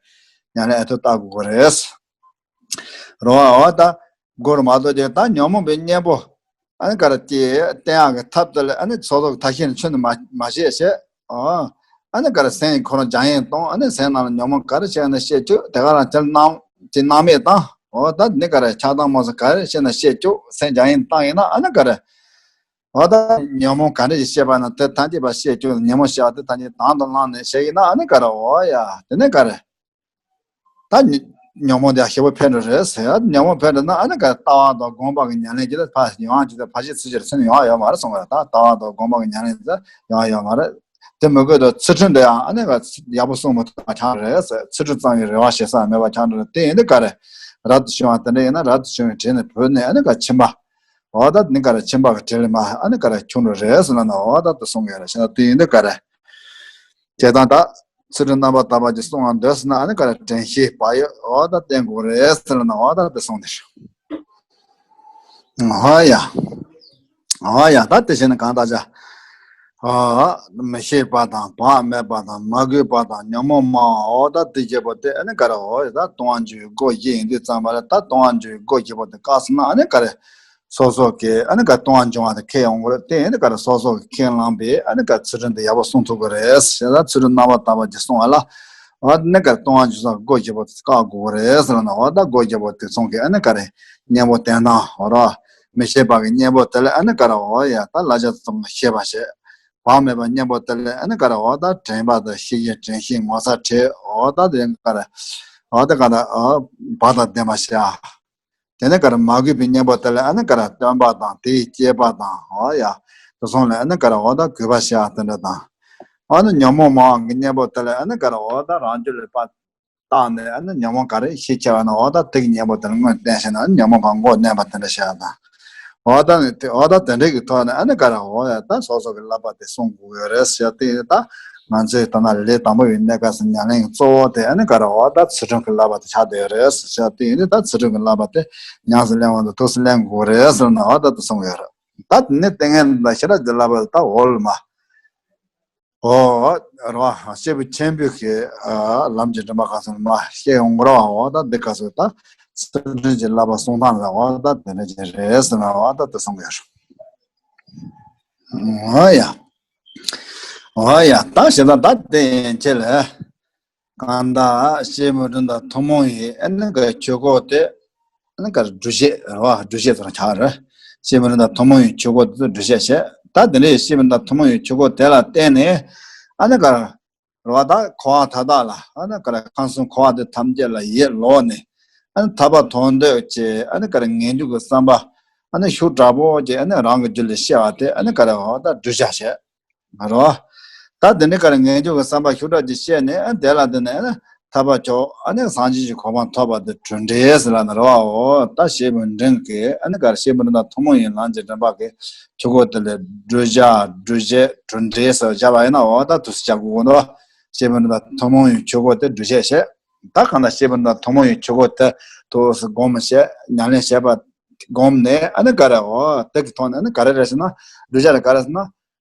ཉམས་ལེན་ཨེ་ཐུབ་བལྟ་དགོས་རེད་ཟེར། རོ་འོ་ད་སྒོར་མ་གཏོགས་ཀྱི་ད་ཉོན་མོངས་པའི་གཉེན་པོ་ཨ་ནི་ག་རེ་དེ་བསྟེན་ཡག་གི་ཐབས་དེ་ལ་ཨ་ནི་ཚོགས་གཙོ་གི་ཐབས་ཤེས་ནི་ཆུ་ནི་མ་མ་བཞེས་བྱས། ཨོ། ཨ་ནི་ག་རེ་སེམས་ཁོ་རང་སྦྱང་ཡིན་གཏོང་ཨ་ནི་སེམས་ནང་ལ་ཉོན་མོངས་ག་རེ་བྱས་ན་བཤད་བཅུག་དེ་ག་རང་དེར་སྣང་དེ་སྣང་མེད་བཏང་། ཨོ་ད་ནི་ག་རེ་ཆགས་སྡང་རྨོངས་གསུམ་ག་རེ་བྱས་ན་བཤད་བཅུག་སེམས་སྦྱང་ཡིན་བཏང་ཡིན་ན་ཨ་ནི་ག་རེ། ཨོ་ད་ཉོན་མོངས་ག་རེ་ཞིག་བཤད་པ་ན་དེ་ཐམས་ཅད་པ་བཤད་བཅུག་ཉོན་མོངས་བཤད་པ་དེ་ཐམས་ཅད་དང་དུ་བླངས་ནས་བཤད་ཡིན་ན་ཨ་ནི་ག་རེ་ཨོ་ཡ་དེ་ནི་ག་རེ། ད་ཉོན་མོངས་དེ་ཞེ་པོ་འཕེལ་འགྲོ་རེད་ཟེར། ཉོན་མོངས་འཕེལ་འགྲོ་ན་ཨ་ནི་ག་ལྟ་བ་དང་སྒོམ་པ་གི་ཉམས་ལེན་གྱི་ད་ཕར་ཡོང་ཡ་ཅིག་ད་ཕར་ཕྱིན་ཚུལ་གྱི་རེ་ཚན་ཡོང་ཡ་ཡོད་མ་རེད་གསུངས་པ་རེད། ད་ལྟ་བ་དང་སྒོམ་པ་གི་ཉམས་ལེན་ད་ཡོང་ཡ་ཡོད་མ་རེད། དེ་མི་དགོས་དུ་ཚུལ་ཁྲིམས་དེ་ཡང་ཨ་ནི་ག་ཡག་པོ་སྲུང་མི་ཐུབ་པ་ཆགས་རེད་ཟེར། ཚུལ་ཁྲིམས་གཙང་བའི་རེ་བ་བྱེད་ས་མེད་པ་ཆགས་འགྲོ་རེད། དེ་ཡིན་དུས་ག་རེ་རབ་ཏུ་བྱུང་བ་དེ་འདྲ་ཡིན་ན་རབ་ཏུ་བྱུང་བའི་གྲས་ནས་བུད་ནས་ཨ་ནི་ག་ཁྱིམ་པ། འོ་ད་ནི་ག་རེ་ཁྱིམ་པ་གི་གྲས་ལས་མ་ཨ་ནི་ག་རེ་ཁྱུང་འགྲོ་རེད་ཟེར་ལ་ན་འོ་ད་དེ་གསུང་གི་རེད་ཟེར་ན་དེ་ཡིན་དུས་ག་རེ། བྱས་ཙང་ད་ཚུལ་ཁྲིམས་རྣམ་པར་དག་པ་ཅིག་སྲུང་བར་འདོད་ཟེར་ན་ཨ་ནི་ག་རེ་དྲན་ཤེས་བག་ཡོད་འོ་ད་བསྟེན་དགོས་རེད་ཟེར་ལ་ན་འོ་ད་དེ་གསུངས་ཏེ། འོ་ཡ། འོ་ཡ་ད་དེ་བྱས་ན་གང་ལྟར་བྱ། འོ། མི་ཤེས་པ་དང་བག་མེད་པ་དང་མ་གུས་པ་དང་ཉོན་མོངས་མང་བ་འོ་ད་དེ་བྱེད་པོ་དེ་ཨ་ནི་ག་རེ་འོ་ད་ལྟུང་བ་འཇུག་སྒོ་བཞི་ཡིན་དུས་ཙམ་པ་ལ་ད་ལྟུང་བ་འཇུག་སྒོ་བཞི་པོ་དེ་བཀག་སོང་ན་ཨ་ནི་ག་རེ། སོ་སོ་གི་ཨ་ནི་ག་ལྟུང་བ་འབྱུང་བ་དེ་ཁེལ་ཡོང་གི་རེད། དེ་ཨ་ནི་ག་རེ་སོ་སོ་གི་ཁས་བླངས་པའི་ཨ་ནི་ག་ཚུལ་ཁྲིམས་དེ་ཡག་པོ་སྲུང་ཐུབ་ཀྱི་རེད། བྱས་ཙང་ཚུལ་ཁྲིམས་རྣམ་པར་དག་པ་ཅིག་སྲུང་བ་ལ། འོ་ནི་ག་ལྟུང་བ་འབྱུང་ས་སྒོ་བཞི་པོ་དེ་བཀག་དགོས་ཀྱི་རེད་ཟེར་ན་འོ་ད་སྒོ་བཞི་པོ་དེ་ཚང་གི་ཨ་ནི་ག་རེ་གཉེན་པོ་བསྟེན་དང་འོ་ར། མི་ཤེས་པ་གི་གཉེན་པོ་དེ་ལ་ཨ་ནི་ག་རེ་འོ་ཡ་ད་ལ་ཆ་ཙམ་ཤེས་པ་བྱེད། བག་མེད་པ་གཉེན་པོ་དེ་ལ་ཨ་ནི་ག་རེ་འོ་ད་དྲན་པ་དང་ཤེས་བཞིན་དྲན་ཤེས་ངོ་ཚ་ཁྲེལ་འོ་ད་དེ་ག་རེ་འོ་ད་ག་རེ་འོ་བག་དང་ལྡན་པ་བྱ། དེ་ནས་ག་རེ་མ་གུས་པའི་གཉེན་པོ་དེ་ལ་ཨ་ནི་ག་རེ་སྟོན་པ་དང་དེའི་སྐྱེས་པ་དང་འོ་ཡ་དེ་སོང་ལ་ཨ་ནི་ག་རེ་འོ་ད་གུས་པ་བྱ་དེ་འདྲ་དང་། ཨ་ནི་ཉོན་མོངས་མང་བ་གི་གཉེན་པོ་དེ་ལ་ཨ་ནི་ག་རེ་འོ་ད་རང་རྒྱུད་ལ་པ། བརྟགས་ནས་ཨ་ནི་ཉོན་མོངས་ག་རེ་ཤས་ཆེ་བ་ན་འོ་ད་དེ་གི་གཉེན་པོ་དེ་ལ་དངོས་བསྟན་ཞེ་ན་ཨ་ནི་ཉོན་མོངས་པ་མགོ་མནན་པ་དེ་འདྲ་བྱ་དང་། འོ་ད་ནི་དེ་འོ་ད་དེ་འདྲ་གི་ཐོག་ནས་ཨ་ནི་ག་རེ་འོ་ཡ་ད་སོ་སོ་གི་བསླབ་པ་དེ་སྲུང་དགོས་ཡོད་རེད་ཟེར་དེ་ཡིན་ད། ང་ཚོའི་ད་ན་ལས་དང་པོ་ཡི་གནས་སྐབས་སུ་ཉམས་ལེན་གྱི་གཙོ་བོ་དེ་ཨ་ནི་ག་རེ་འོ་ད་ཚུལ་ཁྲིམས་ཀྱི་བསླབ་པ་དེ་ཆགས་བསྡད་ཡོད་རེད་ཟེར་དེ་ཡིན་ད་ཚུལ་ཁྲིམས་ཀྱི་བསླབ་པ་དེ་ཉམས་སུ་ལེན་དབང་དུ་ཐུགས་སུ་ལེན་དགོས་རེད་ཟེར་ན་འོ་ད་དེ་གསུང་གི་ཡོད་རེད། ད་དེ་ནས་ཏིང་ངེ་འཛིན་དང་ཤེས་རབ་ཀྱི་བསླབ་པ་དེ་ད་འོག་ལ་མ། ཨོ། རེད་བ། སྐྱེས་བུ་ཆེན་པོའི་གི་ཨ་ལམ་གྱི་རིམ་པ་ག་ཚོད་མ་བཤད་ཡོང་གི་རེད་བ། འོ་ད་འདི་ག་ཚོད་ད་ཚུལ་ཁྲིམས་ཀྱི་བསླབ་པ་གསུང་སྟངས་ལ་འོ་ད་དེ་འདྲ་ཅིག་རེད་ཟེར་ན་འོ་ད་དེ་གསུང་གི་ཡོད་རེད། འོ་ཡ། འོ་ཡ་ད་ཞེ་ད་ད་དེ་ཡན་ཆད་ལ། གང་ལྟར་སྐྱེས་བུ་འབྲིང་དང་ཐུན་མོང་བའི་ཨ་ནི་ག་ཆོས་སྐོར་དེ་ཨ་ནི་ག་སྒྲུབ་བྱེད་རེད་བ། སྒྲུབ་བྱེད་ཟེར་ཆགས་རེད། སྐྱེས་བུ་འབྲིང་དང་ཐུན་མོང་བའི་ཆོས་སྐོར་དེ་ཚོ་སྒྲུབ་བྱེད་བྱེད། ད་དེ་འདྲའི་སྐྱེས་བུ་འབྲིང་དང་ཐུན་མོང་བའི་ཆོས་སྐོར་དེ་ལ་བརྟེན་ནས་ཨ་ནི་ག་རེད་བ། ད་འཁོར་བ་མཐའ་དག་ལ་ཨ་ནི་ག་རེད་ཁམས་གསུམ་འཁོར་བ་དེ་ཐམས་ཅད་ལ་ཡིད་ལོག་ནས་ཨ་ནི་ཐར་པ་ཐོབ་འདོད་ཀྱི་ཨ་ནི་ག་རེད་ངེས་འབྱུང་གི་བསམ་པ་ཨ་ནི་ཤུགས་དྲག་པོ་ཀྱི་ཨ་ནི་རང་གི་རྒྱུད་ལ་སྐྱེ་བ་དེ་ཨ་ནི་ག་རེད་བ་ད་སྒྲུབ་བྱེད་བྱེད། རོ། ད་དེ་ནི་ག་རེ་ངེས་འབྱུང་གི་བསམ་པ་ཤུགས་དྲག་ཅིག་སྐྱེས་ནས་ཨ་དེ་ལ་དེ་ནས་ཨ་ནི་ཐར་པ་མཆོག་ཨ་ནི་སངས་རྒྱས་ཀྱི་གོ་འཕང་ཐོབ་པ་དེ་གྲུབ་འབྲས་ཟེར་ལབ་ནི་རེད་བའོ། ད་སྐྱེས་བུ་འབྲིང་གི་ཨ་ནི་ག་རེ་སྐྱེས་བུ་འབྲིང་དང་ཐུན་མོང་བའི་ལམ་གྱི་རིམ་པ་གི་ཆོས་སྐོར་དེ་ལས་བསྒྲུབ་བྱ་སྒྲུབ་བྱེད་གྲུབ་འབྲས་ཟེར་བྱ་བ་ཡིན་ན་འོ་ད་དུ་སྐྱབས་དགོས་ཀྱི་འདུག་སྐྱེས་བུ་འབྲིང་དང་ཐུན་མོང་བའི་ཆོས་སྐོར་དེ་སྒྲུབ་བྱེད་བྱེད། ད་གང་ལྟར་སྐྱེས་བུ་འབྲིང་དང་ཐུན་མོང་བའི་ཆོས་སྐོར་དེ་དུ་སྒོམ་བྱེད་ཉམས་ལེན་བྱེད་པ་སྒོམ་ནས་ཨ་ནི་ག་རེ་འོ་དེ་གི་ཐོག་ནས་ཨ་ནི་ག་རེ་རེད་ཟེར་ན་བསྒྲུབ་བྱ་རེད་ག་རེ་ཟེར་ན།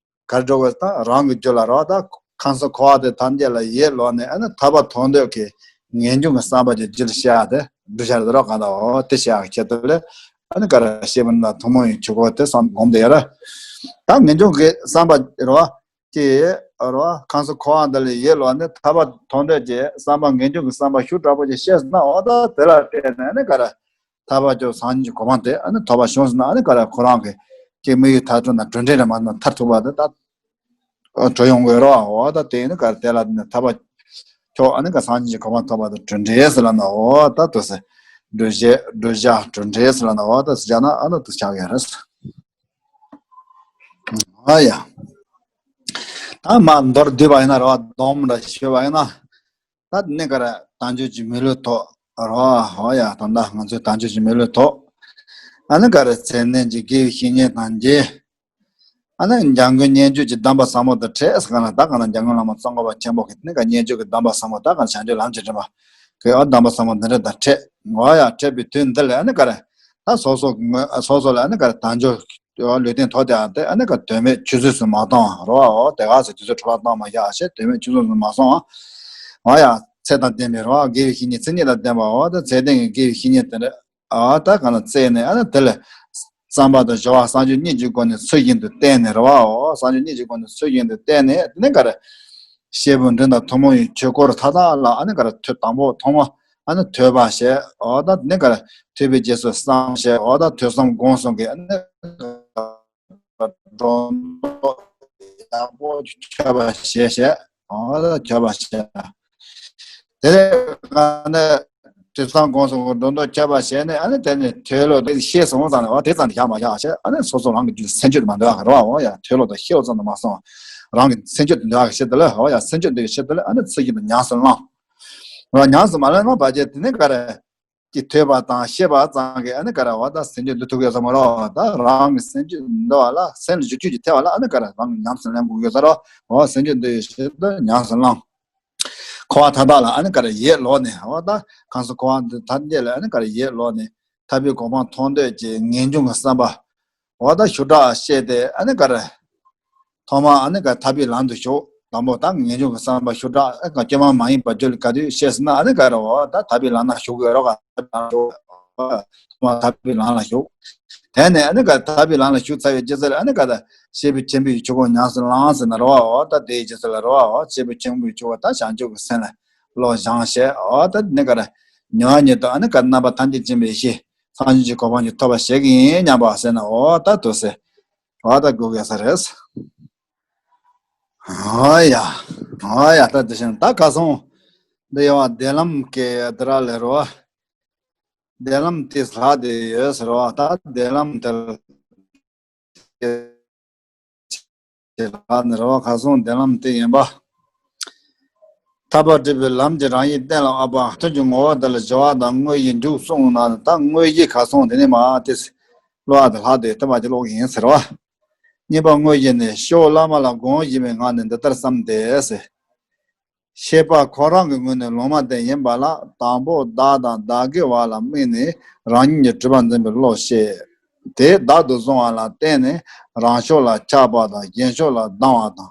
གར་འགྲོ་བའི་སྟངས་རང་གི་རྒྱུད་ལ་རོ་ད་ཁམས་གསུམ་འཁོར་བ་དེ་ཐམས་ཅད་ལ་ཡིད་ལོག་ནས་ཨ་ནི་ཐར་པ་ཐོབ་འདོད་ཀྱི་ངེས་འབྱུང་གི་བསམ་པ་ཅིག་རྒྱུད་ལ་སྐྱེ་ཡག་དེ་བསྒྲུབ་བྱ་རེད་རོ་གང་ལྟར་འོ་དེ་སྐྱེ་ཡག་གི་ཆེད་དུ་ལས་ཨ་ནི་ག་རེ་སྐྱེས་བུ་འབྲིང་དང་ཐུན་མོང་བའི་ཆོས་སྐོར་དེ་བསམ་སྒོམ་དེ་ཡོད་རེད། ད་ངེས་འབྱུང་གི་བསམ་པ་རོ་ཀྱི་རོ་ཁམས་གསུམ་འཁོར་བ་འདི་ལ་ཡིད་ལོག་ནས་ཐར་པ་ཐོབ་འདོད་ཀྱི་བསམ་པ་ངེས་འབྱུང་གི་བསམ་པ་ཤུགས་དྲག་པོ་ཅིག་སྐྱེས་སོང་ན་འོ་ད་དེ་ལ་བརྟེན་ནས་ཨ་ནི་ག་རེ། ཐར་པ་མཆོག་སངས་རྒྱས་ཀྱི་གོ་འཕང་དེ་ཨ་ནི་ཐོབ་པ་བྱུང་ཟིན་ན་ཨ་ནི་ག་རེ་ཁོ་རང་གི་ཀྱི་དམིགས་ཡུལ་མཐར་ཐུག་ན་གྲུབ་འབྲས་རེད་མ་གཏོགས་མཐར་ཐུག་པ་དེ་ད་གྲུབ་ཡོང་གི་རེད་བ། འོ་ད་དེ་ནི་ག་རེ་དེ་ལ་ནི་ཐར་པ་མཆོག་ཨ་ནི་ག་སངས་རྒྱས་ཀྱི་གོ་འཕང་ཐོབ་པ་དེ་གྲུབ་འབྲས་ཟེར་ལབ་ན་འོ་ད་དུ་ཟེར་སྒྲུབ་བྱེད་སྒྲུབ་བྱ་གྲུབ་འབྲས་ཟེར་ལབ་ན་འོ་ད་ཟེར་བྱ་ན་ཨ་ནི་དུ་ཆགས་ཡོད་རེད། ཨ་ཡ། ད་མ་མདོར་བསྡུས་པ་ཡིན་ན་རེད་བ་སྡོམ་འདྲ་ཞུས་པ་ཡིན་ན། ད་ནི་ག་རེ་དལ་འབྱོར་གྱི་མི་ལུས་ཐོབ་རོ། ཧོ་ཡ་ད་ལྟ་ང་ཚོས་དལ་འབྱོར་གྱི་མི་ལུས་ཐོབ། ཨ་ནི་ག་རེ་ཚེ་འདས་ཀྱི་དགེ་བའི་བཤེས་གཉེན་དང་མཇལ། ཨ་ནི་འཇམ་མགོན་མཉེན་མཆོག་གི་གདམས་པ་ཟབ་མོ་དང་འཕྲད་ཟེར་ག་ན་ད་ག་ན་འཇམ་མགོན་བླ་མ་ཙོང་ཁ་པ་ཆེན་པོ་གི་ནི་ག་མཉེན་མཆོག་གི་གདམས་པ་ཟབ་མོ་ད་ག་ན་བྱང་ཆུབ་ལམ་གྱི་རིམ་པ་གི་ཨ་གདམས་པ་ཟབ་མོ་འདི་འདྲ་དང་འཕྲད། ཧོ་ཡ་འཕྲད་པའི་དུས་འདི་ལ་ཨ་ནི་ག་རེ་ད་སོ་སོ་སོ་སོ་ལ་ཨ་ནི་ག་རེ་དལ་འབྱོར། ལུས་རྟེན་ཐོབ་སྟེ་ཨ་ནི་ག་དོན་མེད་ཆུད་ཟོས་སུ་མ་གཏོང་རོ། དེ་ག་ཚེ་དུས་ཚོད་འཕྲོ་བརླག་གཏོང་མ་བྱ་ཞེས་དོན་མེད་ཆུད་ཟོས་སུ་མ་སོང་། ཨ་ཡ་ཚེ་དང་ལྡན་པའི་རོ་དགེ་བའི་བཤེས་གཉེན་མཚན་ཉིད་དང་ལྡན་པའོ། ད་ཚེ་ལྡན་གྱི་དགེ་བའི་བཤེས་གཉེན་དེ་འདྲ་ཨ་ད་ག་ན་བཙལ་ནས་ཨ་ནི་དེ་ལ་བསམ་པ་དང་སྦྱོར་བ་བསམ་སྦྱོར་གཉིས་ཀྱི་སྒོ་ནས་ཚུལ་བཞིན་དུ་བསྟེན་ནས་རོ། བསམ་སྦྱོར་གཉིས་ཀྱི་སྒོ་ནས་ཚུལ་བཞིན་དུ་བསྟེན་ནས་དེ་ནས་ག་རེ། སྐྱེས་བུ་འབྲིང་དང་ཐུན་མོང་བའི་ཆོས་སྐོར་མཐའ་དག་ལ་ཨ་ནི་ག་རེ་ཐོས་དང་པོ་ཐོག་མ་ཨ་ནི་ཐོས་པ་བྱས་འོ་ད་ནི་ག་རེ་ཐོས་པའི་རྗེས་སུ་བསམ་བྱས་འོ་ད་ཐོས་བསམ་སྒོམ་གསུམ་གྱི་ཨ་ནི་སྒྲོ་འདོགས་ཡག་པོ་ཆོད་པ་བྱས་བྱས་འོ་ད་ཆོད་པ་བྱས། དེ་ལས་ག་ནས་དེ་ཚང་དགོངས་སུ་འགྲོ་འདོད་ཁྱབ་པ་བྱས་ནས་ཨ་ནི་དེ་ནས་ཐོས་ལོ་དེ་ཤེས་སོང་ཙང་ནས་འོ་དེ་ཙམ་དུ་བཞག་མ་བཞག་བྱས་ཨ་ནི་སོ་སོ་རང་གི་རྒྱུད་སེམས་རྒྱུད་དུ་མ་འདོད་པ་རོ་འོ་ཡ་ཐོས་ལོ་དང་ཤེས་ལོ་ཙམ་དུ་མ་སོང་རང་གི་སེམས་རྒྱུད་དུ་འདོད་པ་ཆེད་དུ་ལ་འོ་ཡ་སེམས་རྒྱུད་འདོད་ཆེད་དུ་ལ་ཨ་ནི་ཚུལ་བཞིན་དུ་ཉམས་སུ་བླང་། འོ་ཉམས་སུ་མ་བླངས་ན་བ་ཅེ་དེ་ནས་ག་རེ་ཀྱི་ཐོས་པ་དང་ཤེས་པ་ཙམ་གྱིས་ཨ་ནི་ག་རེ་འོ་ད་སེམས་རྒྱུད་འདོད་ཐུབ་ཡོད་ས་མ་རོ་ད་རང་གི་སེམས་རྒྱུད་འདོད་པ་ལ་སེམས་ལ་བཞི་བཅུ་ཅིག་ཐེ་བ་ལ་ཨ་ནི་ག་རེ་རང་གི་ཉམས་སུ་ལེན་དགོས་ཡོད་ས་རོ་འོ་སེམས་རྒྱུད་འདོད་ཡོད་ཆེད་དུ་ཉམས་སུ་བླང་། འཁོར་བ་མཐའ་དག་ལ་ཨ་ནི་ག་རེ་ཡིད་ལོག་ནས་འོ་ད་གང་སོ་འཁོར་བ་འདི་ཐ་དད་ལ་ཨ་ནི་ག་རེ་ཡིད་ལོག་ནས་ཐར་པའི་གོ་འཕང་ཐོབ་འདོད་ཀྱི་ངེས་འབྱུང་གི་བསམ་པ་འོ་ད་ཞུ་དྲག་བཤད་དེ་ཨ་ནི་ག་རེ་ཐོག་མ་ཨ་ནི་ག་ཐར་པའི་ལམ་དུ་ཞུགས་དང་པོ་ད་ངེས་འབྱུང་གི་བསམ་པ་ཞུ་དྲག་ཨ་ག་སྐྱོ་མ་མ་ཡིན་པ་རྒྱུད་ལ་ག་དུས་བཤད་ཟིན་ན་ཨ་ནི་ག་རེ་འོ་ད་ཐར་པའི་ལམ་ན་ཞུགས་དགོས་རོགས་ག་ཐར་པའི་ལམ་ལ་ཞུགས། དེ་ནས་ཨ་ནི་ག་ཐར་པའི་ལམ་ལ་ཞུགས་ཚར་བའི་རྗེས་སུ་ལ་ཨ་ནི་ག་ད་སྐྱེས་བུ་ཆེན་པོའི་ཆོས་སྐོར་ཉམས་སུ་བླངས་ཟེར་ན་རོ་བ་འོ་ད་དེའི་རྗེས་སུ་ལ་རོ་བ་འོ་སྐྱེས་བུ་ཆེན་པོའི་ཆོས་སྐོར་ད་བྱང་ཆུབ་ཀྱི་སེམས་ལ་བློ་སྦྱངས་བྱས་འོ་ད་ནི་ག་ར་ཉོན་ཉེས་དང་ཨ་ནི་ག་རྣམ་པ་ཐམས་ཅད་འབྱིན་པའི་ཤེས་སངས་རྒྱས་ཀྱི་གོ་འཕང་ཅིག་ཐོབ་པ་བྱེད་ཀྱི་ཡིན་སྙམ་པ་ཟེར་ན་འོ་ད་དུ་ཟེར་འོ་ད་དགོས་ཀྱི་ས་རེད། ཨ་ཡ། ཨ་ཡ། ད་དེ་བཞིན་ད་ཁ་སང་འདི་ཡོད་བ་བདེ་ལམ་གྱི་དེ་ར་ལས་རོ། བདེ་ལམ་དེ་ལྷག་དེ་ཡོད་ཟེར་བ། ད་བདེ་ལམ་དེ་ལྷག་ནི་རོ། ཁ་སང་བདེ་ལམ་དེ་ཡིན་པ། ཐར་པ་སྒྲུབ་པའི་ལམ་གྱི་རང་བཞིན་གཏན་ལ་དབབ་པ། དོན་གྱི་ངོ་བོ་དེ་ལ་སྦྱོར་བ་དང་དངོས་གཞི་འཇུག་གསུངས་ན། ད་དངོས་གཞི་ཁ་སང་དེ་ནི་མ་དེ་བསླུ་བ་དེ་ལྷག་དེ་ཐུབ་པ་ཅིག་ཀློག་གི་ཡིན་ཟེར་བ། གཉིས་པ་དངོས་གཞི་ནི་ཤོ་བླ་མ་ལ་དགོངས་བཞིན་པའི་ངང་ནས་འདི་ལྟར་བསམ་སྟེ་ཟེར། ཤེས་པ་ཁོ་རང་གི་ངོས་ནས་ལུང་མ་བསྟན་ཡིན་པ་ལ། དང་པོ་བདག་དང་བདག་གི་བ་ལ་དམིགས་ནས་རང་ཉིད་ཀྱི་གྲུབ་པ་འཛིན་པའི་བློ་བཤད། དེ་བདག་ཏུ་བཟུང་བ་ལ་བརྟེན་ནས་རང་ཕྱོགས་ལ་ཆགས་པ་དང་གཞན་ཕྱོགས་ལ་སྡང་བ་དང་།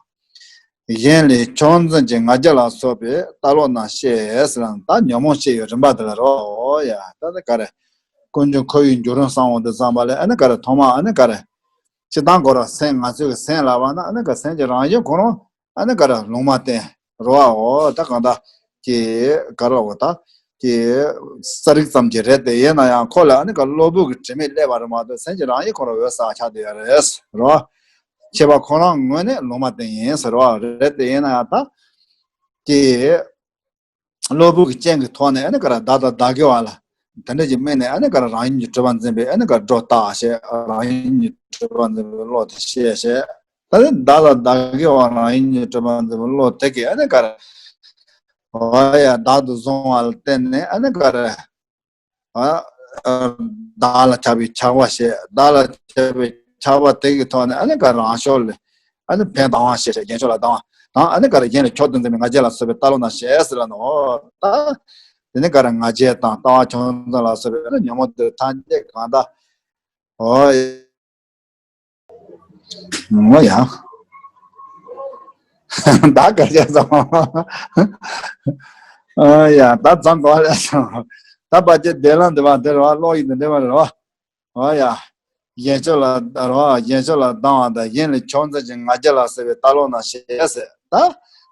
གཞན་ལས་ཕྱོགས་འཛིན་གྱི་ང་རྒྱལ་ལ་སོགས་པའི་ལྟ་ལོག་རྣམས་བཤད་ཟེར་ལ། ད་ཉོན་མོངས་སྐྱེ་བའི་རིམ་པ་དེ་ལ་རོ། ཡ་ད་ནི་ག་རེ། ཀུན་འབྱུང་འཁོར་བའི་འགྱུར་རིམ་བསམ་འོང་དུ་བསམ་པ་ལས། ཨ་ནི་ག་རེ། ཐོག་མ་ཨ་ནི་ག་རེ། སྤྱིར་བཏང་ཁོ་རང་སེམས་ང་ཚོའི་གི་སེམས་ལབ་པ་ན། ཨ་ནི་ག་སེམས་ཀྱི་རང་བཞིན་ཁོ་རང་ཨ་ནི་ག་རེ་ལུང་མ་བསྟན་རོ་བའོ། ད་གང་ལྟར་གྱི་ག་རེ་ལབ་དགོས། ད་གི་རྩ་རིག་ཙམ་གྱི་རེད་དེ། ཡིན་ན་ཡང་ཁོ་ལ་ཨ་ནི་ག་གློ་བུར་གྱི་དྲི་མས་བསླད་པ་རེད་མ་གཏོགས། སེམས་ཀྱི་རང་བཞིན་ཁོ་རང་འོད་གསལ་ཆགས་བསྡད་ཡོད་རེད་རོ། ཤེས་པ་ཁོ་རང་ངོས་ནས་ལུང་མ་བསྟན་ཡིན་ཟེར་རོ། རེད་དེ། ཡིན་ན་ཡང་ད་གི་གློ་བུར་གྱི་རྐྱེན་གྱི་ཐོག་ནས་ཨ་ནི་ག་རེ་བདག་དང་བདག་གི་བ་ལ་དེ་འདྲ་ཅིག་དམིགས་ནས། ཨ་ནི་ག་རེ་རང་ཉིད་ཀྱི་གྲུབ་པ་འཛིན་པའི་ཨ་ནི་ག་རེ་སྒྲོ་བཏགས་བྱས། རང་ཉིད་ཀྱི་གྲུབ་པ་འཛིན་པའི་བློ་དེ་བཤད་བྱས། ད་ནི་བདག་དང་བདག་གི་བ་རང་ཉིད་ཀྱི་གྲུབ་པ་འཛིན་པའི་བློ་དེ་གིས་ཨ་ནི་ག་རེ། འོ་ཡ། བདག་ཏུ་བཟུང་བ་ལ་བརྟེན་ནས་ཨ་ནི་ག་རེ། ཨ། བདག་ལ་ཆགས་པའི་ཆགས་པ་བྱས། བདག་ལ་ཆགས་པའི་ཆགས་པ་དེ་གི་ཐོག་ནས་ཨ་ནི་ག་རེ་རང་ཕྱོགས་ལ་ཨ་ནི་ཕན་སྡང་བ་བྱས་བྱས། གཞན་ཕྱོགས་ལ་སྡང་བ་དང་། ཨ་ནི་ག་རེ་གཞན་ལ་ཕྱོགས་ཏུ་འཛིན་པའི་ང་རྒྱལ་ལ་སོགས་པའི་ལྟ་ལོག་རྣམས་བཤད་ཟེར་ལ་ནོ། ད་དེ་ནི་ག་རེ་ང་རྒྱལ་དང་ལྟ་བ་ཆུང་ཙག་ལ་སོགས་པའི་ཨ་ནི་ཉོན་མོངས་དེ་ཐམས་ཅད་གང་དག་འོ་ཡ། འོ་ཡ། ད་ག་རེ་བྱས་སོང་། འོ་ཡ། ད་ཚང་ག་རེ་སོང་། ད་ཕལ་ཆེར་བདེ་ལམ་འདི་བ་འདི་རེད་བ། ཀློག་ཡིག་འདི་འདྲ་བ་རེད་བ། འོ་ཡ། གཞན་ཕྱོགས་ལ་རོ། གཞན་ཕྱོགས་ལ་སྡང་བ་དང་། གཞན་ལ་ཕྱོགས་འཛིན་གྱི་ང་རྒྱལ་ལ་སོགས་པའི་ལྟ་ལོག་རྣམས་བཤད་ཟེར། ད་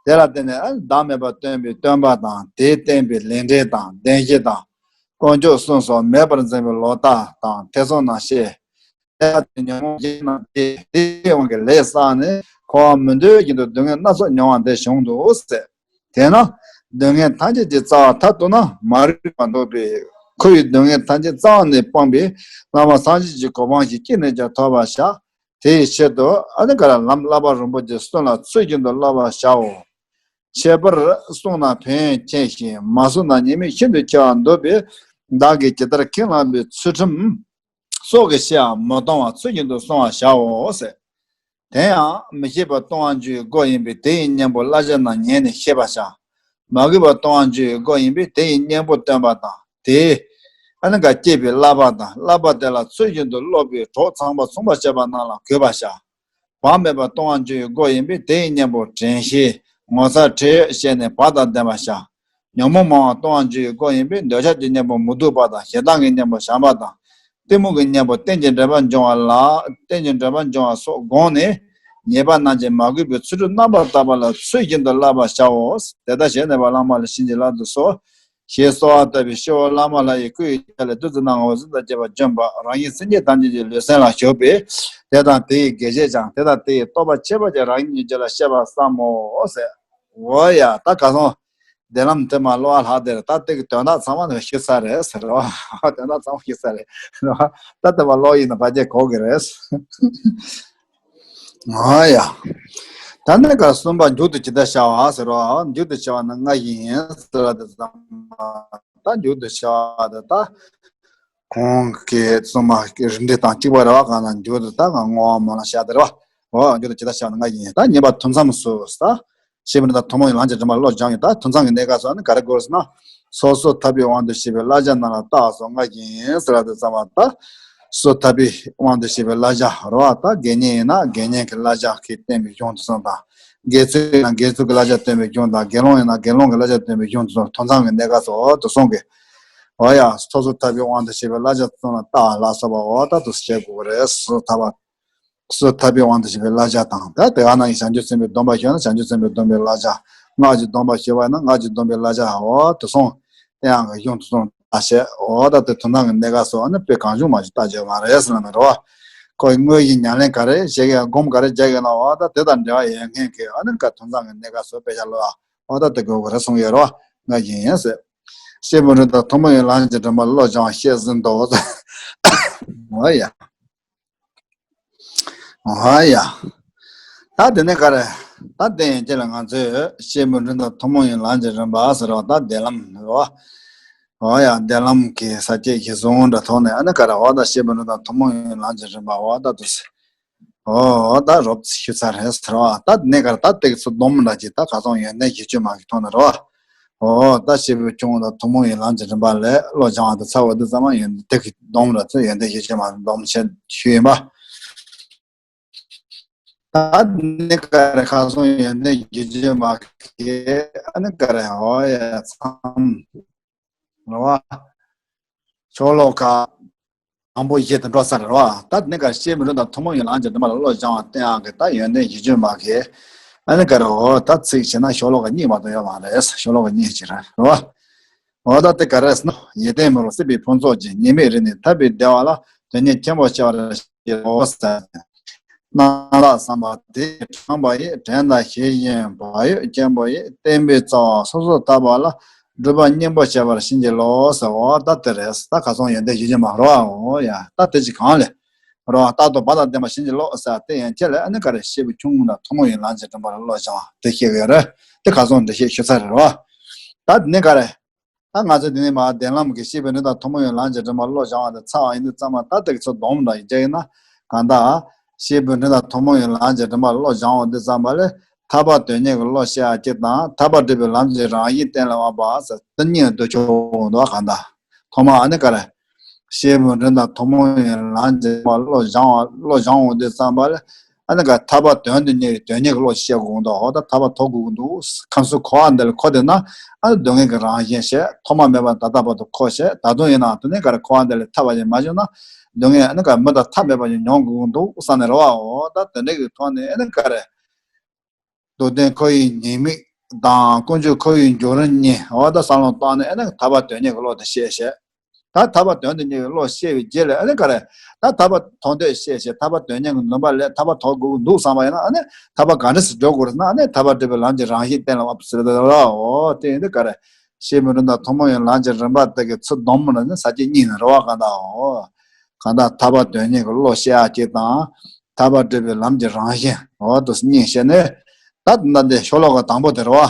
དེ་ལ་བརྟེན་ནས་ཨ་བདག་མེད་པར་སྟོན་པའི་སྟོན་པ་དང་། དེས་བསྟན་པའི་ལས་འབྲས་དང་བདེན་བཞི་དང་། དཀོན་མཆོག་གསུམ་སོགས་མེད་པར་འཛིན་པའི་ལོག་ལྟ་དང་ཐེ་ཚོམ་རྣམས་བཤད། དེ་ལྟར་དུ་ཉོན་མོངས་གཞན་རྣམས་ཀྱིས་དེའི་དབང་གིས་ལས་བསགས་ནས། འཁོར་བ་མི་འདོད་བཞིན་དུ་སྡུག་བསྔལ་སྣ་ཚོགས་མྱོང་བ་འདི་བྱུང་འདུག་ཟེར། དེས་ན་སྡུག་བསྔལ་ཐམས་ཅད་ཀྱི་རྩ་བ་མཐར་ཐུག་ན་མ་རིག་པ་འདོད་པས། འཁོར་བའི་སྡུག་བསྔལ་ཐམས་ཅད་རྩ་བ་ནས་སྤངས་པའི་བླ་མ་སངས་རྒྱས་ཀྱི་གོ་འཕང་ཞིག་ཅི་ནས་ཀྱང་ཐོབ་པར་བྱ། དེའི་ཕྱིར་དུ་ཨ་ནི་ག་རེ་ལམ་བསླབ་པ་རིན་པོ་ཆེ་གསུམ་ལ་ཚུལ་བཞིན་དུ་བསླབ་པར་བྱའོ། འཆད་པར་གསུངས་ན་ཕན་ཡོན་ཆེ་ཞིང་། མ་གསུངས་ན་ཉེས་དམིགས་ཤིན་ཏུ་ཆེ་བར་འདོད་པས། བདག་གིས་ཇི་ལྟར་ཁས་བླངས་པའི་ཚུལ་ཁྲིམས་སྲོག་གི་ཕྱིའང་མི་གཏོང་བར་ཚུལ་བཞིན་དུ་བསྲུང་བར་བྱའོ་ཟེར། དེ་ཡང་མི་ཤེས་པ་ལྟུང་བ་བཅུའི་སྒོ་ཡིན་པས། དེ་ཡི་གཉེན་པོ་བསླབ་བྱ་རྣམས་ཉན་ནས་ཤེས་པར་བྱ། མ་གུས་པ་ལྟུང་བ་བཅུའི་སྒོ་ཡིན་པས། དེ་ཡི་གཉེན་པོ་སྟོན་པ་དང་། དེས་ཨ་ནི་ག་བསྐྱེད་པའི་བསླབ་པ་དང་། བསླབ་པ་དེ་ལ་ཚུལ་བཞིན་དུ་སློབ་པའི་གྲོགས་ཚངས་པ་མཚུངས་པར་སྤྱད་པ་རྣམས་ལ་གུས་པར་བྱ། བག་མེད་པ་ལྟུང་བ་བཅུའི་སྒོ་ཡིན་པས། དེ་ཡི་གཉེན་པོ་དྲན་ཤེས་ངོ་ཚ་ཁྲེལ་བཤད་ནས་བག་དང་ལྡན་པར་བྱ། ཉོན་མོངས་མང་བ་ལྟུང་བ་བཅུའི་སྒོ་ཡིན་པས། འདོད་ཆགས་ཀྱི་གཉེན་པོ་མི་སྡུག་པ་དང་། ཞེ་སྡང་གི་གཉེན་པོ་བྱམས་པ་དང་། གཏི་མུག་གི་གཉེན་པོ་རྟེན་ཅིང་འབྲེལ་པར་འབྱུང་བ་ལ། རྟེན་ཅིང་འབྲེལ་པར་འབྱུང་བ་སོགས་བསྒོམས་ནས་ཉེས་པ་རྣམས་ཀྱིས་མ་གོས་པའི་ཚུལ་ཁྲིམས་རྣམ་པར་དག་པ་ལ་ཚུལ་བཞིན་དུ་བསླབ་པར་བྱའོ། དེ་ལྟར་བྱས་ནས་བླ་མ་ལ་བྱིན་གྱིས་བརླབ་ཏུ་གསོལ། ཞེས་གསོལ་བ་བཏབ་པས་ཤོ་བོ་བླ་མ་ལྷ་ཡི་སྐུ་ཡི་ཕྱག་ལས་བདུད་རྩི་སྣ་ལྔ་འོད་ཟེར་དང་བཅས་པ་བྱོན་པ། རང་ཉིད་སེམས་ཅན་ཐམས་ཅད་ཀྱི་ལུས་སེམས་ལ་ཞུགས་པས། དེ་དང་དེ་ཡི་དགེ་བྱེད་ཀྱང་། དེ་དང་དེ་ཡི་རྟོགས་པ་ཁྱད་པར་ཅན་རང་ཉིད་ཀྱི་རྒྱུད་ལ་སྐྱེས་པར་བསམ་མོ་ཟེར། འོ་ཡ། ད་ག་སོང་། བདེ་ལམ་དེ་མ་བསླུ་བ་ལྷག་དེར། ད་དེ་གི་དོན་དག་ཚང་མ་ནི་ཤེས་ས་རེད་ཟེར་བ། དོན་དག་ཚང་མ་ཤེས་ས་རེད་ཟེར་བ། ད་དེ་མ་བསླུ་ཡིན་ན་ཕལ་ཆེར་གོ་གི་རེད། ཨ་ཡ། ད་ནི་ག་གསུམ་པ་མཇུག་ཏུ་ཇི་ལྟར་བྱ་བ་ཟེར་བ། མཇུག་ཏུ་བྱ་བ་ནི་ལྔ་ཡིན་ཟེར་བ་དེ་ཙམ། ད་མཇུག་ཏུ་བྱ་བ་དེ་ད་གོང་གི་གསུམ་མ་གི་རིམ་གྲོ་དང་གཅིག་པ་རེད་བ། གང་ལ་མཇུག་ཏུ་ད་གང་བསྔོ་བ་སྨོན་ལམ་བྱ་དེ་རེད་བ། འོ་མཇུག་ཏུ་ཇི་ལྟར་བྱ་བ་ནི་ལྔ་ཡིན། ད་གཉིས་པ་ཐུན་མཚམས་སུ་ད། ཞེས་པ་ནི་ད་ཐུན་མོང་གི་ལམ་གྱི་རིམ་པ་བློ་སྦྱངས་ཡོད། ད་ཐུན་མཚམས་ཀྱི་གནས་སྐབས་སུ་ནི་ག་རེ་དགོས་ཟེར་ན། སོ་སོ་ཐར་པའི་དབང་དུ་བྱས་པའི་བསླབ་བྱ་རྣམས་ལ་བརྟགས་སོ་ལྔ་ཡིན་ཟེར་བ་དེ་ཙམ་པ། ད་སོ་སོ་ཐར་པའི་དབང་དུ་བྱས་པའི་བསླབ་བྱ་རེད་བ། ད་དགེ་བསྙེན་ཡིན་ན་དགེ་བསྙེན་གྱི་བསླབ་བྱ་གིས་བསྟན་པའི་གཞུང་དེ་ཚོ་དང་། དགེ་ཚུལ་ཡིན་ན་དགེ་ཚུལ་གྱི་བསླབ་བྱ་སྟོན་པའི་གཞུང་དང་། དགེ་སློང་ཡིན་ན་དགེ་སློང་གི་བསླབ་བྱ་སྟོན་པའི་གཞུང་དེ་ཚོ། ཐུན་མཚམས་ཀྱི་གནས་སྐབས་སུ་འོ་དེ་གསུང་གི། འོ་ཡ། སོ་སོ་ཐར་པའི་དབང་དུ་བྱས་པའི་བསླབ་བྱ་དེ་ཚོ་ལ་བརྟགས་ལ་སོགས་པ་འོ་ད་དེ་ཚོ་བྱེད་དགོས་ཀྱི་རེད། སོ་སོ་ཐར་པ། སོ་སོ་ཐར་པའི་དབང་དུ་བྱས་པའི་བསླབ་བྱ་དང་། ད་དེ་ག་ནང་བཞིན་བྱང་ཆུབ་སེམས་དཔའི་སྡོམ་པ་ཞུས་ན་བྱང་ཆུབ་སེམས་དཔའི་སྡོམ་པའི་བསླབ་བྱ། སྔགས་ཀྱི་སྡོམ་པ་ཞུས་པ་ཡིན་ན་སྔགས་ཀྱི་སྡོམ་པའི་བསླབ་བྱ། འོ་དེ་གསུང་། དེ་ཡང་གི་གཞུང་དེ་གསུང་བརྟག་དཔྱད། འོ་ད་དེ་ཐུན་མཚམས་ཀྱི་གནས་སྐབས་སུ་ཨ་ནི་དཔེ་གང་བྱུང་མང་བྱུང་བརྟག་དཔྱད་མ་རེད་ཟེར་ན་མི་རེད་བ། ཁོ་དངོས་ཀྱི་ཉམས་ལེན་ག་རེ་བྱེད་ཀྱི་སྒོམ་ག་རེ་རྒྱག་གི་ན་འོ་ད་དེ་དང་འབྲེལ་བ་ཡོད་མཁན་གྱི་ཨ་ནི་ག་དོན་ཚང་གི་གནས་སྐབས་སུ་དཔེ་ཆ་ཀློག་ཨ། འོ་ད་དེ་དགོས་ཀྱི་རེད་གསུངས་ཡོད་རོ། ང་ཡིན་ཡིན་ཟེར། སྐྱེས་བུ་འབྲིང་དང་ཐུན་མོང་གི་ལམ་གྱི་རིམ་པ་བློ་སྦྱང་བ་བཤད་ཟིན་ཏོ། འོ་ཡ། འོ་ཡ། ད་དེ་ནས་ག་རེ། ད་དེ་ཡན་ཆད་ལ་ང་ཚོས་སྐྱེས་བུ་འབྲིང་དང་ཐུན་མོང་གི་ལམ་གྱི་རིམ་པ་ཟེར་བ་ད་བདེན་ལམ་རེད་བ། འོ་ཡ་བདེན་ལམ་གྱི་ས་བཅད་ཀྱི་གཞུང་འདྲ་ཐོག་ནས་ཨ་ནི་ག་རེ་འོ་ད་སྐྱེས་བུ་འབྲིང་དང་ཐུན་མོང་གི་ལམ་གྱི་རིམ་པ་འོ་ད་དུ་ཟེར། འོ་ད་རོབ་ཞུ་ཚར་རེད་ཟེར་བ་ད་ནས་གར་ད་ཏེག་ཚོ་སྡོམ་འདྲ་ཅིག་ད་ག་ཚོང་ཡོན་ཏན་བཞི་བཅུ་མ་གི་ཐོག་ནས་རོ། འོ་ད་སྐྱེས་བུ་ཆུང་ངུ་དང་ཐུན་མོང་གི་ལམ་གྱི་རིམ་པ་ལས་བློ་སྦྱང་བ་དེ་ཚར་བ་དུ་ཙམ་ཡོན་ཏན་གྱི་སྡོམ་ར་ཚོ་ཡོན་ཏན་བཞི་བཅུ་མ་སྡོམ་བྱེད་ཞུས་ཡིན་པ། ད་ནས་གར་ག་ཚོང་ཡོན་ཏན་བཞི་བཅུ་མ་གི་ཨ་ནི་ག་རེ་འོ་ཡ་ཚང་རོ། ཤོ་ལོ་ཀ་དང་པོ་བཞི་དང་འགྲོ་ས་རེད་བ། ད་ནི་ག་སྐྱེས་བུ་འབྲིང་དང་ཐུན་མོང་གི་ལམ་གྱི་རིམ་པ་ལ་བློ་སྦྱང་བ་བསྟན་ཡག་གི་ད་ཡོན་ཏན་བཞི་བཅུ་མ་གི་ཨ་ནི་ག་རེ་འོ་ད་ཚིག་བྱས་ན་ཤོ་ལོ་ཀ་གཉིས་མ་གཏོགས་ཡོད་མ་རེད། ཤོ་ལོ་ཀ་གཉིས་ཅིག་རེད་བ། འོ་ད་དེ་ག་རེ་ཟེར་ན་ཡིད་བརྟན་མི་རུང་སྲིད་པའི་ཕུན་ཚོགས་ཀྱི་ཉེས་དམིགས་རིག་ནས་ཐར་པའི་བདེ་བ་ལ་དོན་གཉེར་ཆེན་པོ་བྱ་བར་བྱེད་དོ་ཟེར། རྣམ་དག་བསམ་པ་དེས་དྲངས་པ་ཡི། དྲན་དང་ཤེས་བཞིན་བག་ཡོད་སྐྱེན་པོ་ཡི། བསྟན་པའི་རྩ་བ་སོ་སོར་བཏབ་པ་ལ། སྒྲུབ་པ་སྙིང་པོ་བྱེད་པར་བྱིན་གྱིས་རློབས་ཟེར། འོ་ད་དེ་རེད། ད་ག་ཚོང་ཡོན་ཏན་བཞི་བཅུ་མ་རོ། འོ་ཡ་ད་དེ་ཅི་གང་ལས་རོ། རྟག་ཏུ་བག་དང་ལྡན་པར་བྱིན་གྱིས་རློབས་ཟེར་དེ་ཡན་ཆད་ལས་ཨ་ནི་ག་རེ་སྐྱེས་བུ་ཆུང་ངུ་དང་ཐུན་མོང་གི་ལམ་གྱི་རིམ་པར་བློ་སྦྱང་བ་དེ་བཤད་ཀྱི་ཡོད་རེད། དེ་ག་ཚོང་འགྲེལ་བཤད་ཞུ་ཚར་རེད་རོ། ད་དེ་ནས་ག་རེ། ད་ང་ཚོ་འདི་ནས་མར་བདེན་ལམ་གྱི་སྐྱེས་བུ་འབྲིང་དང་ཐུན་མོང་གི་ལམ་གྱི་རིམ་པ་བློ་སྦྱང་བ་དེ་ཚར་བ་ཡིན་དུས་ཙམ་པ་ད་ལྟ་གི་ཚོ་སྡོམ་འདྲ་ཡིན་ཀྱང་ཡིན་ན་གང་ལྟར། སྐྱེས་བུ་འབྲིང་དང་ཐུན་མོང་གི་ལམ་གྱི་རིམ་པ་བློ་སྦྱང་བ་འདི་ཙམ་པ་ལས་ཐར་པ་དོན་གཉེར་གྱི་བློ་ཤེས་ཡ་གཅིག་དང་ཐར་པ་སྒྲུབ་པའི་ལམ་གྱི་རང་བཞིན་གཏན་ལ་དབབ་པ་ཟེར་དེ་གཉིས་འདོད་ཆོག་འདུག་གང་ལྟར། ཐོག་མར་ཨ་ནི་ག་རེ། སྐྱེས་བུ་འབྲིང་དང་ཐུན་མོང་གི་ལམ་གྱི་རིམ་པ་བློ་སྦྱང་བ་བློ་སྦྱང་འོང་དུས་ཙམ་པ་ལས། ཨ་ནི་ག་ཐར་པ་དོན་དུ་གཉེར་བའི་དོན་གཉེར་གྱི་བློ་ཞིག་བཤད་དགོས་འདུག་འོ་ད་ཐར་པ་ཐོབ་དགོས་ཀྱི་འདུག་ཁམས་གསུམ་འཁོར་བ་འདི་ལ་འཁོར་བསྡད་ན་ཨ་ནི་སྡུག་བསྔལ་གྱི་རང་བཞིན་ཞེས་ཐོག་མ་མེད་པ་ད་ལྟ་བར་དུ་འཁོར་ཞེས་ད་དུང་ཡིན་ནའང་དེ་ནས་ག་རེ་འཁོར་བ་འདི་ལས་ཐར་བ་ཞིག་མ་བྱུང་ན་སྡུག་བསྔལ་ཨ་ནི་ག་མུ་མཐའ་མཐའ་མེད་པ་ཞིག་མྱོང་དགོས་ཀྱི་འདུག་བསམ་ནས་རེད་བ། འོ་ད་དེ་འདྲ་གི་ཐོག་ནས་ཨ་ནི་ག་རེ། རྡུལ་ལྡན་འཁོར་བའི་ཉེས་དམིགས་དང་ཀུན་འབྱུང་འཁོར་བའི་འབྱུང་རིམ་གཉིས་འོ་ད་བསམ་བློ་བཏང་ནས་ཨ་ནི་ཐར་པ་དོན་གཉེར་གྱི་བློ་དེ་ཤེས་ཞེས། ད་ཐར་པ་དོན་དུ་གཉེར་བའི་བློ་ཤེས་པའི་རྗེས་ལ་ཨ་ནི་ག་རེ། ད་ཐར་པ་ཐོབ་འདོད་ཤེས་ཤེས་ཐར་པ་དོན་གཉེར་གྱི་ནུས་པ་ལས་ཐར་པ་ཐོབ་དགོས་ཀྱི་འདུག་བསམ་པ་ཡིན་ན་ཨ་ནི་ཐར་པ་ག་འདྲ་སེ་འགྲོ་དགོས་རེད་ཟེར་ན་ཨ་ནི་ཐར་པ་སྒྲུབ་པའི་ལམ་གྱི་རང་བཞིན་གཏན་ལ་དབབ་ཟེར་ད་ར་འོ་དེ་ཡིན་དུས་ག་རེ། སྐྱེས་བུ་འབྲིང་དང་ཐུན་མོང་གི་ལམ་གྱི་རིམ་པ་དེ་གི་ཚུལ་སྡོམ་མོ་ལ་ནི་ས་བཅད་གཉིས་ནི་རེད་བ་གང་ལྟར་འོ། གང་ལྟར་ཐར་པ་དོན་གཉེར་གྱི་བློ་ཤེས་ཡ་གཅིག་དང་། ཐར་པ་སྒྲུབ་པའི་ལམ་གྱི་རང་བཞིན་འོ་དུ་གཉིས་བཤད་ནས། ད་ད་འདི་ཤོ་ལོ་ཀ་དང་པོ་དེ་རེད་བ།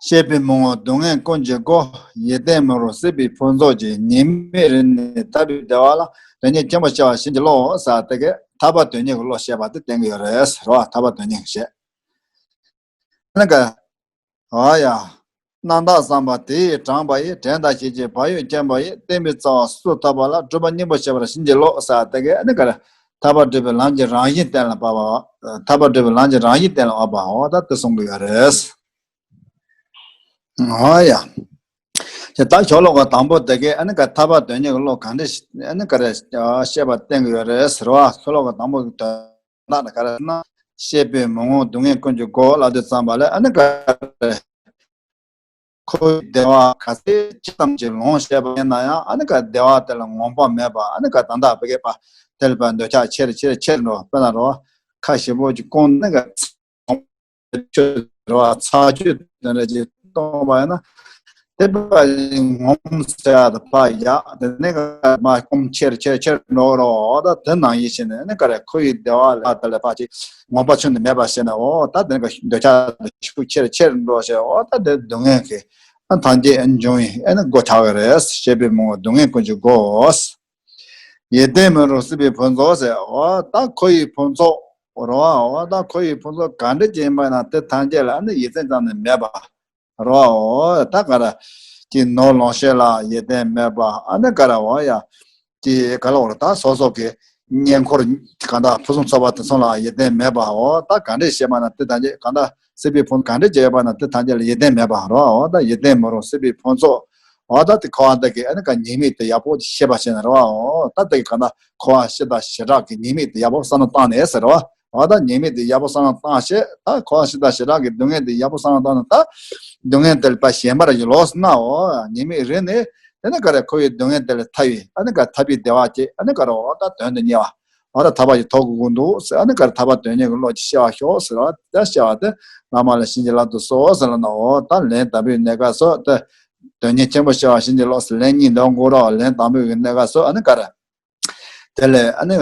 སྐྱེས་པའི་མི་ངོ་སྡུག་བསྔལ་ཀུན་གྱི་སྒོ། ཡིད་བརྟན་མི་རུང་སྲིད་པའི་ཕུན་ཚོགས་ཀྱི། ཉེས་དམིགས་རིག་ནས་ཐར་པའི་བདེ་བ་ལ། དོན་གཉེར་ཆེན་པོ་བྱ་བར་བྱིན་གྱིས་རློབས་ཟེར་དེ་གས་ཐར་པ་དོན་གཉེར་གྱི་བློ་བཤད་པ་དེ་བསྟན་གྱི་ཡོད་རེད་ཟེར་བ། ཐར་པ་དོན་གཉེར་བཤད། ཨ་ནི་ག་ཨ་ཡ། རྣམ་དག་བསམ་པ་དེས་དྲངས་པ་ཡི། དྲན་དང་ཤེས་བཞིན་བག་ཡོད་སྐྱེན་པ་ཡི། བསྟན་པའི་རྩ་བ་སོ་སོར་བཏབ་པ་ལ། སྒྲུབ་པ་སྙིང་པོ་བྱེད་པར་བྱིན་གྱིས་རློབས་ཟེར་དེ་གས་ཨ་ནི་ག་རེ། ཐར་པ་སྒྲུབ་པའི་ལམ་གྱི་རང་བཞིན་གཏན་ལ་དབབ་པ། ཐར་པ་སྒྲུབ་པའི་ལམ་གྱི་རང་བཞིན་གཏན་ལ་དབབ་པ་འོ་ད་དེ་གསུང་གི་ཡོད་རེད། ཨ་ཡ། དེ་ད་ཤོ་ལོ་ཀ་དང་པོ་དེ་གས་ཨ་ནི་ག་ཐར་པ་དོན་གཉེར་གྱི་བློ་ག་འདྲ་ཨ་ནི་ག་རེ་བཤད་པ་བསྟན་གྱི་ཡོད་རེད་ཟེར་བ། ཤོ་ལོ་ཀ་དང་པོ་གི་དོན་དག་ནི་ག་རེ་ཟེར་ན། སྐྱེས་པའི་མི་ངོ་སྡུག་བསྔལ་ཀུན་གྱི་སྒོ་ལབ་དུས་ཙམ་པ་ལ་ཨ་ནི་ག་རེ། འཁོར་བའི་བདེ་བ་ག་ཚད་ཅི་ཙམ་གྱིས་ལོངས་སྤྱད་པ་ཡིན་ན་ཡང་ཨ་ནི་ག་བདེ་བ་དེ་ལ་ངོམས་པ་མེད་པ་ཨ་ནི་ག་ད་ལྟ་བི་གེ་པ་དེ་ལ་པ་འདོད་ཆགས་ཆེར་ཆེར་ཆེར་འགྲོ་དཔེར་ན་རོ། ཁ་ཞེ་པོ་ཅིག་སྐོམ་ནི་ག་ཆུ་རོ་ཚ་ཆུ་དེ་འདྲ་ཅིག་གཏོང་བ་ཡིན་ན། དེ་པ་ངོམས་ཟེར་ཡ་དེ་ཕ་ཡག་དེ་ནས་མ་སྐོམ་ཆེར་ཆེར་ཆེར་འགྲོ་རོགས་ད་དེ་ནང་བཞིན་བྱས་ནས་ནི་ག་རེ་འཁོར་བའི་བདེ་བ་ལ་དེ་ལས་ཕ་ཅིག་ངོམས་པ་ཆུང་དུ་མེད་པ་བྱས་ནས་འོ་ད་དེ་ནས་འདོད་ཆགས་དེ་ཤུགས་ཆེར་ཆེར་འགྲོ་བྱས་འོ་ད་དེ་སྡུག་བསྔལ་གྱི་ཐམས་ཅད་འབྱུང་བའི་ཨེ་ནི་སྒོ་ཆགས་ཀྱི་རེད། སྐྱེས་པའི་མི་ངོ་སྡུག་བསྔལ་ཀུན་གྱི་སྒོ། ཡིད་བརྟན་མི་རུང་སྲིད་པའི་ཕུན་ཚོགས་ཟེར་འོ་ད་འཁོར་བའི་ཕུན་ཚོགས་རོ་འོ་ད་འཁོར་བའི་ཕུན་ཚོགས་ག་འདྲ་ཅིག་ཡིན་པ་ན་དེ་ཐམས་ཅད་ལ་ཨ་ནི་ཡིད་བརྟན་ཙམ་ནི་མེད་པ། རོ། ད་ག་ར། ཀྱི་ནོར་ལོངས་སྤྱོད་ལ་ཡིད་བརྟན་མེད་པ་ཨ་ནི་ག་ར་འོ་ཡ། ཀྱི་ག་ལ་འོ་ར་ད་སོ་སོ་གི་གཉེན་འཁོར་གང་ལྟར་ཕུན་སུམ་ཚོགས་པ་དེ་ཚོ་ལ་ཡིད་བརྟན་མེད་པ་འོ་ད་ག་འདྲས་བྱས་པ་ན་དེ་ཐམས་ཅད་གང་ལྟར་སྲིད་པའི་ཕུན་ག་འདྲས་བྱས་པ་ན་དེ་ཐམས་ཅད་ལ་ཡིད་བརྟན་མེད་པ་རོ་འོ་ད་ཡིད་བརྟན་མི་རུང་སྲིད་པའི་ཕུན་ཚོགས་འོ་ད་དེ་འཁོར་བ་འདི་གི་ཨ་ནི་ག་ཉེས་དམིགས་དེ་ཡག་པོ་ཤེས་པ་བྱས་ན་རོ་འོ་ད་དེ་གི་གང་ལྟར་འཁོར་བ་ཤི་དང་ཞེ་དྲག་གི་ཉེས་དམིགས་དེ་ཡག་པོ་བསམ་བློ་བཏང་ནས་ཟེར་རོ། འོ་ད་ཉེས་དམིགས་དེ་ཡག་པོ་བསམ་བློ་བཏང་བྱས་ད་འཁོར་བ་ཤི་དང་ཞེ་དྲག་གི་སྡུག་བསྔལ་དེ་ཡག་པོ་བསམ་བློ་བཏང་ན་ད་སྡུག་བསྔལ་དེ་ལ་ཕར་ཞེན་པ་ར་ཡིན་ལོག་ཟེར་ན་འོ་ཉེས་དམིགས་རེད་ནས་དེ་ནས་ག་རེ་འཁོར་བའི་སྡུག་བསྔལ་དེ་ལས་ཐར་བའི་ཨ་ནི་ག་ཐར་པའི་བདེ་བ་སྐྱེ་ཨ་ནི་ག་རེ་འོ་ད་དོན་དུ་གཉེར་ འོ་ད་ཐར་པ་ཞིག་ཐོབ་དགོས་ཀྱི་འདུག་ཟེར། ཨ་ནི་ག་རེ་ཐར་པ་དོན་གཉེར་གྱི་བློ་ཅིག་སྐྱེ་བར་ཤོག་ཟེར་བ་ད་སྐྱེ་བ་དེ་བླ་མ་ལ་བྱིན་གྱིས་བརླབ་ཏུ་གསོལ་ཟེར་ལབ་ན། འོ་ད་ལན་དམ་པའི་གནས་སྐབས་སུ་དེ་དོན་གཉེར་ཆེན་པོ་སྐྱེ་བར་བྱིན་གྱིས་རློབས་ཟེར་ལན་གཉིས་འདོན་དགོས་རོགས། ལན་དང་པོའི་གི་གནས་སྐབས་སུ་ཨ་ནི་ག་རེ། དེ་ལས་ཨ་ནི་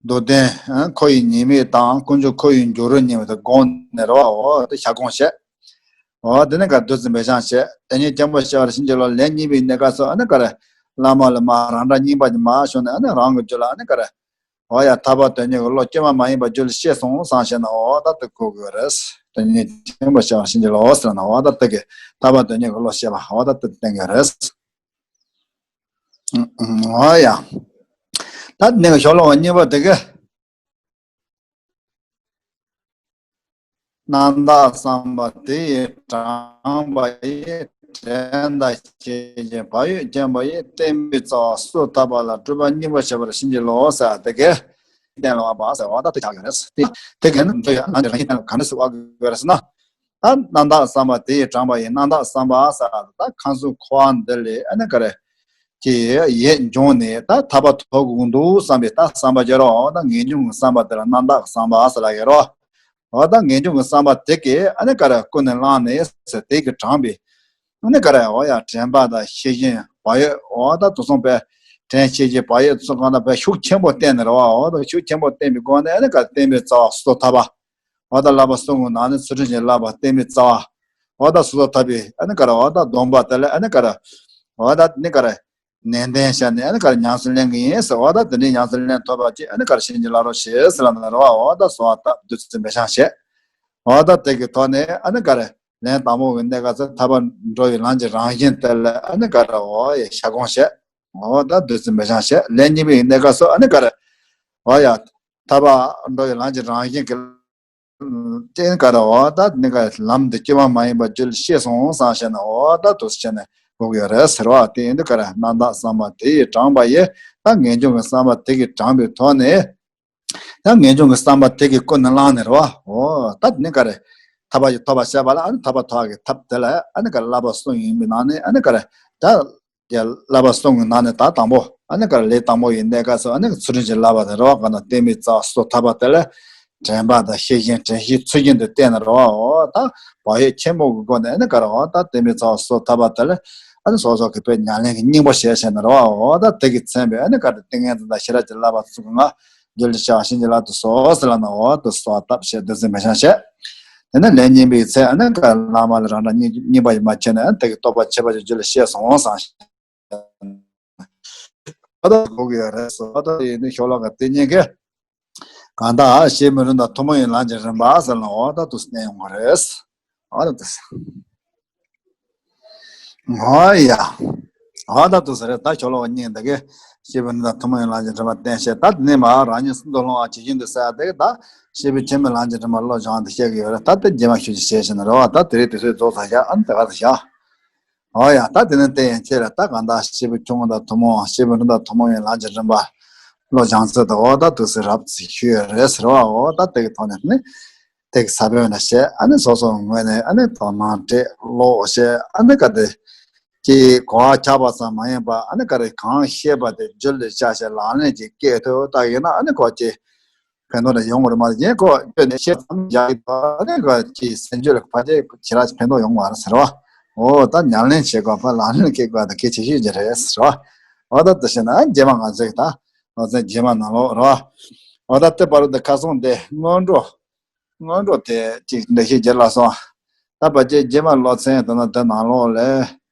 མདོར་བསྟན་ཨ་འཁོར་བའི་ཉེས་དམིགས་དང་དཀོན་མཆོག་འཁོར་བའི་འགྱུར་བ་གཉིས་པ་དེ་དགོངས་ནས་རེད་བ། འོ་དེ་ཞལ་སྐོང་བྱས། འོ་དེ་ནས་ག་རེ་བདུད་རྩི་འབེབས་སྦྱང་བྱས། དོན་གཉེར་ཆེན་པོ་སྐྱེ་བར་བྱིན་གྱིས་རློབས་ལན་གཉིས་པའི་གནས་སྐབས་སུ་ཨ་ནི་ག་རེ། བླ་མ་ལ་མར་རང་སྒྲ་སྙན་པ་ཅིག་མར་ཞུས་ནས་ཨ་ནི་རང་གི་རྒྱུད་ལ་ཨ་ནི་ག་རེ། འོ་ཡ་ཐར་པ་དོན་གཉེར་གྱི་བློ་བཅོས་མ་མ་ཡིན་པ་རྒྱུད་ལ་སྐྱེས་སོང་བསམ་བྱས་ན་འོ་ད་དེ་གོ་དགོས་རེད། དོན་གཉེར་ཆེན་པོ་སྐྱེ་བར་བྱིན་གྱིས་རློབས་ཟེར་ན་འོ་ད་དེ་གི་ཐར་པ་དོན་གཉེར་གྱི་བློ་སྐྱེས་པ་འོ་ད་དེ་བསྟན་གྱི་རེད། འོ་ཡ། ད་ནི་ཤོ་ལོ་ཀ་གཉིས་པ་དེ་གི། རྣམ་དག་བསམ་པ་དེ་ཡིས་དྲངས་པ་ཡིས། དྲན་དང་ཤེས་བཞིན་བག་ཡོད་མཁྱེན་པ་ཡིས། བསྟན་པའི་རྩ་བ་སོ་ཐར་པ་ལ། སྒྲུབ་པ་སྙིང་པོར་བྱེད་པར་བྱིན་གྱིས་རློབས་ཟེར་དེ་གི། གཏན་ལ་དབབ་པ་ཟེར་བ་ད་དེ་ཆགས་ཡོད་རེད། དེ་དེ་གི་ནི་འདོད་ཡོན་ལམ་གྱི་རང་བཞིན་གཏན་ལ་ག་འདྲ་ཟེར་བ་གི་རེད་ཟེར་ན། ད་རྣམ་དག་བསམ་པ་དེ་ཡིས་དྲངས་པ་ཡིས། རྣམ་དག་བསམ་པ་ཟེར་ད་ཁམས་གསུམ་འཁོར་བ་འདི་ལས་ཨ་ནི་ག་རེ། ཀྱི་ཡིད་འབྱུང་ནས་ད་ཐར་པ་ཐོབ་དགོས་འདུག་བསམ་པའི་ད་བསམ་པ་སྐྱེ་རོགས། ད་ངེས་འབྱུང་གི་བསམ་པ་དེ་ལ་རྣམ་དག་བསམ་པ་ཟེར་ལབ་ཡོད་རོགས། འོ་ད་ངེས་འབྱུང་གི་བསམ་པ་དེ་གིས་ཨ་ནི་ག་རེ་ཀུན་ནས་བསླངས་ནས་ཟེར་དེ་གིས་དྲངས་པའི་ཨ་ནི་ག་རེ་འོ་ཡ་དྲན་པ་དང་ཤེས་བཞིན་བག་ཡོད་འོ་ད་དེ་ཚོ་བས་དྲན་ཤེས་བཞིན་བག་ཡོད་དེ་ཚོ་གང་ལྟར་བས་ཤུགས་ཆེན་པོ་བསྟན་ནས་རེད་བ། འོ་ད་ཤུགས་ཆེན་པོ་བསྟན་པའི་སྒོ་ནས་ཨ་ནི་ག་རེ་བསྟན་པའི་རྩ་བ་སོ་ཐར་པ། འོ་ད་བསླབ་པ་གསུམ་གྱི་ནང་ནས་ཚུལ་ཁྲིམས་ཀྱི་བསླབ་པ་བསྟན་པའི་རྩ་བ། འོ་ད་སོ་སོ་ཐར་པའི་ཨ་ནི་ག་རེ་འོ་ད་སྡོམ་པ་དེ་ལ་ཨ་ནི་ག་རེ། འོ་ད་ནི་ག་རེ། ནན་ཏན་བྱས་ནས་ཨ་ནི་ག་རེ་ཉམས་སུ་ལེན་གྱི་ཡིན་ཟེར། འོ་ད་དེ་འདྲའི་ཉམས་སུ་ལེན་ཐུབ་པ་ཅིག་ཨ་ནི་ག་རེ་བྱིན་གྱིས་བརླབ་རོགས་ཞེས་ཟེར་ལབ་ན་རེད་བ། འོ་ད་གསོལ་བ་བཏབ་བདུད་རྩི་འབེབས་སྦྱང་བྱས། འོ་ད་དེ་གི་ཐོག་ནས་ཨ་ནི་ག་རེ། ལན་དང་པོ་གི་གནས་སྐབས་སུ་ཐར་པར་འགྲོ་བའི་ལམ་གྱི་རང་བཞིན་དེ་ལ་ཨ་ནི་ག་རེ་འོ་ཡ་ཞལ་སྐོང་བྱས། འོ་ད་བདུད་རྩི་འབེབས་སྦྱང་བྱས། ལན་གཉིས་པའི་གནས་སྐབས་སུ་ཨ་ནི་ག་རེ། འོ་ཡ། ཐར་པར་འགྲོ་བའི་ལམ་གྱི་རང་བཞིན་གྱི། ཨ་ནི་ག་རེ་འོ་ད་ནི་ག་ལམ་འདི་བཅོས་མ་མ་ཡིན་པ་རྒྱུད་ལ་སྐྱེས་སོང་བསམ་བྱས་ན་འོ་ད་དེ་ཚོ་བྱས་ནས་འགོག་གི་ཡོད་རེད་ཟེར་བ། དེ་ཡིན་དུས་ག་རེ་རྣམ་དག་བསམ་པ་དེ་ཡིས་དྲངས་པ་ཡིས། ད་ངེས་འབྱུང་གི་བསམ་པ་དེ་གིས་དྲངས་པའི་ཐོག་ནས། ད་ངེས་འབྱུང་གི་བསམ་པ་དེ་གིས་ཀུན་ནས་བསླངས་ནས་རེད་བ། འོ་ད་ནི་ག་རེ། ཐར་པ་ཞིག་ཐོབ་པར་བྱེད་པ་ལ་ཨ་ནི་ཐར་པ་ཐོབ་པའི་ཐབས་དེ་ལ་ཨ་ནི་ག་རེ་བསླབ་པ་གསུམ་ཡིན་པའི་ནང་ནས་ཨ་ནི་ག་རེ། ད། ཀྱི་བསླབ་པ་གསུམ་གྱི་ནང་ནས་ད་དང་པོ་ཨ་ནི་ག་རེ་ལས་དང་པོ་ཡི་གནས་སྐབས་སུ་ཨ་ནི་ཚུལ་ཁྲིམས་ཀྱི་བསླབ་པ་དང་རེད་བ། གང་ལྟར་བསྟན་པའི་རྩ་བ་སོ་ཐར་པ་དེ་ལ་དྲན་པ་དང་ཤེས་བཞིན་དྲན་ཤེས་ཚུལ་བཞིན་དུ་བསྟེན་ནས་རེད་བ། འོ་ད་བག་ཡོད་ཆེན་པོ་གི་སྒོ་ནས་ཨ་ནི་ག་རེ་འོ་ད་བསྟན་པའི་རྩ་བ་སོ་ཐར་པ་དེ་ལ་ཨ་ནི་སོ་སོ་གི་དཔེ་ཉམས་ལེན་གྱི་སྙིང་པོ་བྱས་བྱས་ནས་རེད་བ། འོ་ད་དེ་གིས་མཚོན་པའི་ཨ་ནི་ག་རེ་ཏིང་ངེ་འཛིན་དང་ཤེས་རབ་ཀྱི་བསླབ་པ་ཚུ་གི་ང་རྒྱུད་ལ་བྱ་བ་བྱིན་གྱིས་བརླབ་ཏུ་གསོལ་ཟེར་ལབ་ན། འོ་དེ་གསོལ་བ་བཏབ་བྱས་བདུད་རྩི་འབེབས་སྦྱང་བྱས། དེ་ནས་ལན་གཉིས་པའི་ཚེ་ཨ་ནི་ག་རེ་བླ་མ་ལ་རང་སྒྲ་སྙན་པ་ཡིས་མ་བྱས་ནས་ཨ་ནི་དེ་གི་རྟོགས་པ་ཁྱད་པར་ཅན་རྒྱུད་ལ་སྐྱེས་སོང་བསམ་ཞིང་། ཨ་ད་གོ་གི་ཡོད་རེད་ཟེར། ཨ་ད་ཡིན་དུས་ཤོ་ལོ་ཀ་དེ་གཉིས་ཀས་གང་ལྟར་གཞི་མི་རུང་དང་ཐུན་མོང་བའི་ལམ་གྱི་རིམ་པ་ཟེར་ན་འོ་ད་དུ་བསྟན་ཡོང་གི་རེད། ཨ་ད་དུ་ཟེར། འོ་ཡ། ཨ་ད་དུ་ཟེར་རེད། ད་ཤོ་ལོ་ཀ་གཉིས་འདི་གས་གཞི་མི་རུང་དང་ཐུན་མོང་བའི་ལམ་གྱི་རིམ་པ་བསྟན་བྱས། ད་དེ་ནས་མར་རང་ཉིད་གསུམ་དུ་ལྷུང་བ་ཇི་བཞིན་དུ་ཟེར་ཡ་དེ་གས་ད་གཞི་པའི་ཆེན་པོའི་ལམ་གྱི་རིམ་པ་བློ་སྦྱོང་དེ་བཤད་ཀྱི་ཡོད་རེད། ད་དེ་རྗེས་མ་ཤོད་ཅིག་བྱས་བྱས་ན་རེད་བ། ད་དེ་རིང་དུས་ཚོད་རྫོགས་ཚར་ཤག་ཨ་ནི་དེ་ག་ད་བཞག་འོ་ཡ། ད་དེ་ནས་དེ་ཡན་ཆད་ལ་ད་གང་ལྟར་སྐྱེས་བུ་ཆུང་ངུ་དང་ཐུན་མོང་། སྐྱེས་བུ་འབྲིང་དང་ཐུན་མོང་བའི་ལམ་གྱི་རིམ་པ་བློ་སྦྱང་ཚུལ་དང་། འོ་ད་དུས་ཚོད་རབ་ཙམ་ཞུས་ཡོད་རེད་ཟེར་བ། འོ་ད་དེ་གི་ཐོག་ནས་ནི་དེ་གི་ས་བོན་ལ་བཤད། ཨ་ནི་སོ་སོའི་ངོས་ནས་ཨ་ནི་དོ་སྣང་སྤྲད། ཀློག་བཤད། ཨ་ནི་ག་དེ་ཀྱི་གོ་བ་ཁྱབ་པ་ཙམ་མ་ཡིན་པ་ཨ་ནི་ག་རེ་གང་ཤེས་པ་དེ་རྒྱུད་ལ་བཅའ་བྱས་ལག་ལེན་ཅིག་བཀལ་ཐུབ་ད་ཡིན་ན་ཨ་ནི་ཁོ་ཀྱི་ཕན་ཐོགས་ལ་ཡོང་བར་མ་ཡིན་ཁོ་སྤྱོད་ནས་ཤེས་ཙམ་ཡག་གི་ཨ་ནི་ག་ཀྱི་སེམས་རྒྱུད་ལ་ཕལ་ཆེར་ཁྱེད་རང་ཕན་ཐོགས་ཡོང་བ་རེད་ཟེར་བ། འོ་ད་ཉམས་ལེན་བྱེད་དགོས་པ་ལག་ལེན་བཀལ་དགོས་ད་གལ་ཆེ་ཤོས་ཅིག་རེད་ཟེར་བ། འོ་ད་དེ་བྱས་ན་རྗེས་མ་ང་ཚོས་ད་ལོ་ཚན་རྗེས་མ་ནང་ལོགས་རེད་བ། འོ་ད་དེ་བར་དུ་ཁ་སང་དེ་སྔོན་འགྲོ་སྔོན་འགྲོ་དེ་ཅིག་འགྲེལ་བཤད་རྒྱབ་ལ་སོང་། ད་ཕལ་ཆེར་རྗེས་མ་ལོ་ཚན་དེ་ན་དེ་ནང་ལོགས་ལས།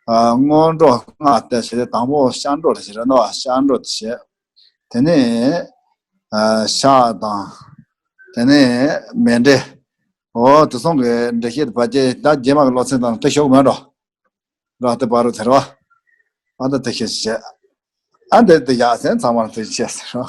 ཨ། སྔོན་འགྲོ་ལྔ་དེ་བྱས་ཏེ་དང་པོ་ཤར་འགྲོ་དེ་བྱས་རེད་འདུག་ཤར་འགྲོ་དེ་བྱས། དེ་ནས་ཨ། ཕྱག་དང་། དེ་ནས་མཎྜལ། འོ་དེ་ཚོ་གི་འགྲེལ་བཤད་དེ་ཕལ་ཆེར་ད་རྗེས་མ་གི་ལོ་ཚན་དང་དེ་ཞུགས་མེད་འགྲོ། ར་དེ་བར་དུ་དེ་རེད་བ། ཨ་ད་དེ་བྱས་བྱས། ཨ་འདི་དེ་ཡག་ཟེར་ཚང་མར་དེ་བྱས་ཟེར་རོ།